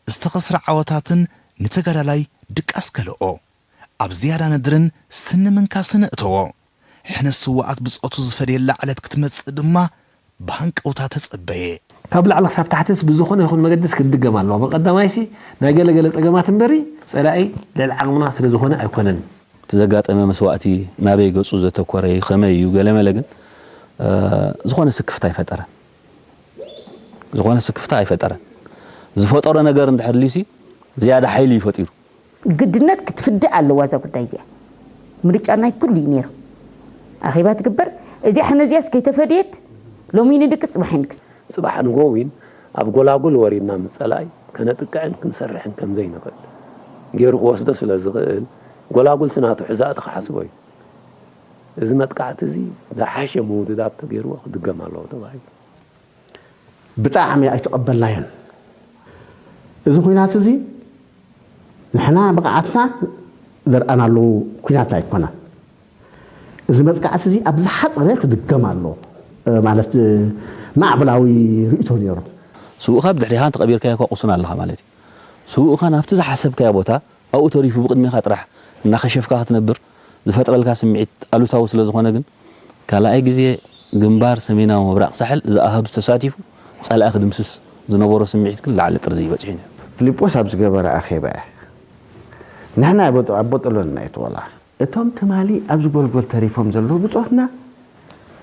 ዝተኸስረ ዓወታትን ንተጋዳላይ ድቃስ ከልኦ፣ ኣብ ዝያዳ ነድርን ስኒ ምንካስን እተዎ። ሕነ ስውኣት ብጾቱ ዝፈድየላ ዕለት ክትመጽእ ድማ ብሃንቀውታ ተጸበየ። ካብ ላዕሊ ክሳብ ታሕትስ ብዝኾነ ይኹን መገድስ ክትድገም ኣለዋ። ብቐዳማይሲ ናይ ገለ ገለ ጸገማት እምበሪ ጸላኢ ልዕሊ ዓቕምና ስለ ዝኾነ ኣይኮነን። እቲ ዘጋጠመ መስዋእቲ ናበይ ገጹ ዘተኮረ እዩ፣ ከመይ እዩ፣ ገለመለ ግን፣ እ፣ ዝኾነ ስክፍታ ኣይፈጠረን። ዝኾነ ስክፍታ ኣይፈጠረን። ዝፈጠሮ ነገር እንድሕር ልዩሲ ዝያዳ ሓይሊ እዩ ፈጢሩ። ግድነት ክትፍዳእ ኣለዋ እዛ ጉዳይ እዚኣ። ምርጫ ናይ ኩሉ እዩ ነይሩ። ኣኼባ ትግበር። እዚኣ ሕነ እዚኣስ ከይተፈድየት ሎሚ ንድቅስ፣ ጽባሕ ንድቅስ። ጽባሕ ንግሆ እውን ኣብ ጎላጉል ወሪድና ምስ ጸላኢ ከነጥቅዕን ክንሰርሕን ከም ዘይንኽእል ገይሩ ክወስዶ ስለ ዝኽእል፣ ጎላጉልሲ ናቱ ሕዛእቲ ክሓስቦ እዩ። እዚ መጥቃዕቲ እዚ ዝሓሸ ምውድዳብ ተገይርዎ ክድገም ኣለዎ ተባሂሉ። ብጣዕሚ ኣይተቐበልናዮን። እዚ ኲናት እዚ ንሕና ብቕዓትና ዘርኣናሉ ኲናት ኣይኮነን። እዚ መጥቃዕቲ እዚ ኣብ ዝሓጸረ ክድገም ኣለዎ፣ እ፣ ማለት፣ እ፣ ማዕበላዊ ርእይቶ ነይሩ። ስውእኻ ብድሕሪኻ እንተቐቢርካዮ እኳ ቁሱን ኣለኻ ማለት እዩ። ስውእኻ ናብቲ ዝሓሰብካዮ ቦታ ኣብኡ ተሪፉ ብቕድሜኻ ጥራሕ እናኸሸፍካ ክትነብር ዝፈጥረልካ ስምዒት ኣሉታዊ ስለ ዝኾነ ግን፣ ካልኣይ ግዜ ግንባር ሰሜናዊ ምብራቕ ሳሕል እዚ ኣሃዱ ተሳቲፉ ጸላኢ ክድምስስ ዝነበሮ ስምዒት ግን ላዕሊ ጥርዚ እዩ በጺሑ ነይሩ። ፊልጶስ ኣብ ዝገበረ ኣኼባ እየ። ንሕና ኣብ ቦጦሎን ኢና የተወላ። እቶም ትማሊ ኣብዚ ጎልጎል ተሪፎም ዘለዉ ብጾትና፣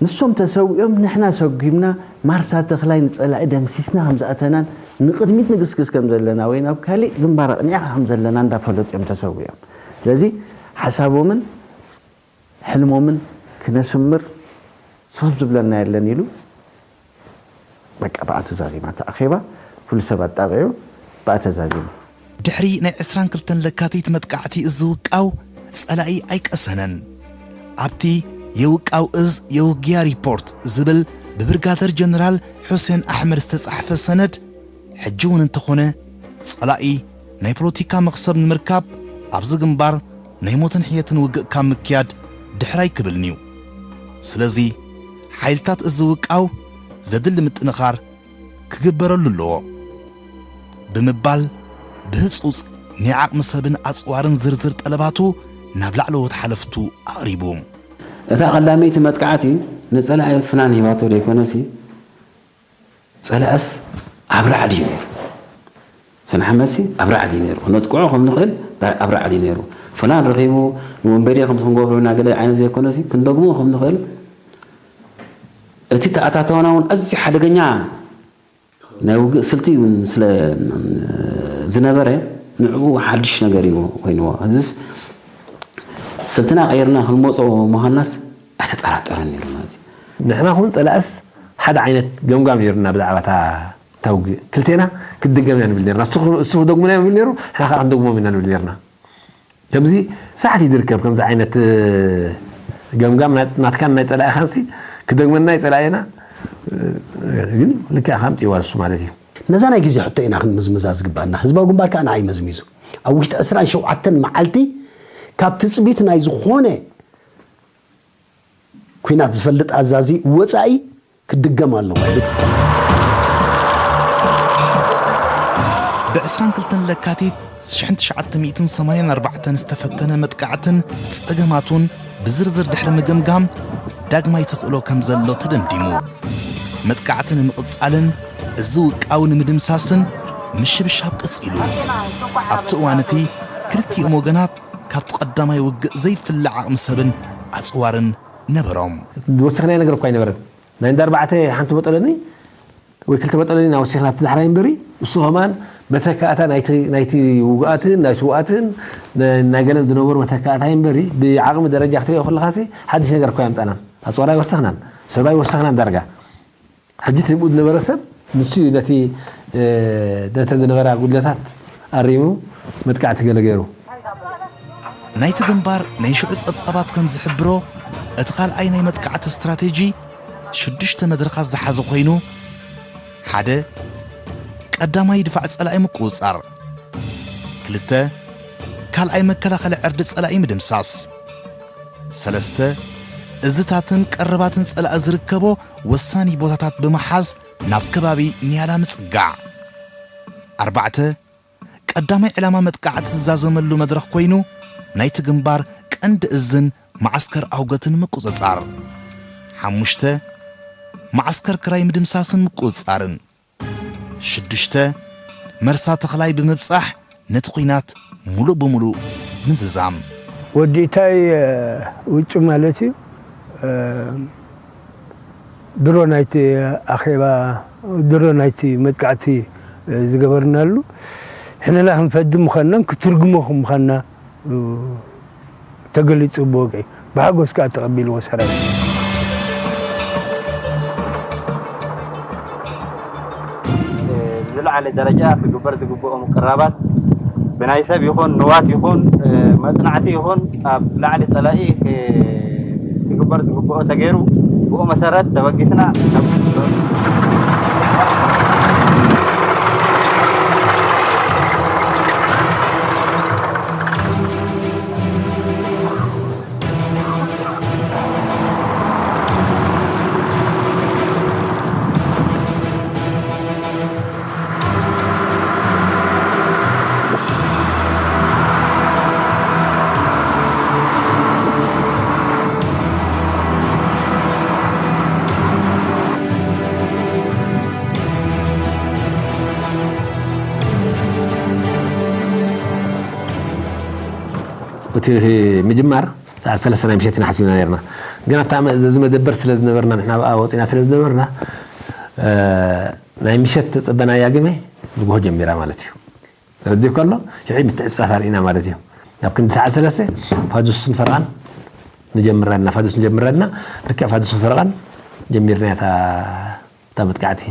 ንሶም ተሰዊኦም፣ ንሕና ሰጒምና፣ ማርሳ ተኽላይ ንጸላኢ ደምሲስና ከም ዝኣተናን ንቕድሚት ንግስግስ ከም ዘለና ወይ ናብ ካሊእ ግንባር ኣቕኒዕካ ከም ዘለና እንዳፈለጡ እዮም ተሰዊኦም። ስለዚ ሓሳቦምን ሕልሞምን ክነስምር ሰብ ዝብለና የለን ኢሉ በቃ ብኣ ተዛዚማ። እቲ ኣኼባ ኩሉ ሰብ ኣጣቒዑ ብኣ ተዛዚሙ። ድሕሪ ናይ ዕስራን ክልተን ለካቲት መጥቃዕቲ እዚ ውቃው ጸላኢ ኣይቀሰነን። ኣብቲ የውቃው እዝ የውግያ ሪፖርት ዝብል ብብርጋደር ጀነራል ሑሴን ኣሕመድ ዝተጻሕፈ ሰነድ፣ ሕጂ እውን እንተኾነ ጸላኢ ናይ ፖለቲካ መኽሰብ ንምርካብ ኣብዚ ግንባር ናይ ሞትን ሕየትን ውግእ ካብ ምክያድ ድሕር ኣይክብልን'ዩ። ስለዚ ሓይልታት እዚ ውቃው ዘድሊ ምጥንኻር ክግበረሉ ኣለዎ ብምባል ብህጹጽ ናይ ዓቕሚ ሰብን ኣጽዋርን ዝርዝር ጠለባቱ ናብ ላዕለዎት ሓለፍቱ ኣቕሪቡ። እታ ቀዳመይቲ መጥቃዕቲ ንጸላኢ ፍናን ሂባቶ ዘይኮነሲ፣ ጸላእስ ኣብ ራዕዲ እዩ ነይሩ። ሰንሓመሲ ኣብ ራዕዲ እዩ ነይሩ። ክነጥቅዖ ከም ንኽእል ኣብ ራዕዲ እዩ ነይሩ። ፍናን ረኺቡ ንወንበዴ ከምዚ ክንገብሮ ኢና ገለ ዓይነት ዘይኮነሲ፣ ክንደግሞ ከም ንኽእል፣ እቲ ተኣታተወና እውን ኣዝዩ ሓደገኛ ናይ ውግእ ስልቲ እውን ስለ ዝነበረ፣ ንዕኡ ሓድሽ ነገር እዩ ኮይንዎ። እዚስ ስልትና ቀይርና ክንመጾ ምዃንናስ ኣይተጠራጠረን ነይሩ ማለት እዩ። ንሕና ኹን ጸላእስ ሓደ ዓይነት ገምጋም ነይሩና ብዛዕባ እታ፣ እታ ውግእ። ክልቴና ክትድገም ኢና ንብል ነርና። እሱ፣ እሱ ክደግሙና እዮም ንብል ነይሩ፣ ንሕና ከዓ ክንደግሞም ኢና ንብል ነርና። ከምዚ ሳሕቲ ዝርከብ ከምዚ ዓይነት፣ እ፣ ገምጋም ናይ፣ ናትካን ናይ ጸላኢኻንሲ ክደግመና ይጸላእየና፣ እ፣ ግን ልክዕ ከምጽእዋ እሱ ማለት እዩ። ነዛ ናይ ግዜ ሕቶ ኢና ክንምዝምዛ ዝግባና። ህዝባዊ ግንባር ከኣ ንዓይ መዝሚዙ። ኣብ ውሽጢ ዕስራን ሸውዓተን መዓልቲ ካብ ትጽቢት ናይ ዝኾነ ኲናት ዝፈልጥ ኣዛዚ ወጻኢ ክድገም ኣለዎ። ብ ዕስራን ክልተን ለካቲት ሽሕን ትሽዓተ ሚእትን ሰማንያን ኣርባዕተን ዝተፈተነ መጥቃዕትን ጸገማቱን ብዝርዝር ድሕሪ ምግምጋም ዳግማይ ተኽእሎ ከም ዘሎ ተደምዲሙ። መጥቃዕቲ ንምቕጻልን እዚ ውቃዊ ንምድምሳስን ምሽብሻብ ቀጺሉ። ኣብቲ እዋን እቲ ክልቲኦም ወገናት ካብቲ ቀዳማይ ውግእ ዘይፍለ ዓቕሚ ሰብን ኣጽዋርን ነበሮም። ዝወሰኽናዮ ነገር እኳ ኣይነበረን። ናይ እንዳ ኣርባዕተ ሓንቲ በጠለኒ ወይ ክልተ በጠለኒ ኢና ወሲኽና ኣብቲ ዳሕራይ እምበሪ፣ እሱ ከማን መተካእታ ናይቲ ውጉኣትን ናይ ስውኣትን ናይ ገለን ዝነበሩ መተካእታ እዩ እምበሪ፣ ብዓቕሚ ደረጃ ክትሪኦ ከለኻሲ ሓድሽ ነገር እኳ ኣየምጻእናን። ኣጽዋር ኣይወሰኽናን፣ ሰብ ኣይወሰኽናን ዳርጋ። ሕጂ እቲ ዝነበረ ሰብ ንሱ እዩ ነቲ ነተን ዝነበራ ጉድለታት ኣሪሙ መጥቃዕቲ ገለ ገይሩ። ናይቲ ግንባር ናይ ሽዑ ጸብጻባት ከም ዝሕብሮ፣ እቲ ካልኣይ ናይ መጥቃዕቲ ስትራቴጂ ሽዱሽተ መድረኻት ዝሓዘ ኮይኑ፣ ሓደ፣ ቀዳማይ ድፋዕ ጸላኢ ምቁጽጻር፣ ክልተ፣ ካልኣይ መከላኸሊ ዕርዲ ጸላኢ ምድምሳስ፣ ሰለስተ፣ እዝታትን ቀረባትን ጸላኢ ዝርከቦ ወሳኒ ቦታታት ብምሓዝ ናብ ከባቢ ኒያላ ምጽጋዕ፣ ኣርባዕተ፣ ቀዳማይ ዕላማ መጥቃዕቲ ዝዛዘመሉ መድረኽ ኮይኑ፣ ናይቲ ግንባር ቀንዲ እዝን መዓስከር ኣውገትን ምቁጽጻር። ሓሙሽተ፣ መዓስከር ክራይ ምድምሳስን ምቁጽጻርን። ሽዱሽተ፣ መርሳ ተኽላይ ብምብጻሕ ነቲ ኲናት ሙሉእ ብሙሉእ ምዝዛም። ወዲ ኢታይ ውጩ ማለት እዩ። ድሮ ናይቲ ኣኼባ ድሮ ናይቲ መጥቃዕቲ ዝገበርናሉ ሕነና ክንፈዲ ምዃንናን ክትርግሞ ከም ምዃንና ተገሊጹ ብወግዒ ብሓጎስ ከኣ ተቐቢልዎ ሰራዊት። ዝለዓለ ደረጃ ክግበር ዝግብኦ ምቅራባት ብናይ ሰብ ይኹን ንዋት ይኹን መጽናዕቲ ይኹን ኣብ ላዕሊ ጸላኢ ክግበር ዝግብኦ ተገይሩ ብኡ መሰረት ተበጊስና ናብ እቲ ምጅማር ሰዓት ሰለስተ ናይ ምሸት ኢና ሓሲብና ነርና። ግን ኣብታ መ-፣ እዚ መደበር ስለ ዝነበርና፣ ንሕና ኣብኣ ወፂና ስለ ዝነበርና፣ እ፣ ናይ ምሸት ተፀበናያ ግመ ንግሆ ጀሚራ ማለት እዩ። ተረዲእካ ኣሎ? ሽዑ ምትዕፅፃፍ ኣርኢና ማለት እዩ። ኣብ ክንዲ ሰዓት ሰለስተ ፋዱስን ፈረቓን ንጀምር ኣለና። ፋዱስ ንጀምር ኣለና። ልክዕ ፋዱስን ፈረቓን ጀሚርና እታ እታ መጥቃዕቲ።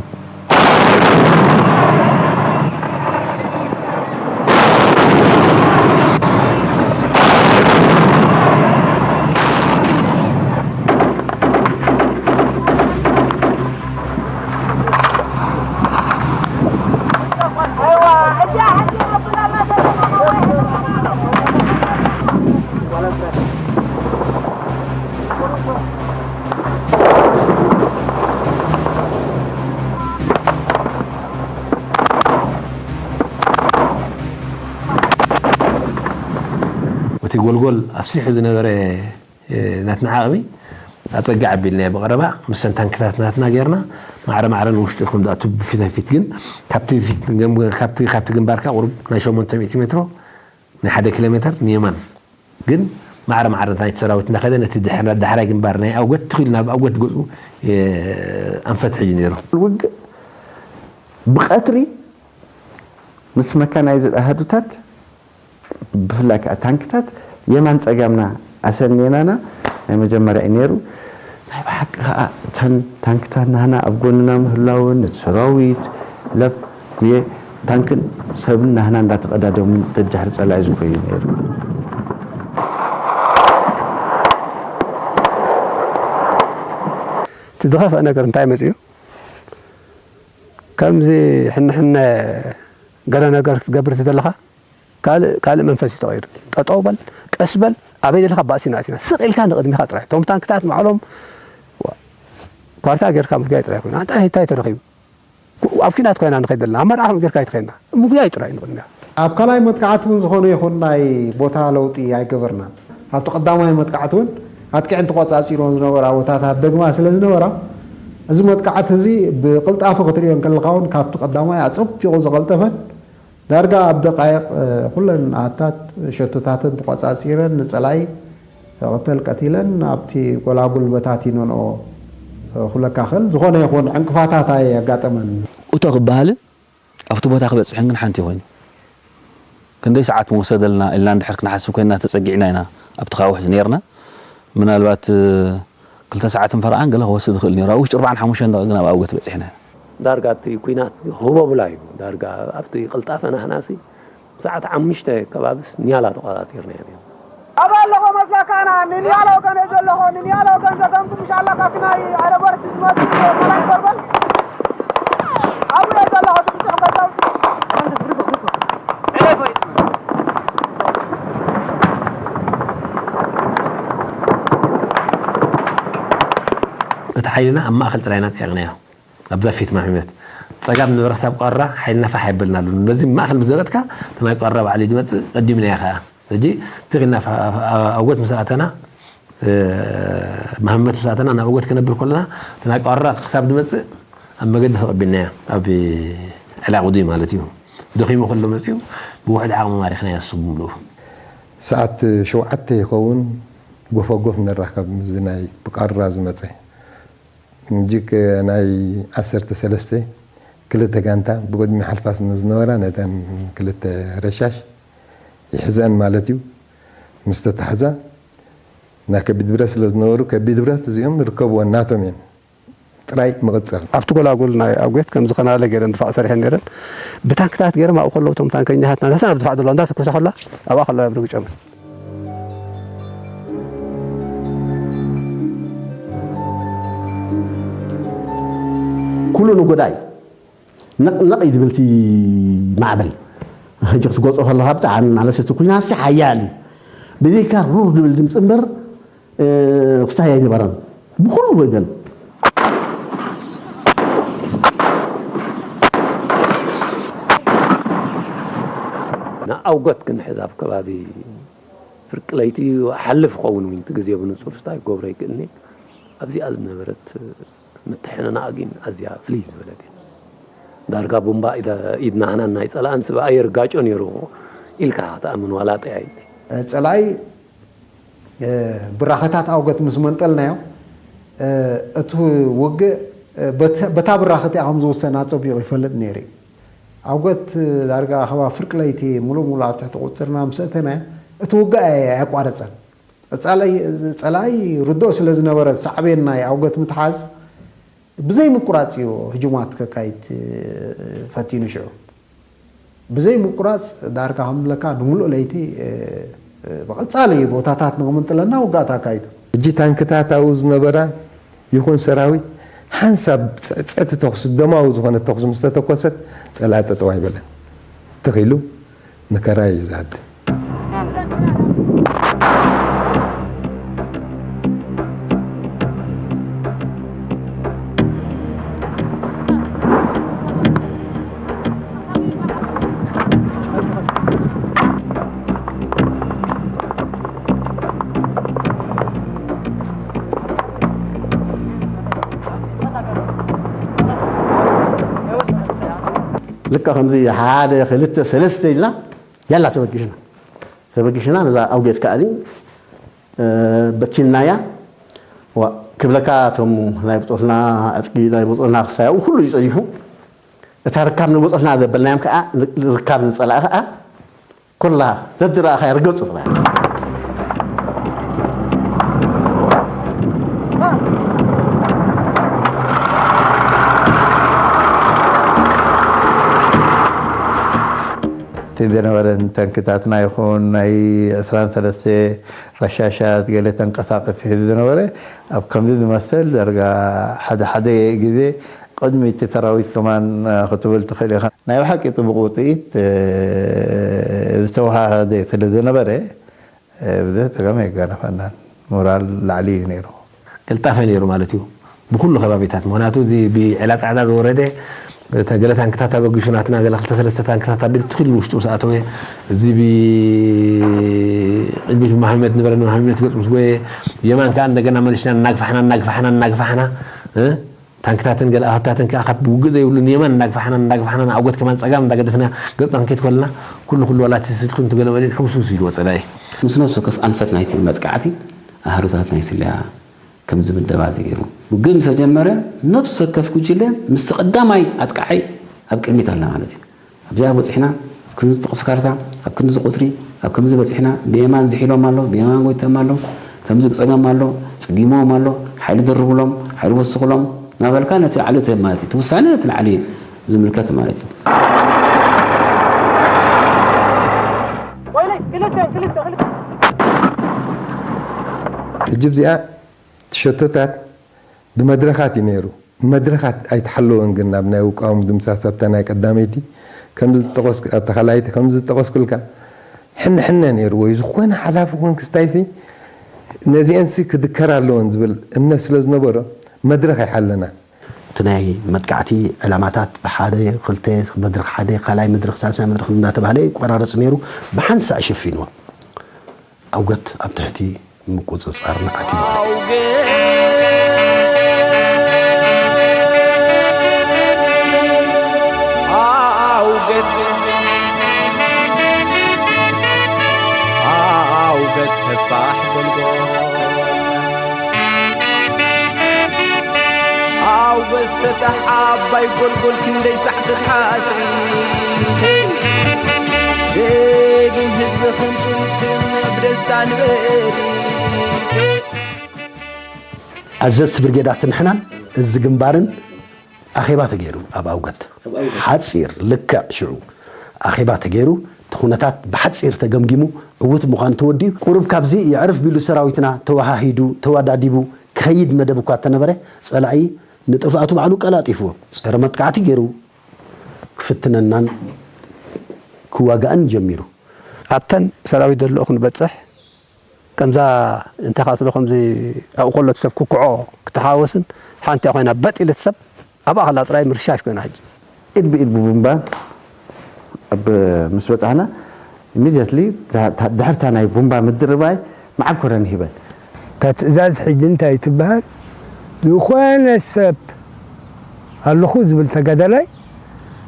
እቲ ጎልጎል ኣስፊሑ ዝነበረ፣ እ፣ ናትና ዓቕሚ ኣጸግዕ ኣቢልናዮ። ብቐረባ ምስተን ታንክታት ናትና ጌርና ማዕረ ማዕረ ንውሽጢ ከም ዝኣቱ ብፊት ንፊት፣ ግን ካብቲ ፊት፣ ካብቲ፣ ካብቲ ግንባርካ ቁሩብ ናይ ሸሞንተ ሚእቲ ሜትሮ፣ ናይ ሓደ ኪሎ ሜትር ንየማን፣ ግን ማዕረ ማዕረ ናይቲ ሰራዊት እናኸደ ነቲ ድሕረ-፣ ዳሕራይ ግንባር ናይ ኣውገት ትኽኢሉ ናብ ኣውገት ገጹ፣ እ፣ ኣንፈት ሒዙ ነይሩ። ውግእ ብቐትሪ ምስ መካናይዝድ ኣሃዱታት፣ ብፍላይ ከኣ ታንክታት የማን ጸጋምና ኣሰንየናና ናይ መጀመርያ እዩ ነይሩ። ናይ ብሓቂ ከኣ እተን ታንክታት ናህና ኣብ ጎንና ምህላወን፣ ነቲ ሰራዊት ለፍ ጉየ ታንክን ሰብን ናህና እንዳተቐዳደሙ ደጃሕሪ ጸላኢ ዝጎዩ ነይሩ። እቲ ዝኸፍአ ነገር እንታይ መጺኡ? ከምዚ ሕነ ሕነ ገለ ነገር ክትገብር ተደለኻ፣ ካልእ፣ ካልእ መንፈስ እዩ ተቐይሩ። ጠጠው በል፣ ቀስ በል፣ ኣበይ ዘለኻ ባእሲና ኣቲና። ስቕ ኢልካ ንቕድሚኻ ጥራይ። እቶም ታንክታት ባዕሎም፣ ዋ፣ ኳርታ ጌርካ ምጉያይ ጥራይ ኮይኑ። ኣንታ እንታይ ተረኺቡ? ኩ-፣ ኣብ ኲናት ኮይና ንኸይድ ዘለና። ኣብ መርዓ ከምኡ ጌርካ ኣይትኸይድና። ምጉያይ ጥራይ ንቕድሚኻ። ኣብ ካልኣይ መጥቃዕቲ እውን ዝኾነ ይኹን ናይ ቦታ ለውጢ ኣይገበርናን። ኣብቲ ቀዳማይ መጥቃዕቲ እውን ኣጥቂዐን ተቖጻጺሮን ዝነበራ ቦታታት ደግማ ስለ ዝነበራ፣ እዚ መጥቃዕቲ እዚ ብቕልጣፈ ክትርእዮ እንከለኻ እውን ካብቲ ቀዳማይ ኣጸቢቑ ዝቐልጠፈን ዳርጋ ኣብ ደቃይቕ፣ እ፣ ኩለን ኣሃታት ሸቶታተን ተቖጻጺረን ንጸላኢ ቅተል ቀቲለን ኣብቲ ጎላጉል በታቲነንኦ፣ እ፣ ክብለካ ክእል። ዝኾነ ይኹን ዕንቅፋታት ኣየጋጠመን። እቶ ክበሃልን ኣብቲ ቦታ ክበጽሕን ግን ሓንቲ ኮይኑ። ክንደይ ሰዓት ምወሰደልና ኢልና እንድሕር ክንሓስብ ኮይንና ተጸጊዕና ኢና ኣብቲ ካውሕ ዝነርና። ምናልባት፣ እ፣ ክልተ ሰዓትን ፈረቓን ገለ ክወስድ ይኽእል ነይሩ። ኣብ ውሽጢ ኣርባዓን ሓሙሽተን ደቂቕ ግን ኣብ ኣውገት በጺሕና ኢና። ዳርጋ እቲ ኲናት ህቦብላ እዩ። ዳርጋ ኣብቲ ቅልጣፈ ናህናሲ ሰዓት ሓሙሽተ ከባቢስ ኒያላ ተቖጻጺርና ኢና። ኣብ ኣለኹ መስለካ ኣና ንንያላ ወገን እየ ዘለኹ። ንንያላ ወገን ዘተምኩ ምሽ ኣላ ካብቲ ናይ ኣረጎርት ዝመጽእ ሰላም ጎርበል ኣብኡ እየ ዘለኹ። እቲ ብዙሕ ገዛውቲ እቲ ሓይልና ኣብ ማእከል ጥራይ ኢና ጸይቕናዮ። ኣብዛ ፊት ማህመት ጸጋም ነበረ ክሳብ ቋራ ሓይልና ፋሕ የበልናሉ። በዚ ማእከል ምስ ዘበጥካ እቲ ናይ ቋራ ባዕሉ እዩ ዝመጽእ፣ ቀዲምናዮ ከኣ። ሕጂ ትኽ ኢልና ፋ-፣ ኣውጎት ምስ ኣተና፣ እ፣ ማህመት ምስ ኣተና ናብ ኣውጎት ክነብር ከለና እቲ ናይ ቋራ ክሳብ ዝመጽእ ኣብ መገዲ ተቐቢልናዮ። ኣብ ዕላቕ ውዱይ ማለት እዩ። ደኺሙ ከሎ መጺኡ ብውሑድ ዓቕሚ ማሪኽናዮ እሱ ብምልኡ። ሰዓት ሸውዓተ ይኸውን፣ ጎፋጎፍ ንራኸብ ምስዚ ናይ ብቃራ ዝመጸ። ምጅግ ናይ ዓሰርተ ሰለስተ ክልተ ጋንታ ብቅድሚ ሓልፋ ስለ ዝነበራ፣ ነተን ክልተ ረሻሽ ይሕዘን ማለት እዩ። ምስ ተታሕዛ፣ ናይ ከቢድ ብረት ስለ ዝነበሩ፣ ከቢድ ብረት እዚኦም ርከብወን ናቶም እየን። ጥራይ ምቕጽል። ኣብቲ ጎላጉል ናይ ኣጉት ከምዚ ከናለ ገይረን ድፋዕ ሰሪሐን ነይረን። ብታንክታት ገይሮም ኣብኡ ከለዉ እቶም ታንከኛታት ናታተን ኣብ ድፋዕ ዘለዋ እንዳተኮሳ ከላ ኣብኣ ከለዋ እዮም ረጊጾመን። ኩሉ ንጎዳይ ነቕ ነቕ እዩ ዝብል እቲ ማዕበል። ሕጂ ክትጎጾ ከለኻ ብጣዕሚ ማለት እቲ ኩናት ሓያል እዩ። ብዘይካ ሩር ዝብል ድምፂ እምበር፣ እ፣ ክስታይ ኣይነበረን። ብኹሉ ወገን። ንኣውጎት ክንሕዝ ኣብ ከባቢ ፍርቂ ለይቲ ሓልፍ ኸውን እውን እቲ ግዜ ብንጹር ስታይ ክገብሮ ኣይክእልን እየ። ኣብዚኣ ዝነበረት ምትሕንናቕ ግን ኣዝያ ፍልይ ዝበለት እያ። ዳርጋ ቡምባ ኢዳ-፣ ኢድና ህናን ናይ ጸላእን ስብ ኣየር ጋጮ ነይሩ ኢልካ ትኣምን ዋላ ጠያይት። ጸላኢ ብራኸታት ኣውገት ምስ መንጠልናዮ፣ እቲ ውግእ በተ-፣ በታ ብራኸ እቲኣ ከም ዝውሰን ኣጸቢቑ ይፈልጥ ነይሩ እዩ። ኣውገት ዳርጋ ከባቢ ፍርቂ ለይቲ ሙሉእ ሙሉእ ኣብ ትሕቲ ቁጽርና ምስ ኣእተናዮ፣ እቲ ውግእ ኣየ-፣ ኣየቋረጸን። ጸላኢ፣ ጸላኢ ርዱእ ስለ ዝነበረ፣ ሳዕቤን ናይ ኣውገት ምትሓዝ ብዘይ ምቁራጽ እዩ ህጁማት ከካይድ ፈቲኑ። ሽዑ ብዘይ ምቁራጽ ዳርጋ ከም ብለካ ንምሉእ ለይቲ፣ እ፣ እ፣ ብቐጻሊ ቦታታት ንኽምንጥለና ውግኣት ኣካይዱ። ሕጂ ታንክታት ኣብኡ ዝነበራ ይኹን ሰራዊት ሓንሳብ ጽዕጽዕቲ ተኹሲ፣ ደማዊ ዝኾነ ተኹሲ ምስ ተተኮሰት፣ ጸላኢ ጠጠው ኣይበለን። ትኽ ኢሉ ንከራይ እዩ ዝሃድም። ልካ ከምዚ ሓደ ክልተ ሰለስተ ኢልና ያላ ተበጊስና። ተበጊስና ነዛ ኣውጌት ከኣኒ፣ እ፣ በቲንናያ። ዋ፣ ክብለካ እቶም ናይ ብጾትና ዕጥቂ ናይ ብጾትና ክሳያኡ ኩሉ እዩ ጸኒሑ። እታ ርካብ ንብጾትና ዘበልናዮም ከኣ ርካብ ንጸላኢ ከኣ ኩላ ዘድረኣኻ ይርገጹ ጥራይ። እቲ ዝነበረን ታንክታትና ይኹን ናይ ዕስራን ሰለስተ ረሻሻት ገለ ተንቀሳቀሲ ሒዙ ዝነበረ ኣብ ከምዚ ዝመሰል ዳርጋ ሓደ ሓደ ግዜ ቅድሚ እቲ ሰራዊት ከማን ክትብል ትኽእል ኢኻ። ናይ ብሓቂ ጽቡቕ ውጽኢት፣ እ፣ ዝተወሃሃደ ስለ ዝነበረ፣ እ፣ ብዙሕ ጸገም ኣይጋነፈናን። ሞራል ላዕሊ እዩ ነይሩ። ቅልጣፈ ነይሩ ማለት እዩ ብኩሉ ከባቢታት። ምኽንያቱ እዚ ብዕላ ጻዕዳ ዝወረደ፣ እተ ገለ ታንክታት ኣበጊሹ ናትና ገለ ክልተ ሰለስተ ታንክታት ኣቢሉ ትኽል ውሽጡ ምስ ኣተወ፣ እዚ ብቅድሚት ብመሃሚመት ነበረ፣ ንመሃሚመት ገጹ ምስ ጎየ፣ የማን ከኣ እንደገና መሊስና እናግፋሕና፣ እናግፋሕና፣ እናግፋሕና፣ እ፣ ታንክታትን ገለ ኣሃዱታትን ከኣ ካብ ውግእ ዘይብሉ ንየማን እናግፋሕና፣ እናግፋሕና፣ ንኣጎት ከማን ጸጋም እንዳገደፍና ገጽና ክንከይድ ከለና፣ ኩሉ፣ ኩሉ ዋላ እቲ ስልቱን እቲ ገለ መሊኡን ሕውስውስ ኢልዎ ጸላኢ። ምስ ነፍሲ ወከፍ ኣንፈት ናይቲ መጥቃዕቲ ኣሃዱታት ናይ ስለያ ከም ዝምደባ ተገይሩ። ውግእ ምስ ተጀመረ፣ ነፍሲ ወከፍ ጉጅለ ምስቲ ቀዳማይ ኣጥቃዓይ ኣብ ቅድሚት ኣላ ማለት እዩ። ኣብዚኣ በጺሕና፣ ኣብ ክንዚ ዝጠቐስ ካርታ፣ ኣብ ክንዚ ቁጽሪ፣ ኣብ ከምዚ በጺሕና፣ ብየማን ዝሒሎም ኣሎ፣ ብየማን ጎይቶም ኣሎ፣ ከምዚ ብጸጋም ኣሎ፣ ጸጊምዎም ኣሎ፣ ሓይሊ ደርቡሎም፣ ሓይሊ ወስኹሎም፣ እናበልካ ነቲ ላዕሊ ትህብ ማለት እዩ። እቲ ውሳነ ነቲ ላዕሊ ዝምልከት ማለት እዩ። ሕጂ ኣብዚኣ እቲ ሸቶታት ብመድረኻት እዩ ነይሩ። መድረኻት ኣይተሓለወን፣ ግን ኣብ ናይ ውቃዊ ምድምሳስ ኣብታ ናይ ቀዳመይቲ ከምዚ ዝጠቐስኩ፣ ኣብታ ካልኣይቲ ከምዚ ዝጠቐስኩልካ ሕነ ሕነ ነይርዎ እዩ። ዝኾነ ሓላፊ ኮንክ ስታይሲ ነዚአንሲ ክድከር ኣለወን ዝብል እምነት ስለ ዝነበሮ መድረኽ ኣይሓለና። እቲ ናይ መጥቃዕቲ ዕላማታት ብሓደ፣ ክልተ፣ መድረኽ ሓደ፣ ካልኣይ መድረኽ፣ ሳልሳይ መድረኽ እንዳተባህለ ይቆራረጽ ነይሩ። ብሓንሳእ ሸፊንዎ። ኣውገት ኣብ ትሕቲ ምቁጽጻርና ኣትዩ። ኣውገት፣ ኣውገት፣ ኣውገት ሰባሕ ጎልጎል። ኣውገት ሰጣሕ ዓባይ ጎልጎል ክንደይ ሳዕ ክትሓስሪ። ደጊም ህዝብኽን ጥሪትክን ብደስታ ንበሪ። ኣዘዝቲ ብርጌዳት ንሕናን እዚ ግንባርን ኣኼባ ተገይሩ ኣብ ኣውገት። ሓጺር ልክዕ ሽዑ ኣኼባ ተገይሩ፣ እቲ ኩነታት ብሓጺር ተገምጊሙ፣ ዕዉት ምዃኑ ተወዲኡ። ቁሩብ ካብዚ የዕርፍ ቢሉ ሰራዊትና ተወሃሂዱ፣ ተወዳዲቡ ክኸይድ መደብ እኳ እተነበረ፣ ጸላኢ ንጥፍኣቱ ባዕሉ ቀላጢፍዎ ጸረ መጥቃዕቲ ገይሩ ክፍትነናን ክዋጋእን ጀሚሩ። ኣብተን ሰራዊት ደለኦ ክንበጽሕ፣ ከምዛ እንታይ ካትሎ ከምዚ ኣብኡ ከሎ እቲ ሰብ ክኩዖ ክተሓዋወስን ሓንቲ ኮይና በጥ ኢሉ እቲ ሰብ ኣብኣ ከላ ጥራይ ምርሻሽ ኮይና ሕጂ። ኢድ ብኢድ ብቡምባ ኣብ ምስ በጻሕና፣ ኢሚድየትሊ ድሕርታ ናይ ቡምባ ምድርባይ መዓኮረን ሂበን። እታ ትእዛዝ ሕጂ እንታይ ትበሃል? ዝኾነ ሰብ ኣለኹ ዝብል ተጋዳላይ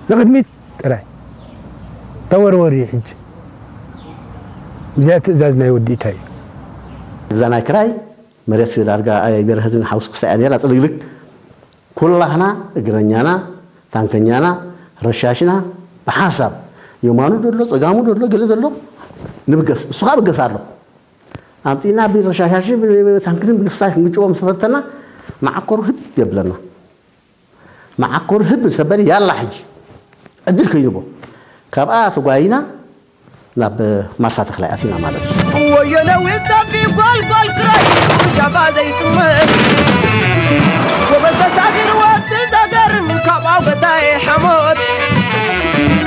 ንቕድሚት ጥራይ ተወርወር እዩ። ሕጂ እዚኣ ትእዛዝ ናይ ወዲ ኢታይ እዩ። እዛ ናይ ክራይ መሬት ዳርጋ ኣይ በርሀትን ሓውስ ክስታይ እያ ነይራ፣ ጽልግልግ። ኩላህና እግረኛና፣ ታንከኛና፣ ረሻሽና ብሓንሳብ የማኑ ደሎ፣ ጸጋሙ ደሎ፣ ገለ ደሎ ንብገስ። እሱ ኸኣ ብገስ ኣሎ። ኣምጺእና ብረሻሻሽን ብታንክትን ብክስታይ ክንግጭዎ ምስ ፈተና መዓኮሩ ህብ የብለና። መዓኮሩ ህብ ምስ ኣበለ ያላ ሕጂ ዕድል ከይንቦ ካብኣ ተጓይና ናብ ማርሳ ተኽላይ ኣቲና ማለት እዩ። ወዮ ነዊት ጸቢብ ጎልጎል ክራይ ጃባ ዘይጥመት ጎበዝ ተሳጊርዎ እቲ ዘገርም ካብ ኣውገታይ ሓሞት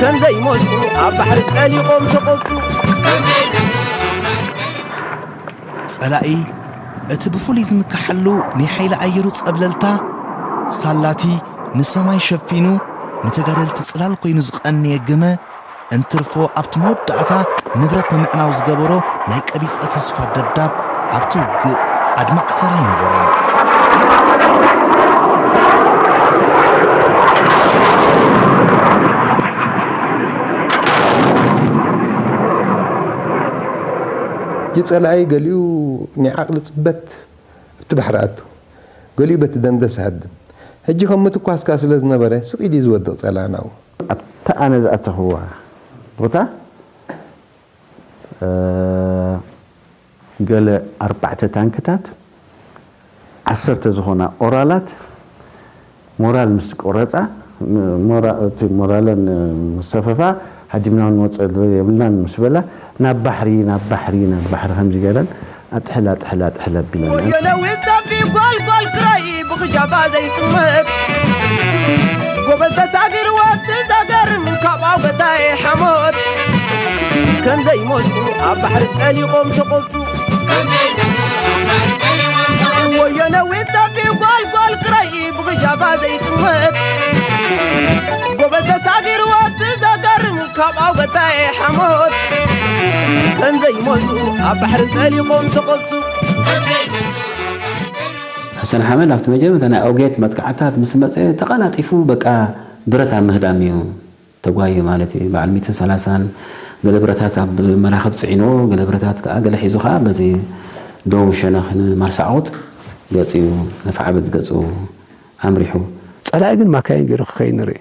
ከም ዘይሞቱ ኣብ ባሕሪ ጠሊቖም ተቖቱ። ጸላኢ እቲ ብፍሉይ ዝምክሓሉ ናይ ሓይሊ ኣየሩ ጸብለልታ ሳላቲ ንሰማይ ሸፊኑ ንተጋደልቲ ጽላል ኮይኑ ዝቐነየ ግመ እንትርፎ ኣብቲ መወዳእታ ንብረት ንምዕናው ዝገበሮ ናይ ቀቢጸ ተስፋ ደብዳብ ኣብቲ ውግእ ኣድማዒ ተራ ኣይነበሮን። ሕጂ ጸላኢ ገሊኡ ናይ ዓቕሊ ጽበት ኣብቲ ባሕሪ ኣቱ፣ ገሊኡ በቲ ደንደስ ይሃድም። ሕጂ ከም ምትኳስ ከኣ ስለ ዝነበረ ስቕ ኢሉ እዩ ዝወድቕ ጸላእና ኣብኡ። ኣብታ ኣነ ዝኣተኽዋ ቦታ ገለ ኣርባዕተ ታንክታት ዓሰርተ ዝኾና ኦራላት ሞራል ምስ ቆረፃ እቲ ሞራለን ምስ ሰፈፋ ሃዲምና ክንወፅእ የብልናን ምስ በላ ናብ ባሕሪ ናብ ባሕሪ ናብ ባሕሪ ከምዚ ገይረን ኣጥሕል ኣጥሕል ኣጥሕል ኣቢለን። ወዮ ነዊት ጸቢብ ጎልጎል ክራይ ብኽጃባ ዘይጥመት ጎበዝ ተሳጊርዎ እቲ ዘገርም ካብ ኣውገታይ ሓሞት ከም ዘይሞቱ ኣብ ባሕሪ ጠሊቖም ተቖቱ። ወዮ ነዊት ጸቢብ ጎልጎል ክራይ ብኽጃባ ዘይጥመት ጎበዝ ተሳጊርዎ እቲ ዘገርም ካብ ኣውገታይ ሓሞት ከም ዘይሞቱ ኣብ ባሕሪ ጠሊቖም ተቖቱ። ሕሰን ሓመድ ኣብቲ መጀመርታ ናይ ኦጌት መጥቃዕታት ምስ መፀ ተቐላጢፉ በቃ ብረት ኣብ ምህዳም እዩ ተጓዩ ማለት እዩ። በዓል ሚትን ሰላሳን ገለ ብረታት ኣብ መራኽብ ፅዒንዎ፣ ገለ ብረታት ከዓ ገለ ሒዙ ከዓ በዚ ደቡብ ሸነኽ ንማርሳዕቑጥ ገፂኡ ነፋዓበት ገፁ ኣምሪሑ። ፀላኢ ግን ማካይን ገይሩ ክኸይድ ንርኢ።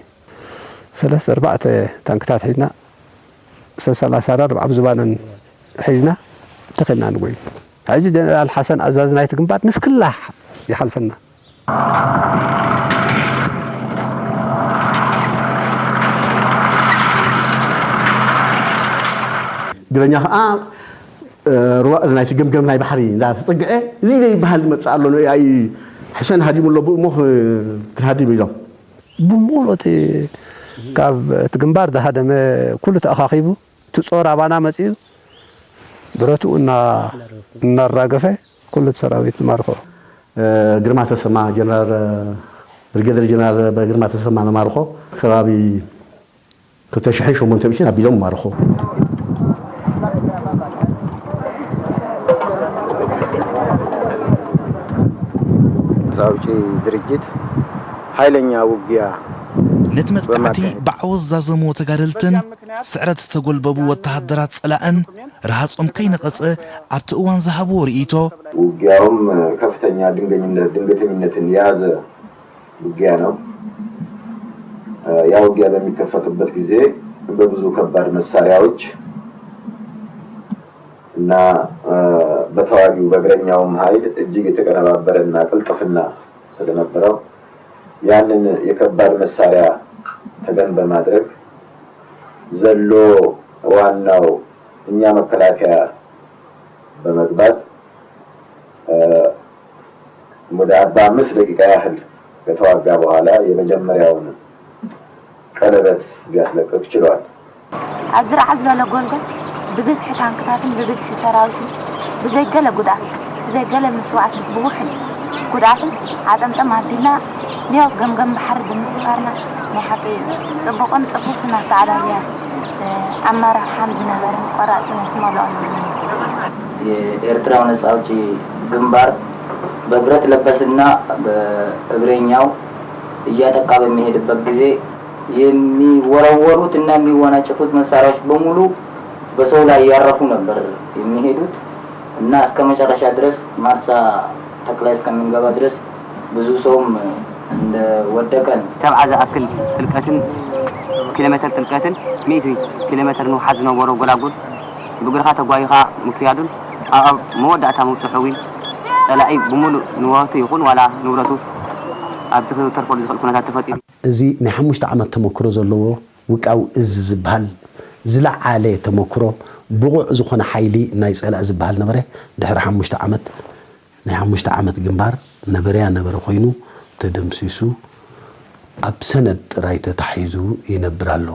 ሰለስተ ኣርባዕተ ታንክታት ሒዝና ሰ ሰላሳ ዳር ኣብ ዝባነን ሒዝና ተኸድና ንጎይ። ሕጂ ጀነራል ሓሰን ኣዛዚ ናይቲ ግንባር ንስክላሕ ይሓልፈና። እግረኛ ከዓ ሩዋእ ናይቲ ገምገም ናይ ባሕሪ እንዳተፀግዐ እዚ ዘይበሃል ይመፅእ ኣሎ ንኣይ ሕሰን ሃዲሙ ኣሎ ብኡ እሞ ክንሃድም ኢሎም። ብምሉእ እቲ ካብ እቲ ግንባር ዝሃደመ ኩሉ ተኣኻኺቡ እቲ ጾር ኣባና መጺኡ ብረትኡ እናራገፈ ኩሉ እቲ ሰራዊት ንማርኾ። ግርማ ተሰማ ጀነራል ብርጌደር ጀነራል ግርማ ተሰማ ንማርኾ ከባቢ ክልተ ሽሕን ሸሞንተ ሚእትን ኣቢሎም ማርኾ። ኣውጪ ድርጅት ሓይለኛ ውጊያ ነቲ መጥቃዕቲ ብዓወት ዝዛዘምዎ ተጋደልትን ስዕረት ዝተጎልበቡ ወተሃደራት ጸላእን ረሃጾም ከይነቐጸ ኣብቲ እዋን ዝሃብዎ ርእይቶ፣ ውጊያውም ከፍተኛ ድንገኝነት ድንገተኝነትን የያዘ ውጊያ ነው። ያ ውጊያ በሚከፈትበት ጊዜ በብዙ ከባድ መሳሪያዎች እና በተዋጊው በእግረኛውም ኃይል እጅግ የተቀነባበረ እና ቅልጥፍና ስለነበረው ያንን የከባድ መሳሪያ ተገን በማድረግ ዘሎ ዋናው እኛ መከላከያ በመግባት ወደ አርባ አምስት ደቂቃ ያህል ከተዋጋ በኋላ የመጀመሪያውን ቀለበት ሊያስለቅቅ ችሏል። ኣብ ዝረዓ ዝበለ ጎልጎል ብብዝሒ ታንክታትን ብብዝሒ ሰራዊትን ብዘይ ገለ ጉድኣት ብዘይ ገለ መስዋእትን ብውሑድ ጉድኣትን ዓጠምጠም ኣቢልና ኒዮው ገምገም ባሕሪ ብምስፋርና ናይ ሓቂ ጽቡቕን ጽፉፍን ኣተዓላልያ ኣመራርሓን ዝነበረን ቆራጽነት ዝመልኦ ነይሩ። የኤርትራው ነጻ አውጪ ግንባር በብረት ለበስና በእግረኛው እያጠቃ በሚሄድበት ጊዜ የሚወረወሩት እና የሚወናጨፉት መሳሪያዎች በሙሉ በሰው ላይ እያረፉ ነበር የሚሄዱት። እና እስከ መጨረሻ ድረስ ማርሳ ተክላይ እስከምንገባ ድረስ ብዙ ሰውም እንደወደቀን። ሰብዓ ዝኣክል ጥልቀትን ኪሎ ሜትር ጥልቀትን ሚእቲ ኪሎ ሜትር ንውሓት ዝነበሮ ጎላጉል ብእግርኻ ተጓይኻ ምክያዱን ኣብ መወዳእታ ምብፅሑ እውን ፀላኢ ብምሉእ ንብረቱ ይኹን ዋላ ንብረቱ ኣብቲ ክተርፈሉ ዝኽእል ኩነታት ተፈጢሩ። እዚ ናይ ሓሙሽተ ዓመት ተመክሮ ዘለዎ ውቃው እዝ ዝበሃል ዝለዓለ ተመክሮ ብቑዕ ዝኾነ ሓይሊ ናይ ጸላኢ ዝበሃል ነበረ። ድሕሪ ሓሙሽተ ዓመት ናይ ሓሙሽተ ዓመት ግንባር ነበረያ ነበረ ኮይኑ ተደምሲሱ ኣብ ሰነድ ጥራይ ተታሒዙ ይነብር ኣሎ።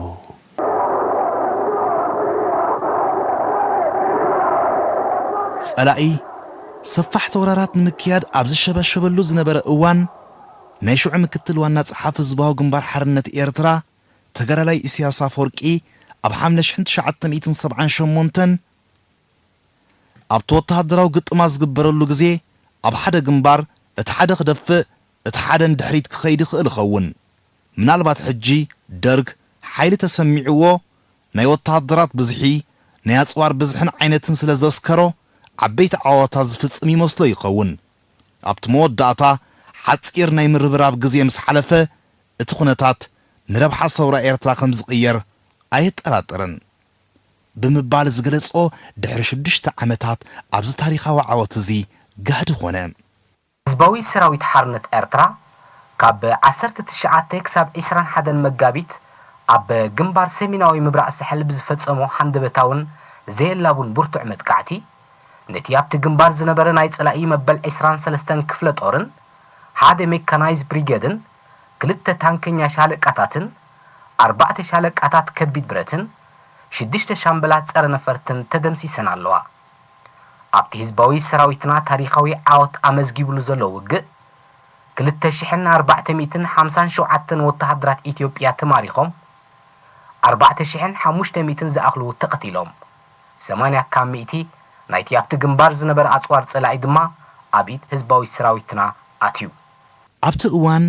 ጸላኢ ሰፋሕቲ ወራራት ንምክያድ ኣብ ዝሸበሸበሉ ዝነበረ እዋን ናይ ሽዑ ምክትል ዋና ጸሓፊ ህዝባዊ ግንባር ሓርነት ኤርትራ ተጋዳላይ ኢሳያስ ኣፈወርቂ ኣብ ሓምለ ሽሕን ትሽዓተ ሚእትን ሰብዓን ሸሞንተን ኣብቲ ወተሃደራዊ ግጥማት ዝግበረሉ ግዜ ኣብ ሓደ ግንባር እቲ ሓደ ክደፍእ እቲ ሓደ ንድሕሪት ክኸይድ ይኽእል ይኸውን። ምናልባት ሕጂ ደርግ ሓይሊ ተሰሚዕዎ ናይ ወተሃደራት ብዝሒ ናይ ኣጽዋር ብዝሕን ዓይነትን ስለ ዘስከሮ ዓበይቲ ዓወታት ዝፍጽም ይመስሎ ይኸውን። ኣብቲ መወዳእታ ሓጺር ናይ ምርብራብ ግዜ ምስ ሓለፈ እቲ ኩነታት ንረብሓ ሰውራ ኤርትራ ከም ዝቕየር ኣየጠራጥርን ብምባል ዝገለጾ ድሕሪ ሽዱሽተ ዓመታት ኣብዚ ታሪኻዊ ዓወት እዚ ጋህዲ ኾነ። ህዝባዊ ሰራዊት ሓርነት ኤርትራ ካብ ዓሰርተ ትሽዓተ ክሳብ ዕስራን ሓደን መጋቢት ኣብ ግንባር ሰሜናዊ ምብራቕ ሳሕል ብዝፈጸሞ ሃንደበታውን ዘየላቡን ብርቱዕ መጥቃዕቲ፣ ነቲ ኣብቲ ግንባር ዝነበረ ናይ ጸላኢ መበል ዕስራን ሰለስተን ክፍለ ጦርን ሓደ ሜካናይዝ ብሪጌድን ክልተ ታንከኛ ሻለቃታትን ኣርባዕተ ሻለቃታት ከቢድ ብረትን ሽዱሽተ ሻምበላት ጸረ ነፈርትን ተደምሲሰን ኣለዋ። ኣብቲ ህዝባዊ ሰራዊትና ታሪኻዊ ዓወት ኣመዝጊብሉ ዘሎ ውግእ፣ ክልተ ሽሕን ኣርባዕተ ሚእትን ሓምሳን ሸውዓተን ወተሃደራት ኢትዮጵያ ተማሪኾም፣ ኣርባዕተ ሽሕን ሓሙሽተ ሚእትን ዝኣኽሉ ተቐቲሎም፣ ሰማንያ ካብ ሚእቲ ናይቲ ኣብቲ ግንባር ዝነበረ ኣጽዋር ጸላኢ ድማ ኣብ ኢድ ህዝባዊ ሰራዊትና ኣትዩ። ኣብቲ እዋን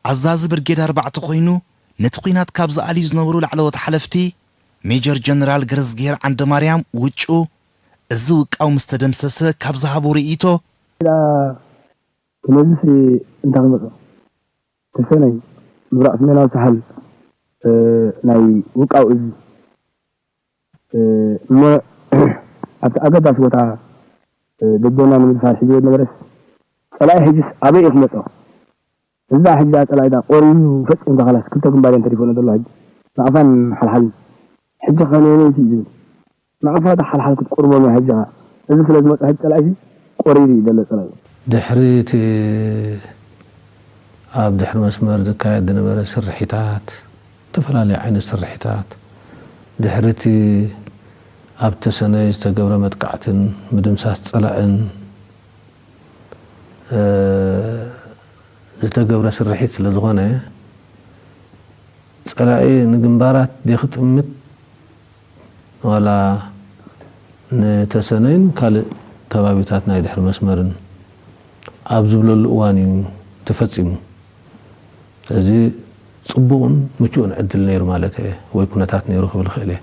ኣዛዚ ብርጌድ ኣርባዕተ ኮይኑ ነቲ ኲናት ካብ ዝኣልዩ ዝነበሩ ላዕለዎት ሓለፍቲ ሜጀር ጀነራል ገረዝግሄር ዓንደማርያም ውጩ፣ እዚ ውቃው ምስ ተደምሰሰ ካብ ዝሃቦ ርእይቶ፣ ተመዚሱ እንታይ ክመጾ ተሰነይ ምብራቕ ሰሜናዊ ሳሕል ናይ ውቃው እዝ እሞ ኣብቲ ኣገዳሲ ቦታ ደጀና ንምድፋር ሒዝዎ ዝነበረስ ጸላኢ ሕጅስ ኣበይ እዩ ክመጾ? እዛ ሕጂ ጸላኢና ቆሪዩ ፈጺምካ ከላስ ክልተ ግንባር እየን ተሪፈን ዘሎ ሕጂ ናቕፋን ሓልሓልን ሕጂ ከነየነይቲ እዩ ዝብል ናቕፋ ዶ ሓልሓል ክትቁርቦም እያ ሕጂ ኸኣ እዚ ስለ ዝመጽእ ሕጂ ጸላኢሲ ቆሪሩ እዩ ዘሎ ጸላኢ። ድሕሪ እቲ ኣብ ድሕሪ መስመር ዝካየድ ዝነበረ ስርሒታት፣ ዝተፈላለዩ ዓይነት ስርሒታት፣ ድሕሪ እቲ ኣብ ተሰነይ ዝተገብረ መጥቃዕትን ምድምሳስ ጸላእን ዝተገብረ ስርሒት ስለ ዝኾነ፣ ጸላኢ ንግንባራት ድዩ ክጥምት ዋላ ንተሰነይን ካልእ ከባቢታት ናይ ድሕሪ መስመርን ኣብ ዝብለሉ እዋን እዩ ተፈጺሙ። ስለዚ ጽቡቕን ምቹእን ዕድል ነይሩ ማለት እየ፣ ወይ ኩነታት ነይሩ ክብል እኽእል እየ።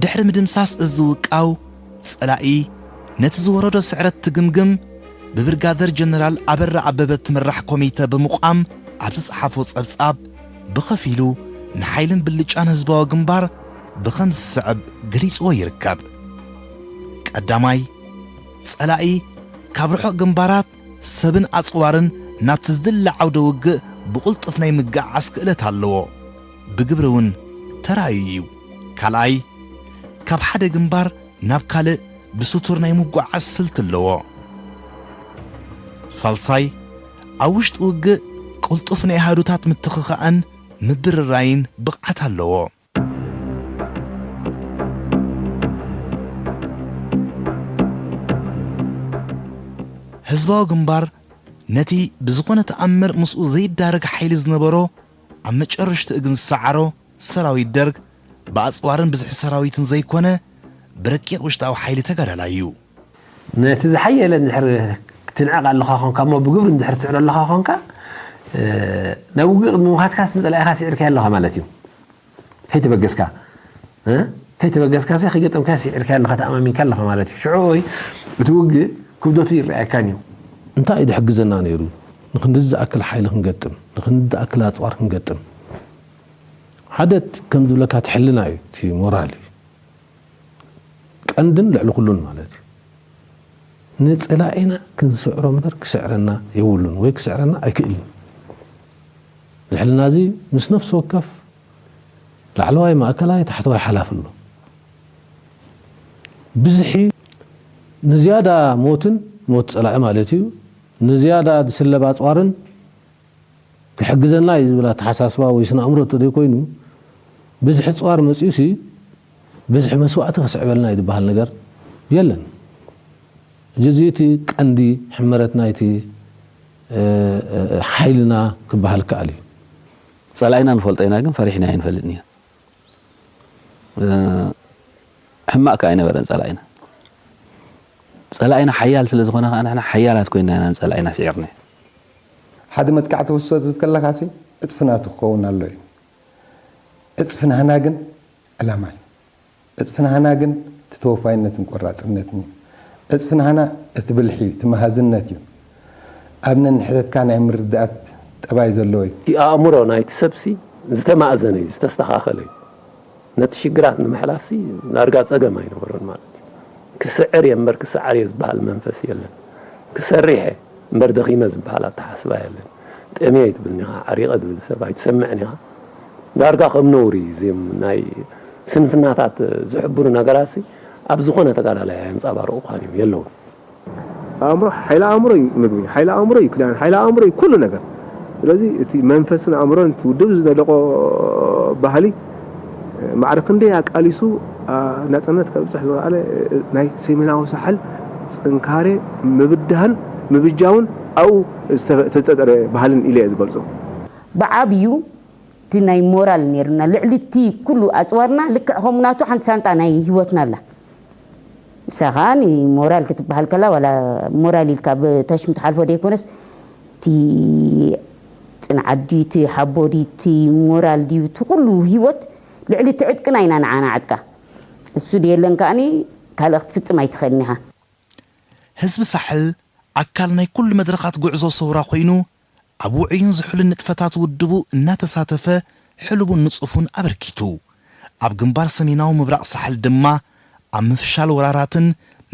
ድሕሪ ምድምሳስ እዚ ውቃው፣ ጸላኢ ነቲ ዝወረዶ ስዕረት ትግምግም ብብርጋደር ጀነራል ኣበራ ኣበበ እትምራሕ ኮሚተ ብምቋም ኣብ ዝጸሓፎ ጸብጻብ፣ ብኸፊሉ ንሓይልን ብልጫን ህዝባዊ ግንባር ብኸም ዝስዕብ ገሊጽዎ ይርከብ። ቀዳማይ፣ ጸላኢ ካብ ርሑቕ ግንባራት ሰብን ኣጽዋርን ናብቲ ዝድለ ዓውደ ውግእ ብቕልጡፍ ናይ ምግዕዓዝ ክእለት ኣለዎ። ብግብሪ እውን ተራእዩ እዩ። ካልኣይ፣ ካብ ሓደ ግንባር ናብ ካልእ ብስቱር ናይ ምጉዓዝ ስልቲ ኣለዎ። ሳልሳይ፣ ኣብ ውሽጢ ውግእ ቅልጡፍ ናይ ኣሃዱታት ምትኽኻእን ምብርራይን ብቕዓት ኣለዎ። ህዝባዊ ግንባር ነቲ ብዝኾነ ተኣምር ምስኡ ዘይዳረግ ሓይሊ ዝነበሮ ኣብ መጨረሽትኡ ግን ዝሰዓሮ ሰራዊት ደርግ ብኣጽዋርን ብዝሒ ሰራዊትን ዘይኮነ ብረቂቕ ውሽጣዊ ሓይሊ ተጋዳላይ እዩ። ነቲ ዝሓየለ እንድሕር ክትንዕቕ ኣለኻ ኾንካ እሞ ብግብሪ እንድሕር ትስዕሮ ኣለኻ ኾንካ ናብ ውግእ ቅድሚ ምኻድካ ንጸላኢኻ ስዒርካዮ ኣለኻ ማለት እዩ። ከይተበገስካ ከይተበገስካ ሲ ከይገጠምካ ስዒርካዮ ኣለኻ ተኣማሚንካ ኣለኻ ማለት እዩ። ሽዑ ወይ እቲ ውግእ ክብደቱ ይረኣየካን እዩ። እንታይ እዩ ድሕግዘና ነይሩ ንክንድዚ ዝኣክል ሓይሊ ክንገጥም ንክንዲ ዝኣክል ኣፅዋር ክንገጥም? ሓደ ከም ዝብለካ እቲ ሕልና እዩ፣ እቲ ሞራል እዩ። ቀንድን ልዕሊ ኩሉን ማለት እዩ። ንጸላኢና ክንስዕሮ እምበር ክስዕረና የብሉን ወይ ክስዕረና ኣይክእልን። እዚ ሕልና እዚ ምስ ነፍሲ ወከፍ ላዕለዋይ፣ ማእከላይ፣ ታሕተዋይ ሓላፊ ኣሎ። ብዝሒ ንዝያዳ ሞትን ሞት ጸላኢ ማለት እዩ፣ ንዝያዳ ዝስለብ ኣጽዋርን ክሕግዘና እዩ ዝብል ኣተሓሳስባ ወይ ስነ ኣእምሮ እንተዘይኮይኑ፣ ብዝሒ ኣጽዋር መጺኡሲ ብዝሒ መስዋእቲ ከስዕበልና እዩ ዝበሃል ነገር የለን። እዚ እቲ ቀንዲ ሕመረት ናይቲ ሓይልና ክበሃል ይከኣል እዩ። ጸላኢና ንፈልጦ ኢና፣ ግን ፈሪሕና ኣይንፈልጥን ኢና። ሕማቕ ከኣ ኣይነበረን ጸላኢና። ጸላኢና ሓያል ስለ ዝኾነ ከኣ ንሕና ሓያላት ኮይንና ኢና ንጸላኢና ስዒርናዮ። ሓደ መጥቃዕቲ ክውሰድ ከለኻሲ ዕጽፊ ናቱ ክኸውን ኣሎ እዩ። ዕጽፊ ናህና ግን ዕላማ እዩ። ዕጽፊ ናህና ግን እቲ ተወፋይነትን ቆራጽነትን እዩ። ዕጽፊ ናህና እቲ ብልሒ እዩ፣ እቲ መሃዝነት እዩ። ኣብ ነንሕተትካ ናይ ምርድዳኣት ጠባይ ዘለዎ እዩ። እቲ ኣእምሮ ናይቲ ሰብሲ ዝተማእዘነ እዩ፣ ዝተስተኻኸለ እዩ። ነቲ ሽግራት ንምሕላፍሲ ዳርጋ ጸገም ኣይነበሮን ማለት እዩ። ክስዕር እየ እምበር ክሰዓር እየ ዝበሃል መንፈስ የለን። ክሰርሕ እየ እምበር ደኺመ ዝበሃል ኣተሓስባ የለን። ጠምየ ኣይትብልን ኢኻ፣ ዓሪቐ ዝብል ሰብ ኣይትሰምዕን ኢኻ። ዳርጋ ከም ነውሪ እዩ። እዚም ናይ ስንፍናታት ዝሕብሩ ነገራትሲ ኣብ ዝኾነ ተጋዳላይ ኣየንጸባርቑኻን እዮም፣ የለውን። ኣእምሮ ሓይሊ ኣእምሮ እዩ ምግቢ፣ ሓይሊ ኣእምሮ እዩ ክዳን፣ ሓይሊ ኣእምሮ እዩ ኩሉ ነገር። ስለዚ እቲ መንፈስን ኣእምሮን እቲ ውድብ ዝደለቆ ባህሊ ማዕረ ክንደይ ኣቃሊሱ ናፅነት ከብፅሕ ዝኸኣለ ናይ ሰሜናዊ ሳሕል ፅንካሬ ምብድሃን ምብጃውን ኣብኡ ዝተጠጠረ ባህልን ኢለ እየ ዝገልፆ። ብዓብዩ እቲ ናይ ሞራል ነይሩና ልዕሊ እቲ ኩሉ ኣፅዋርና ልክዕ ከምኡ ናቱ ሓንቲ ሳንጣ ናይ ህይወትና ኣላ። ንሳ ኸኣ ንሞራል ክትበሃል ከላ ዋላ ሞራል ኢልካ ብተሽሙ ትሓልፎ ዘይኮነስ እቲ ፅንዓት ድዩ እቲ ሓቦ ድዩ እቲ ሞራል ድዩ እቲ ኩሉ ህይወት ልዕሊ እቲ ዕጥቅና ኢና ንዓና ዕጥቃ እሱ ድየለን ከኣኒ ካልእ ክትፍፅም ኣይትኽእልን ኢኻ። ህዝቢ ሳሕል ኣካል ናይ ኩሉ መድረኻት ጉዕዞ ሰውራ ኮይኑ ኣብ ውዑይን ዝሑልን ንጥፈታት ውድቡ እናተሳተፈ ሕሉቡን ንጹፉን ኣበርኪቱ። ኣብ ግንባር ሰሜናዊ ምብራቕ ሳሕል ድማ ኣብ ምፍሻል ወራራትን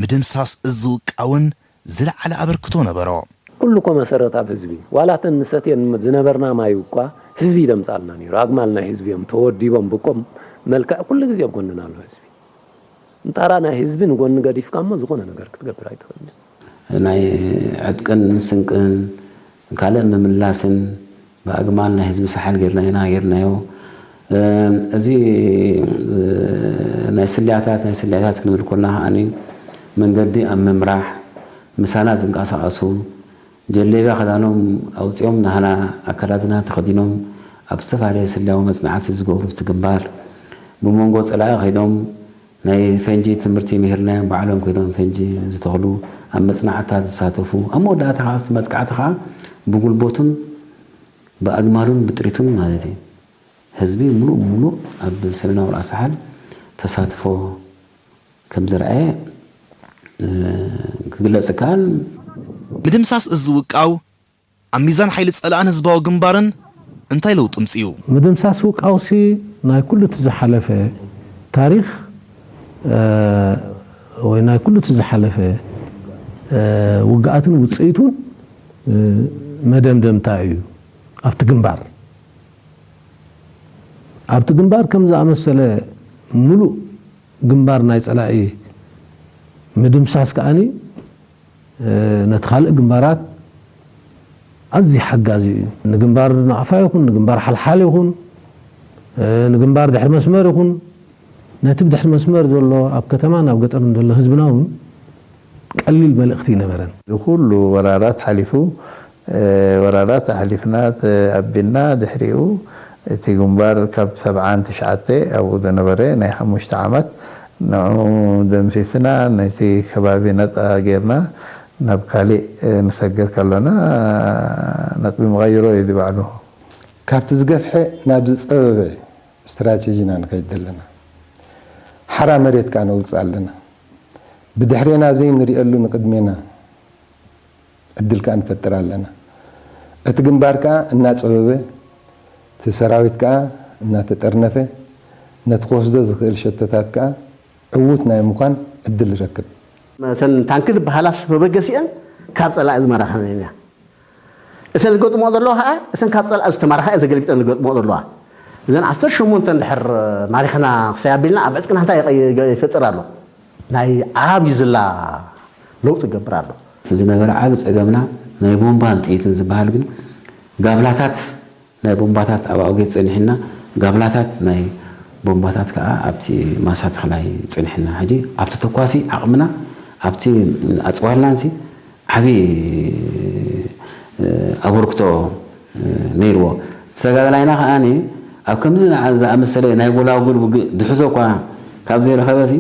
ምድምሳስ እዝ ውቃውን ዝለዓለ ኣበርክቶ ነበሮ። ኩሉ እኮ መሰረት ኣብ ህዝቢ ዋላ እተን ንሰትየን ዝነበርና ማይ እኳ ህዝቢ ይደምጻልና ነይሩ። ኣግማል ናይ ህዝቢ እዮም ተወዲቦም ብቆም መልክዕ ኩሉ ግዜ ኣብ ጎንና ኣሎ ህዝቢ። ንጣራ ናይ ህዝቢ ንጎኒ ገዲፍካ እሞ ዝኾነ ነገር ክትገብር ኣይትኽእልን። ናይ ዕጥቅን ስንቅን ካልእ ምምላስን ብኣግማል ናይ ህዝቢ ሳሕል ጌርና ኢና ጌርናዮ። እዚ ናይ ስልያታት ናይ ስልያታት ክንብል ኮና ከዓኒ መንገዲ ኣብ ምምራሕ ምሳና ዝንቀሳቐሱ ጀሌብያ ክዳኖም ኣውፂኦም ናህና ኣከዳድና ተኸዲኖም ኣብ ዝተፈላለየ ስልያዊ መፅናዕቲ ዝገብሩ እቲ ግንባር ብመንጎ ፀላኢ ከይዶም ናይ ፈንጂ ትምህርቲ ምሂርናዮም ባዕሎም ኮይኖም ፈንጂ ዝተኽሉ ኣብ መፅናዕትታት ዝሳተፉ ኣብ መወዳእታ ከዓ ኣብቲ መጥቃዕቲ ከዓ ብጉልበቱን ብኣግማሉን ብጥሪቱን ማለት እዩ ህዝቢ ሙሉእ ብሙሉእ ኣብ ሰሜናዊ ራእሲ ሓል ተሳትፎ ከም ዘርኣየ ክግለፅ ይከኣል። ምድምሳስ እዚ ውቃው ኣብ ሚዛን ሓይሊ ጸላእን ህዝባዊ ግንባርን እንታይ ለውጢ ኣምጺኡ? ምድምሳስ ውቃውሲ ናይ ኩሉ እቲ ዝሓለፈ ታሪኽ ወይ ናይ ኩሉ እቲ ዝሓለፈ ውግኣትን ውጽኢቱን መደምደምታ እዩ። ኣብቲ ግንባር ኣብቲ ግንባር ከም ዝኣመሰለ ሙሉእ ግንባር ናይ ጸላኢ ምድምሳስ ከኣኒ ነቲ ካልእ ግንባራት ኣዝዩ ሓጋዚ እዩ። ንግንባር ናቕፋ ይኹን ንግንባር ሓልሓል ይኹን ንግንባር ድሕሪ መስመር ይኹን ነቲ ብድሕሪ መስመር ዘሎ ኣብ ከተማን ኣብ ገጠርን ዘሎ ህዝብና እውን ቀሊል መልእኽቲ ኣይነበረን። እዚ ኩሉ ወራራት ሓሊፉ፣ ወራራት ኣሕሊፍና ተኣቢና፣ ድሕሪኡ እቲ ግንባር ካብ ሰብዓን ትሽዓተ ኣብኡ ዝነበረ ናይ ሓሙሽተ ዓመት ንዑ ደምሲስና፣ ነቲ ከባቢ ነፃ ጌርና ናብ ካሊእ ንሰግር ከሎና ነጥቢ ምቐይሮ እዩ እዚ ባዕሉ። ካብቲ ዝገፍሐ ናብ ዝፀበበ ስትራቴጂ ኢና ንኸይድ ዘለና። ሓራ መሬት ከዓ ነውፅእ ኣለና። ብድሕሬና ዘይንሪኤሉ ንቅድሜና ዕድል ከዓ ንፈጥር ኣለና። እቲ ግንባር ከዓ እናፀበበ፣ እቲ ሰራዊት ከዓ እናተጠርነፈ፣ ነቲ ክወስዶ ዝኽእል ሸቶታት ከዓ ዕዉት ናይ ምዃን ዕድል ይረክብ። እተን ታንኪ ዝበሃላስ መበገሲአን ካብ ፀላኢ ዝመራኸን እያ። እተን ዝገጥምኦ ዘለዋ ከዓ እተን ካብ ፀላኢ ዝተማረኻ እየን ተገልቢጠን ዝገጥምኦ ዘለዋ። እዘን ዓሰርተ ሸሞንተ እንድሕር ማሪኽና ክሳይ ኣቢልና ኣብ ዕጥቅና እንታይ ይፈጥር ኣሎ? ናይ ዓብዩ ዝላ ለውጢ ይገብር ኣሎ። እቲ ዝነበረ ዓቢ ጸገምና ናይ ቦምባን ጥይትን ዝበሃል ግን ጋብላታት ናይ ቦምባታት ኣብ ኣውጌት ጸኒሕና ጋብላታት ናይ ቦምባታት ከኣ ኣብቲ ማሳ ተኽላይ ጸኒሕና ሕጂ ኣብቲ ተኳሲ ዓቕምና ኣብቲ ኣጽዋርናንሲ ዓቢ ኣበርክቶ ነይርዎ። ተጋዳላይና ከኣ ኣብ ከምዚ ዝኣመሰለ ናይ ጎላጉል ውግእ ድሕዞ እኳ ካብ ዘይረኸበሲ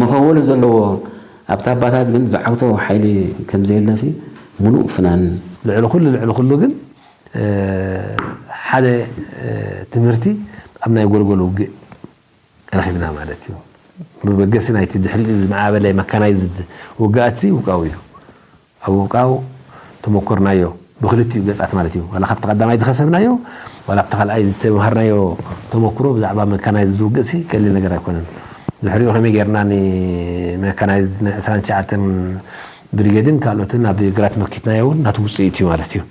መኸወሊ ዘለዎ ኣብቲ ኣባታት ግን ዝዓግቶ ሓይሊ ከም ዘየለሲ ምሉእ ፍናን። ልዕሊ ኩሉ ልዕሊ ኩሉ ግን ሓደ ትምህርቲ ኣብ ናይ ጎልጎል ውግእ ረኺብና ማለት እዩ። መበገሲ ናይቲ ድሕሪኡ ዝመዓበለ መካናይዝድ ውግኣትሲ ውቃው እዩ። ኣብ ውቃው ተመኮርናዮ ብክልቲኡ ገጻት ማለት እዩ። ዋላ ካብቲ ቀዳማይ ዝኸሰብናዮ ዋላ ኣብቲ ካልኣይ ዝተምሃርናዮ ተመክሮ ብዛዕባ መካናይዝድ ውግእሲ ቀሊል ነገር ኣይኮነን። ድሕሪኡ ከመይ ጌርና ንመካናይዝድ ናይ ዕስራን ትሽዓተን ብሪጌድን ካልኦትን ኣብ ግራት መኪትናዮ እውን ናቱ ውፅኢት እዩ ማለት እዩ።